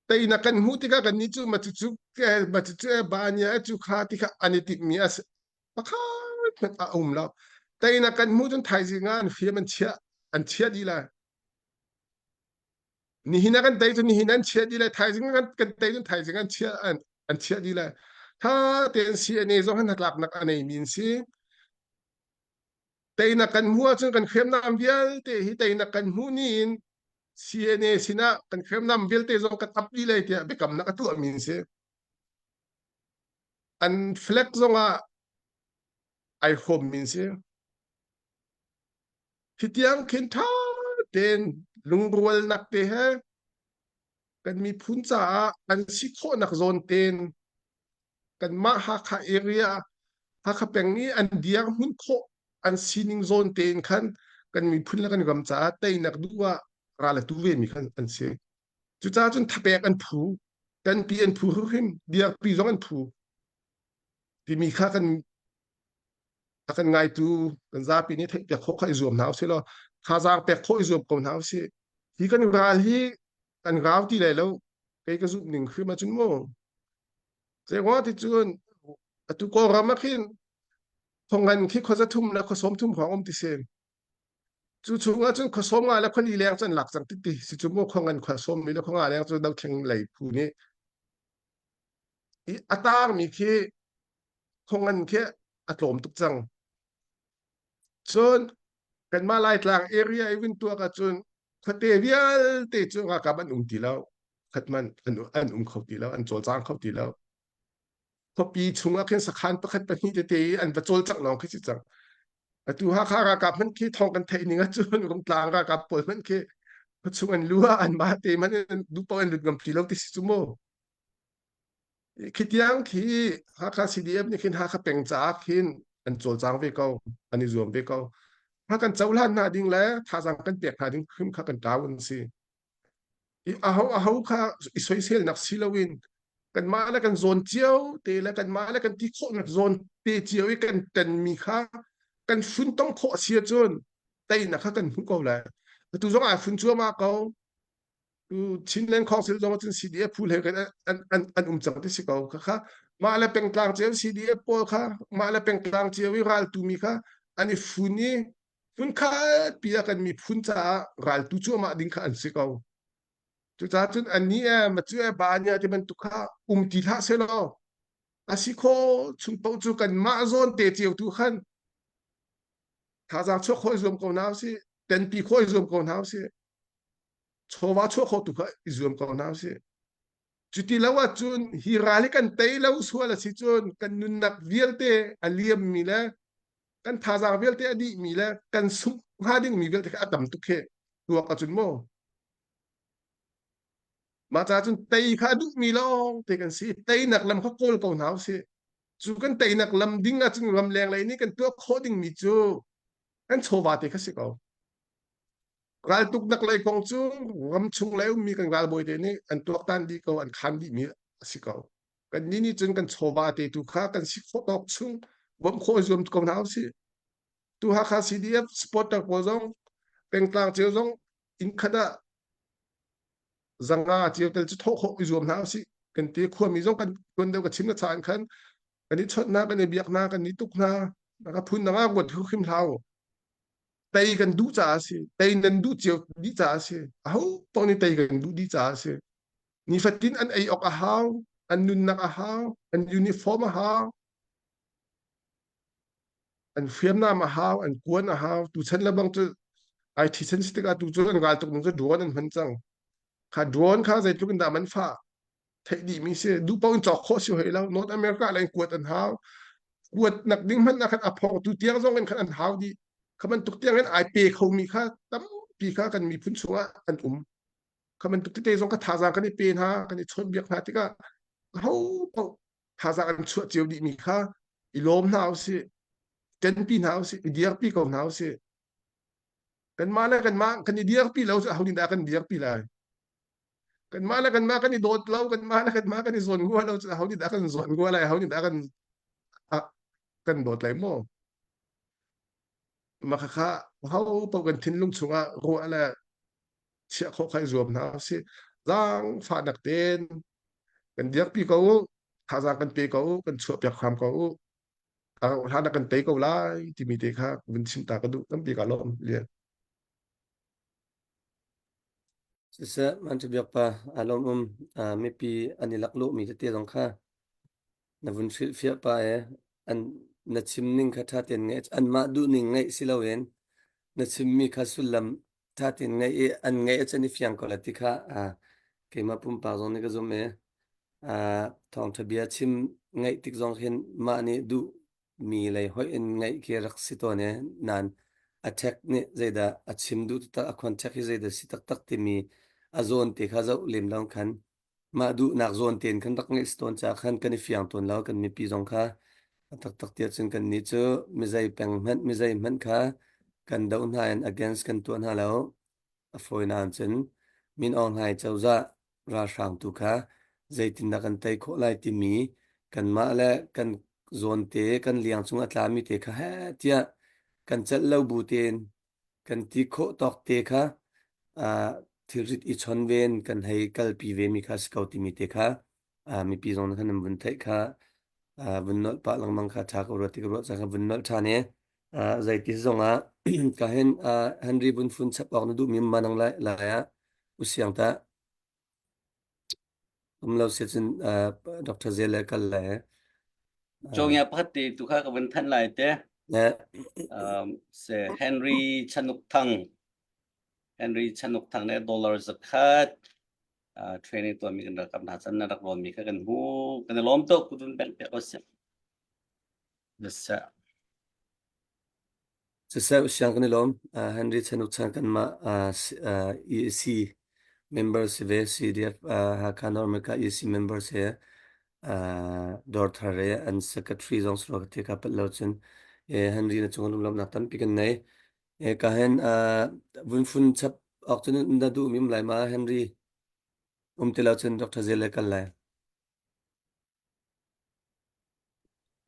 Teinak kan hmuh tikah kannih cu macucu macucu banya cu kha ti kha an i timhmi a si. Pakhat hmanh a um lo. Teinak kan hmuh cun thaizing ah an fiam an chiah an chiah dih lai. Nihin ah kan tei cun nihin an chiah dih lai. Thaizing kan kan tei cun thaizing an chiah an, an chiah dih lai. Tha tein CNA zong hin hnatlaknak a neimi an si. Teinak kan hmuh ahcun kan hriamnam vialte hi teinak kan hmuh ni in CNA sinah kan hriamnam vialte zong kan ap dih lai tiah biakamnak a tuahmi an si. An flag zongah ai hrawmmi an si. Hi tiang khin ṭha tein lungrualnak te he kan miphun caah an si khawhnak zawn tein kanmah Hakha area Hakha peng i an dirhmun khawh an sining zawn tein khan kan miphun le kan ram caah teinak duh ah ral a tu ve mi khan an si. Cucaah cun thapek an phu, tanpi an phu hrim, dirpi zong an phu timi kha kan a kan ngaitu kan zapi nih theihpiak khawh kha i zuam hna usih law thazaang pek khawh i zuam ko hna usih. Hi kan ral hi kan rau ti lai lo kei ka zumh ning hrim ahcun mu Zeiruang ti cun atu Kawlram ah khin khongan khi khuaza thum le khuasawm thum hrawng um ti si. Cu chung ah cun khuasawm nga le khuali leng cu an lak cang ti ti si cu mu khongan khuasawm mi le khuanga leng cu dothling lei phu nih i a taangmi khi khongan khi a tlawm tuk cang. Cun kanmah Laitlang area i vun tuak ahcun khuate vialte cu ralkap an um ti lo. Khat man an, an um kho ti lo, an cawlcang kho ti lo. Khuapi chungah khin sakhan pakhat pahnih tete i an va cawlcangh lawng khi si cang. Atu Hakha ralkap hmanh khi thawng kan theih ning ahcun Rungtlang ralkap pawl hmanh khi khuachung an lu ah anmah te hmanh in duh paoh in lut ngam ti lo ti si cu mu. Khi tiang khi Hakha CDF nih khin Hakha peng caah khin an cawlcang ve ko, an i zuam ve ko. Kha kan cohlan hna ding le thazaang kan pek hna ding hrim kha kan tau an si. I aho aho kha i soiselnak si loin kanmah le kan zawn cio te le kanmah le kan ti khawhnak zawn te cio i kan tenmi kha kan funtom khawh a si ahcun teinak kha kan hmu ko lai. Atu zong ai fun cuahmah ko. Tu Chinland Council zong ahcun CDF phu he kan an, an, an um cang ti si ko. Kha kha mah le pengtlang cio CDF pawl kha mah le pengtlang cio i raltu mi kha an i fun i hmunkhat pi ah kan miphun caah raltu cuahmah ding kha an si ko. Cucaah cun annih e macu e ba nia ti bantuk kha um ti hlah selaw a si khawh chung paoh cu kanmah zawn te cio tu khan thazaang chuah khawh i zuam ko hna usih tenpi khawh i zuam ko hna usih chawva chuah khawh tu kha i zuam ko hna usih cuti lo ahcun hi ral hi kan tei lo sual a si cun kan nunnak vialte a liammi le kan thazaang vialte a dihmi le kan sungh hnga dingmi vialte kha a tam tuk khi tuak ahcun maw mah caah cun tei kha a duhmi lawng te kan si teinak lam kha kawl ko hna usih cu kan teinak lam ding ahcun ramleng lei nih kan tuah khawh dingmi cu kan chawva te kha si ko raltuknak lei kong cu ramchung lei ummi kan ralbawi te nih an tuaktan dih ko an khan dihmi a si ko Kannih nih cun kan chawva te tu kha kan si khawh tawk chung bawmh khawh i zuam ko hna usih. Tu Hakha CDF supporter pawl zong pengtlang cio zong inn khat ah zanga cio tel cu thawh khawh i zuam hna usih. Kan ti khuami zong kan tuan deuh ka chim na cha in khan kan i chawnh hna kan i biak hna kan i tuk hna ka phun dang ah ruat hrim hlah tei kan duh caah a si tei nan duh cio dih caah a si aho paoh nih tei kan duh dih caah a si Nifatin an ei awk a hau, an nunnak a hau, an uniform a hau, an hriamnam a hau, an kuan a hau. Tuchan le bang cu IT chan si tikah tu cu an ral tuk ning cu drone an hman cang. Kha drone kha zeitluk in dah man fah theih dihmi si. Duh paoh in cawk khawh si hoi lo. North America le in kuat an hau. Kuat nak ding hmanh ah khan a phawngtu tiang zong in khan an hau dih. Kha bantuk tiang in ai pe khomi kha tampi kha kan miphun chungah an um. Kha bantuk tete zong kha thazaang kan i pe hna kan i chawnhbiak hna tikah aho paoh thazaang an chuah cio dihmi kha i lawm hna usih ṭanpi hna usih i dirpi ko hna usih kanmah le kanmah kan i dirpi lo cu aho nih dah kan dirpi lai kanmah le kanmah kan i dawt lo kanmah le kanmah kan i zawn rua lo cu aho nih dah kan zawn rua lai aho nih dah kan kan dawt lai maw mah khakha aho paoh kan thinlung chungah ruah le chiah khawh kha i zuam hna usih. Zaangfahnak tein kan dirpi ko u, thazaang kan pe ko u, kan chuahpiak hram ko u. Hlan ah kan tei ko lai timi te kha vun chim ta ka duh tampi ka lawm lian. Siseh, man biak pa aa lawm um mipi an i laklawh mi tete zong kha na vun hrilhfiah pa e an na chim ning kha ṭha tein ngaih anmah duh ning ngaih si loin na chimmi kha sullam ṭha tein ngaih i an ngaih ahcun i fiang ko la ti kha keimah pumpak zong nih ka zumh i thawngṭha bia chim ngaih tik zong hin mah nih duh mi lei hoih in ngaih khi rak si tawn i nain a ṭhek nih zeidah a chim duh taktak a contact hi zeidah si taktak timi a zawn te kha zoh lem lo khan mah duhnak zawn tein khan rak ngeih si tawn caah khan kan i fiang tawn lo kan mipi zong kha a taktak tiah cun kannih cu mizei peng hmanh mizei hmanh kha kan doh hna in against kan tuah hna lo a fawinak cun Min Aung Hlaing cozah ralhrang tu kha zeitindah kan tei khawh lai timi kanmah le kan zawn te kan liang cung a tlami te kha heh tiah kan celh lo bu tein kan ti khawh tawk te kha uh, thilrit i chon ven kan hei kalpi ve mi kha si ko timi te kha uh, mipi zong khan nan vun theih kha uh, vun nolh pah lengmang kha tha ko ruat ti ka ruah cang kha vun nolh than i uh, zeiti zong ah ka hin uh, Henry vun fun chap awk na duh mi manang lai lai ah usiang ta um lo si cun uh, Dr. Zele kal le Chongya pakhat te tu kha ka vun thanh lai te. Um, se Henry Chanuk Thang Henry Chanuk Thang ne dollar zakhat uh, training tuah mi kan rak hna chan na rak rawn mi kha kan hmu kan i lawm tuk kutun pek pek o si. Yes sir. Siseh siang kan i lawm. Uh, Henry Chanuk chan kanmah uh, uh, EAC member si ve CDF uh, Hakha North America EAC member si uh, Dawrthar re an secretary zong sro ka te ka pat lo cun eh, Henry na cung lunglawmnak tampi kan nei. Eh, ka hen uh, vun fun chap ok cun na duh mi um lai ma Henry um ti lo cun Dr. Zel le kal lai.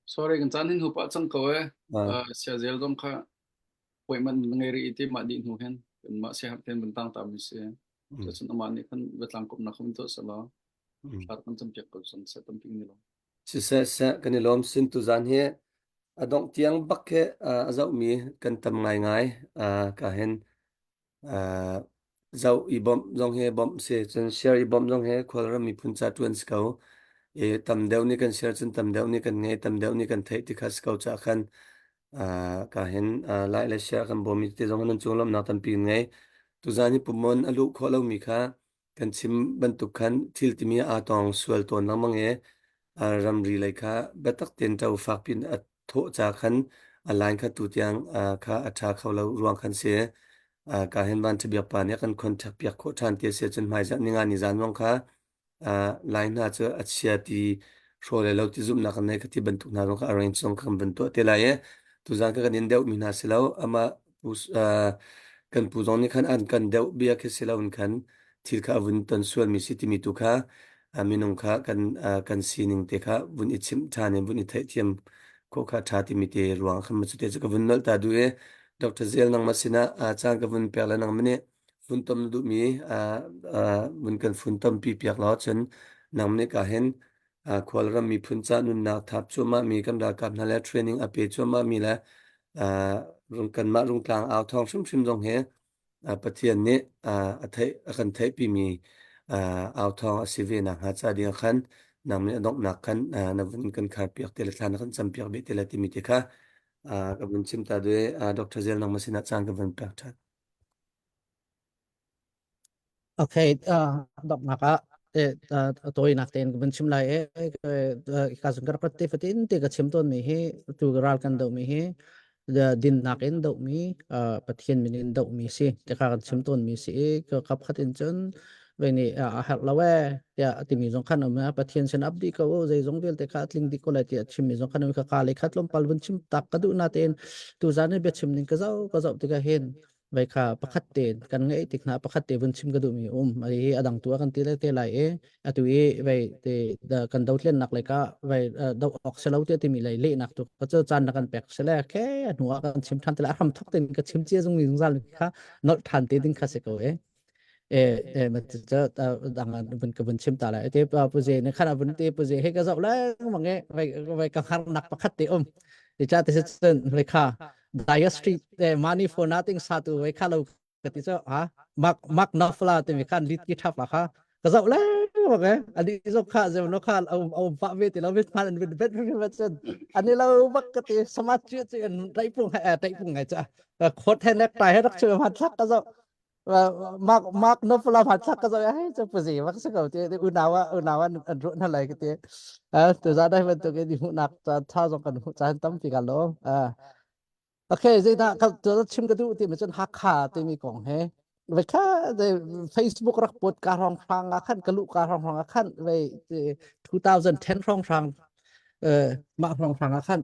Sorry kan caan hin hupa cang ko e. Uh, sia zel zong kha appointment na ngei rih ti mah dih hnu hin kan mah sia ten ban tang ta mi si. Cun amah nih khan biatlang komnak kha mun tuah selaw thla kan cam piak ko cun se tampi ni lo. Siseh seh kan i lawm sin tuzan hi a dongh tiang bak khi a zohmi kan tam ngaingai ka hin Zoh i bawmh zong hi bawmh si, cun share i bawmh zong hi Kawlram miphun ca ṭuan si ko. I tam deuh nih kan share cun tam deuh nih kan ngei, tam deuh nih kan theih ti kha si ko caah khan ka hin like le share kan bawm i te zong nan cung lawmhnak tampi kan ngei. Tuzaan hi pumon a luh khawh lomi kha kan chim bantuk khan thil timi aa tawng sual tawn lengmang i ramri lei kha biatak tein ṭo fak piin a thawh ca khan a line kha tu tiang kha a ṭha kho lo ruang khan si. Ka hin van ṭhabiak pa nih a kan contact piak khawh ṭhan ti a si ahcun hmaizarh ninga ni zan zong kha line hna cu a chia ti hraw le lo ti zumhnak kan nei ka ti bantuk hna zong kha arrange zong kan van tuah te lai i tuzan ka kan in deuh mi hna si lo amah kan pu zong nih khan an kan deuh bia khi si lo in khan thil kha a vun ton sualmi si timi tu kha minung kha kan kan sining te kha vun i chimh ṭhan in vun i theihthiam khawh kha ṭha timi te ruang khan cu te cu ka vun nolh ta duh i Dr. Zel nangmah sinah caan ka vun pek le nangmah nih funtom na duhmi vun kan funtom pi piak law cun nangmah nih ka hin khualram miphun ca nunnak thap cuahmah mi kan ralkap hna le training a pe cuahmah mi le kanmah Rungtlang au thawng hrimhrim zong hi Pathian nih a theih a kan theihpi mi au thawng a si ve nakhnga ca ding ah khan nang nih a donghnak khan na vun kan khar piak te le thla na kan cam piak beh te le timi te kha ka vun chim ta duai Dr. Zel nangmah sinah caan ka vun pek ṭhan. Okay, uh, donghnak ah eh, uh, tawinak tein ka vun chim lai eh, ka zung ka rak te fatin te ka chim tawn mi hi tu ral kan do mi hi dinnak in do mi Pathian min in do mi si te kha kan chim tawn mi si i ka kap khat in cun ve ni a herh lo e tiah timi zong khan um Pathian sin ap di ko zei zong vialte kha tling di ko lai tiah chim mi zong khan um ka ka le khat tlawmpal vun chim tak ka duh na tein tu zan i bia chim ning ka zau ka zau tikah hin vai kha pakhat te kan ngeih tik hna pakhat te vun chim ka duhmi um hi adang tu kan ti le te lai i atu i vai te kan dotlen nak le ka vai do ok selo te timi lei le nak tu ka chu chan na kan pek sele ke hnu ah kan chim than te la hram thok ten ka chim chia zung ni zungzal kha nol than te ding kha se ko e e e ma cha dang vun ka vun chim ta lai te pa pu je ne khana vun te pu je he ka zau la mang e vai vai ka har nak pakhat te um ti cha te chen vai kha Dire Street eh, money for nothing sa tu vai kha lo ka ti cho ha mak mak nafla te mi khan lit ki thap kha ka zau le bak e ani zo kha zeu no kha au au pa ve ti lo mit man an bet bet bet chen ani lo bak ka ti samat chu chu an rai pung ha tai pung ngai cha khot he nek tai he rak chu ma thak ka zau mak mak nafla ma thak ka zau ai chu puzi mak se ko ti unawa unawa an ru na lai ka ti a tu za dai ban tu ke di hu nak cha tha zong kan hu chan tam pi ka lo a Okay, zeidah ka tu chim ka duh ti mi cun Hakha timi kong he ve kha de Facebook rak pot ka rong hrang ah khan ka lu ka rong hrang ah khan ve 2010 rong hrang eh mah rong hrang ah khan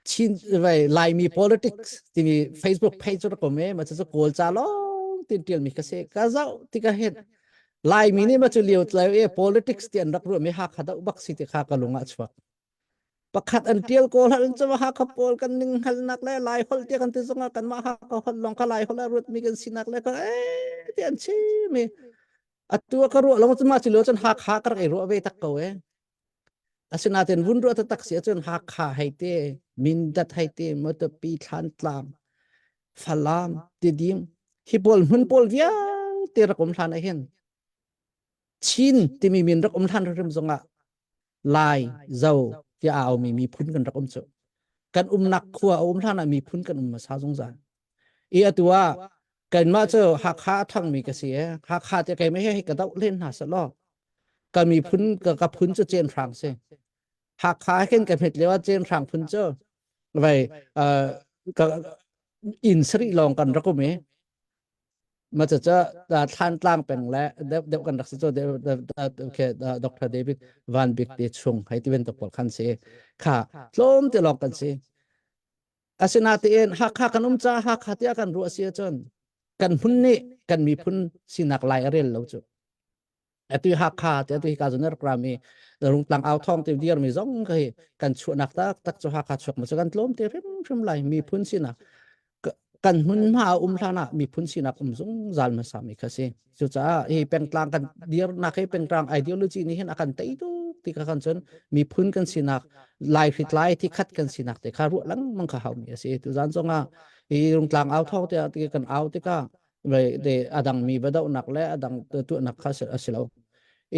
Chin ve Laimi politics timi Facebook page rak um e ma chu kawl cha long tin tial mi ka se ka zau ti ka hen Laimi nih ma chu liu tlai e politics ti an rak ru mi Hakha dau bak si ti kha ka lung ah chuak Pakhat an ṭial ko hlah cun Hakha pawl kan ning hngalhnak le Laiholh tiah kan ti zongah kanmah Hakha holh lawng kha Laiholh ah ruatmi kan sinak le ka ee ti an chim i atu ah ka ruah lawng cu mah cu lio cun Hakha ka rak i ruah ve tak ko ee. Asinain vun ruah taktak si ahcun Hakha hei te, Mindat hei te, Matupi, Thlantlang, Falam, Tidim, hi pawl hmun pawl vialte rak um hlan ah hin Chin timi min rak um hlan hrim zongah Lai, Zo tiah aa aumi miphun kan rak um cu. Kan umnak khua a um hlan ah miphun kan um hmasa zungzal. I atu ah kanmah cu Hakha a thangmi ka si e. Hakha te keimah he ka doh len hna selaw ka miphun ka, ka phun cu Cen Hrang si. Hakha hin ka hmet lio ah Cen Hrang phun cu vai uh, ka inn sarih lawng kan rak um i ma ca ca thlan tlang peng le deuh deuh kan rak si cho okay Dr. David Van Bik te chung hei ti bantuk pawl khan si kha tlawm te lawng kan si asinain Hakha kan um ca Hakha tiah kan ruah si ahcun kan hmun nih kan miphun sinak lai a rel lo cu atu Hakha te atu hi ka zon rak rami rungtlang au thong te dir mi zong ka hi kan chuahnak tak tak cu Hakha chuak ma cu kan tlawm te hrim hrim lai miphun sinak kan hmunhma a um hlan ah miphun sinak um zungzal hmasa mi kha si cucaah hi pengtlang kan dirnak hi pengtlang ideology nih hin a kan tei tuk ti kha kan cun miphun kan sinak lai hritlai thi khat kan sinak te kha ruah lengmang kha hau mi a si tuzan zongah hi rungtlang au thawng te ah kan au tikah de adang mi va dohnak le adang tuahnak kha a si lo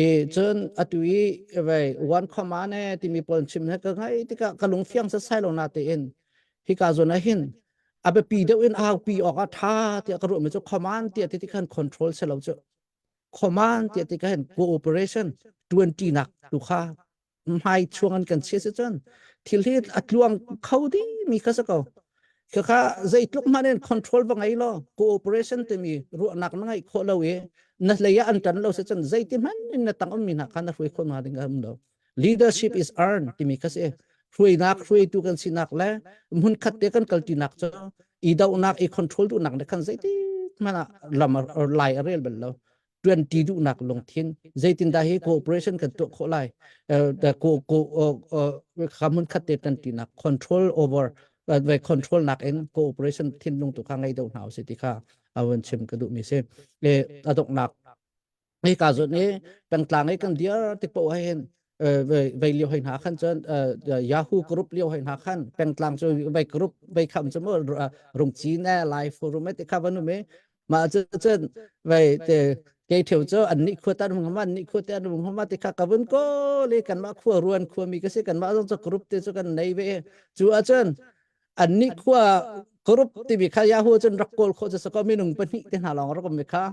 i cun atu i vei one comma ne timi pawl chim he ka ngai tikah ka lung fiang sasai lo na tein hika zawn ah hin a biapi deuh in aupi awk a ṭha tiah ka ruahmi cu command tiah ti khan control si lo cu command tiah ti khan cooperation ṭuanṭinak tu kha hmai chuang an kan chia si cun thil hi a tluang kho dih mi kha si ko khakha zeitluk hmanh in control va ngei law cooperation timi ruahnak na ngeih khawh lo i na hlei ah an ṭan lo si cun zeiti hmanh in na tang ummi hna kha na hruai khawh hna ding a um lo leadership is earned timi kha si hruainak hruaitu kan sinak le hmun khat te kan kaltinak cu i dohnak i control duhnak ne khan zeiti hmanh ah lam lai a rel bal lo tuanti duhnak lungthin zeitindah hi cooperation kan tuah khawh lai ko ko kha hmun khat te tantinak control over ve control nak in cooperation thinlung tu kha ngei deuh hna usih ti kha awun chim ka duh mi si e adoknak Hika zawn i pengtlang i kan dir tik paoh ah hin vei lio hoi hna khan cun Yahoo group lio hoi hna khan pengtlang cu vei group vei kham cu mu rungcin e lai forum e ti kha van um i mah cu cun vei te kei theu cu an nih khua tan hung ma an nih khua te an hung ma ti kha ka vun ko le kanmah khua ruan khua mi ka si kanmah zong cu group te cu kan nei ve cu ahcun annih khua group timi kha Yahoo cun rak kawl khawh cu sakaw minung pahnih te hna lawng rak um mi kha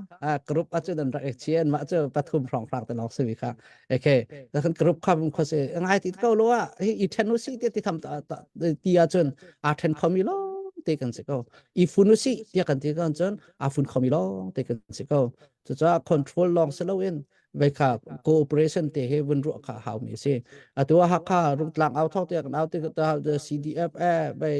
group ahcun an rak ek chian mah cu pathum hrawng hrang te lawng si mi kha okay kan group kha kho se ngai ti ko lo ah hi i then u si ti ti tham ta ti ahcun aa then kho mi lawng te kan si ko i fun u si tiah kan ti kan cun aa fun kho mi lawng te kan si ko cucaah control lawng si loin vei kha cooperation te he vun ruah kha hau mi si atu Hakha rungtlang au thok te kan au te ta CDF e vei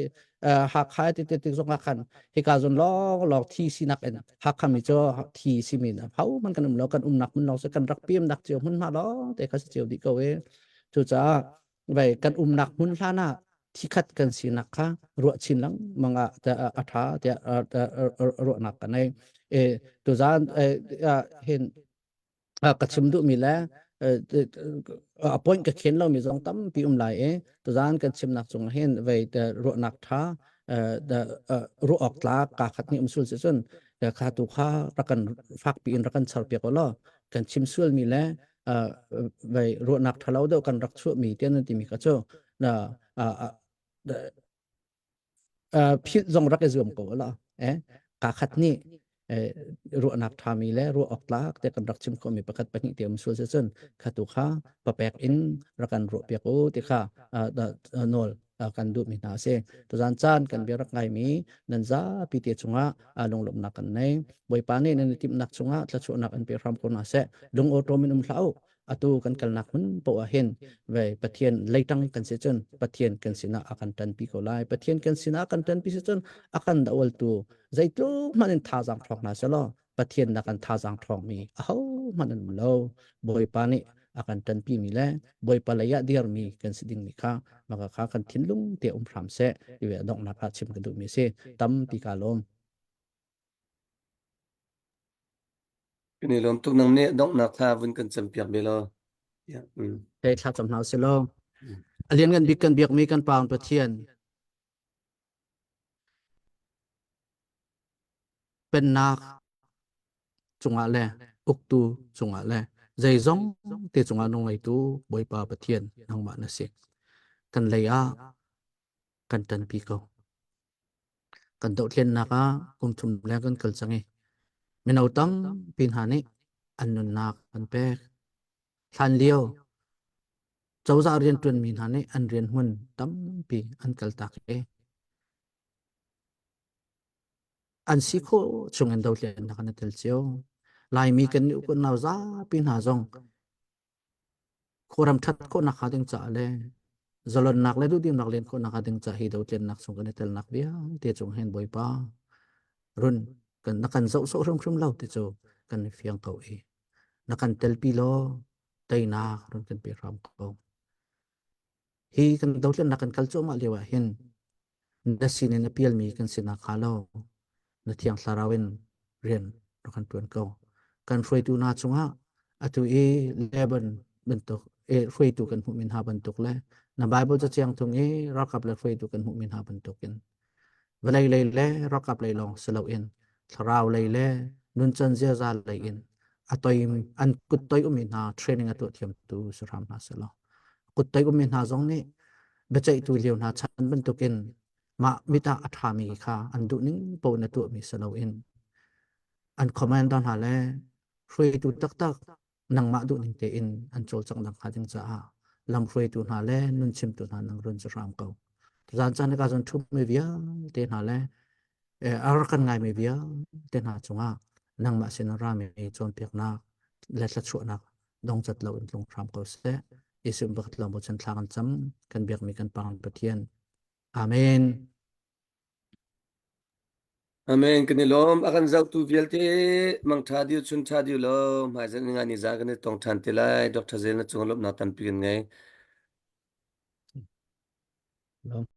Hakha ti te tik zong khan hika zon long long thi sinak in Hakha mi cho thi si mi na hau man kan um lo kan um nak mun long se kan rak piam nak chiu mun ma long te kha si chiu di ko e chu cha vei kan um nak mun hlana thikhat kan sinak kha ruah chin lang manga a tha te ruah nak kan ei e tu zan hin ka chim duhmi le a point ka khen lomi zong tampi um lai i tuzaan kan chimnak cung hin vei ruahnak tha ruah awk tlak ka khat nih um sul si cun kha tu kha rak kan fakpi in rak kan char piak law kan chim sual mi le vei ruahnak tha lo deuh kan rak chuah mi tian timi kha cu philh zong rak i zuam ko la eh ka khat nih ruahnak ṭhami le ruah awk tlak te kan rak chim khomi pakhat pahnih te um sual si cun khatu kha papek in rak kan ruah piak u ti kha nawl kan duhmi hna a si tuzan caan kan bia rak ngaimi nan zapi te cungah lunglawmhnak kan nei bawipa nih nan i timhnak cungah thluachuahnak an pe hram ko hna seh lung awṭawm in um hlah u atu kan kalnak hmun poah ah hin ve Pathian leitang kan si cun Pathian kan sinah a kan ṭanpi ko lai Pathian kan sinah a kan ṭanpi si cun a kan dawltu zeitluk hmanh in thazaang ṭhawng hna selaw Pathian na kan thazaang ṭhawngmi aho hmanh an um lo Bawipa nih a kan ṭanpi mi le Bawipa lei ah dirmi kan si dingmi kha maka kha kan thinlung te um hram seh ti donghnak ah chim ka duhmi a si tampi ka lawm Kan i lawm tuk nang nih donghnak thla vun kan campiak ve law. Yeah. Mm. Hei thla cam hna usih law. A lianngan bik kan biakmi kan Pa Pathian pennak cungah le uktu cungah le zeizong te cungah nung ngeitu Bawipa Pathian nangmah na si. Kan lei ah kan ṭanpi ko. Kan dohthlennak ah kum thum leng kan kal cang i mino tampi hna nih an nunnak an pek. Hlanlio cozah rianṭuanmi hna nih an rian hmun tampi an kaltak i. An si khawh chung in dothlennak an i tel cio. Laimi kan nih ukun nau zapi hna zong khuaram ṭhat khawhnak hnga ding caah le zalonnak le duhdimnak len khawhnak hnga ding caah hi dothlennak chung kan i telnak vialte cung hin Bawipa run kan na kan zoh sawh hrimhrim lo ti cu kan i fiang ko i na kan telpi law teinak run kan pe hram ko. Hi kan dothlennak kan kal cuahmah lio ah hin na sinin a pialmi kan si nakhnga lo na thiang thlarau in rian rak kan ṭuan ko. Kan hruaitu hna cungah atu i Lebanon bantuk e hruaitu kan hmuhmi hna bantuk le na Bible caciang thung i ralkap le hruaitu kan hmuhmi hna bantukin vawlei lei le ralkap lei lawng si loin thlarau lei le nuncan ziaza lei in a toi an kut toi ummi hna training a tuah thiamtu si hram hna selaw kut toi ummi hna zong nih biaceihtu lio hna chan bantukin mah mit ah a ṭhami kha an duh ning paoh in a tuahmi si loin an commander hna le hruaitu taktak nangmah duh ning tein an cawlcangh nakhnga ding caah lamhruaitu hna le nunchimtu hna nang run cu hram ko. Zan caan ka zon ṭhummi vialte hna le a rak kan ngaimi vialte hna cungah nangmah sin rami cawnpiaknak le thluachuahnak dongcat lo in tlung hram ko seh. Jesuh bakhat lawng bochan thla kan cam kan biakmi kan Pa Pathian. Amen. Amen. Kan i lawm. A kan zohtu vialte mangṭha diu chun ṭha diu law hmaizarh ninga ni za kan i tong ṭhan te lai. Dr. Zel na cung lawmhnak tampi kan ngei. Lawm.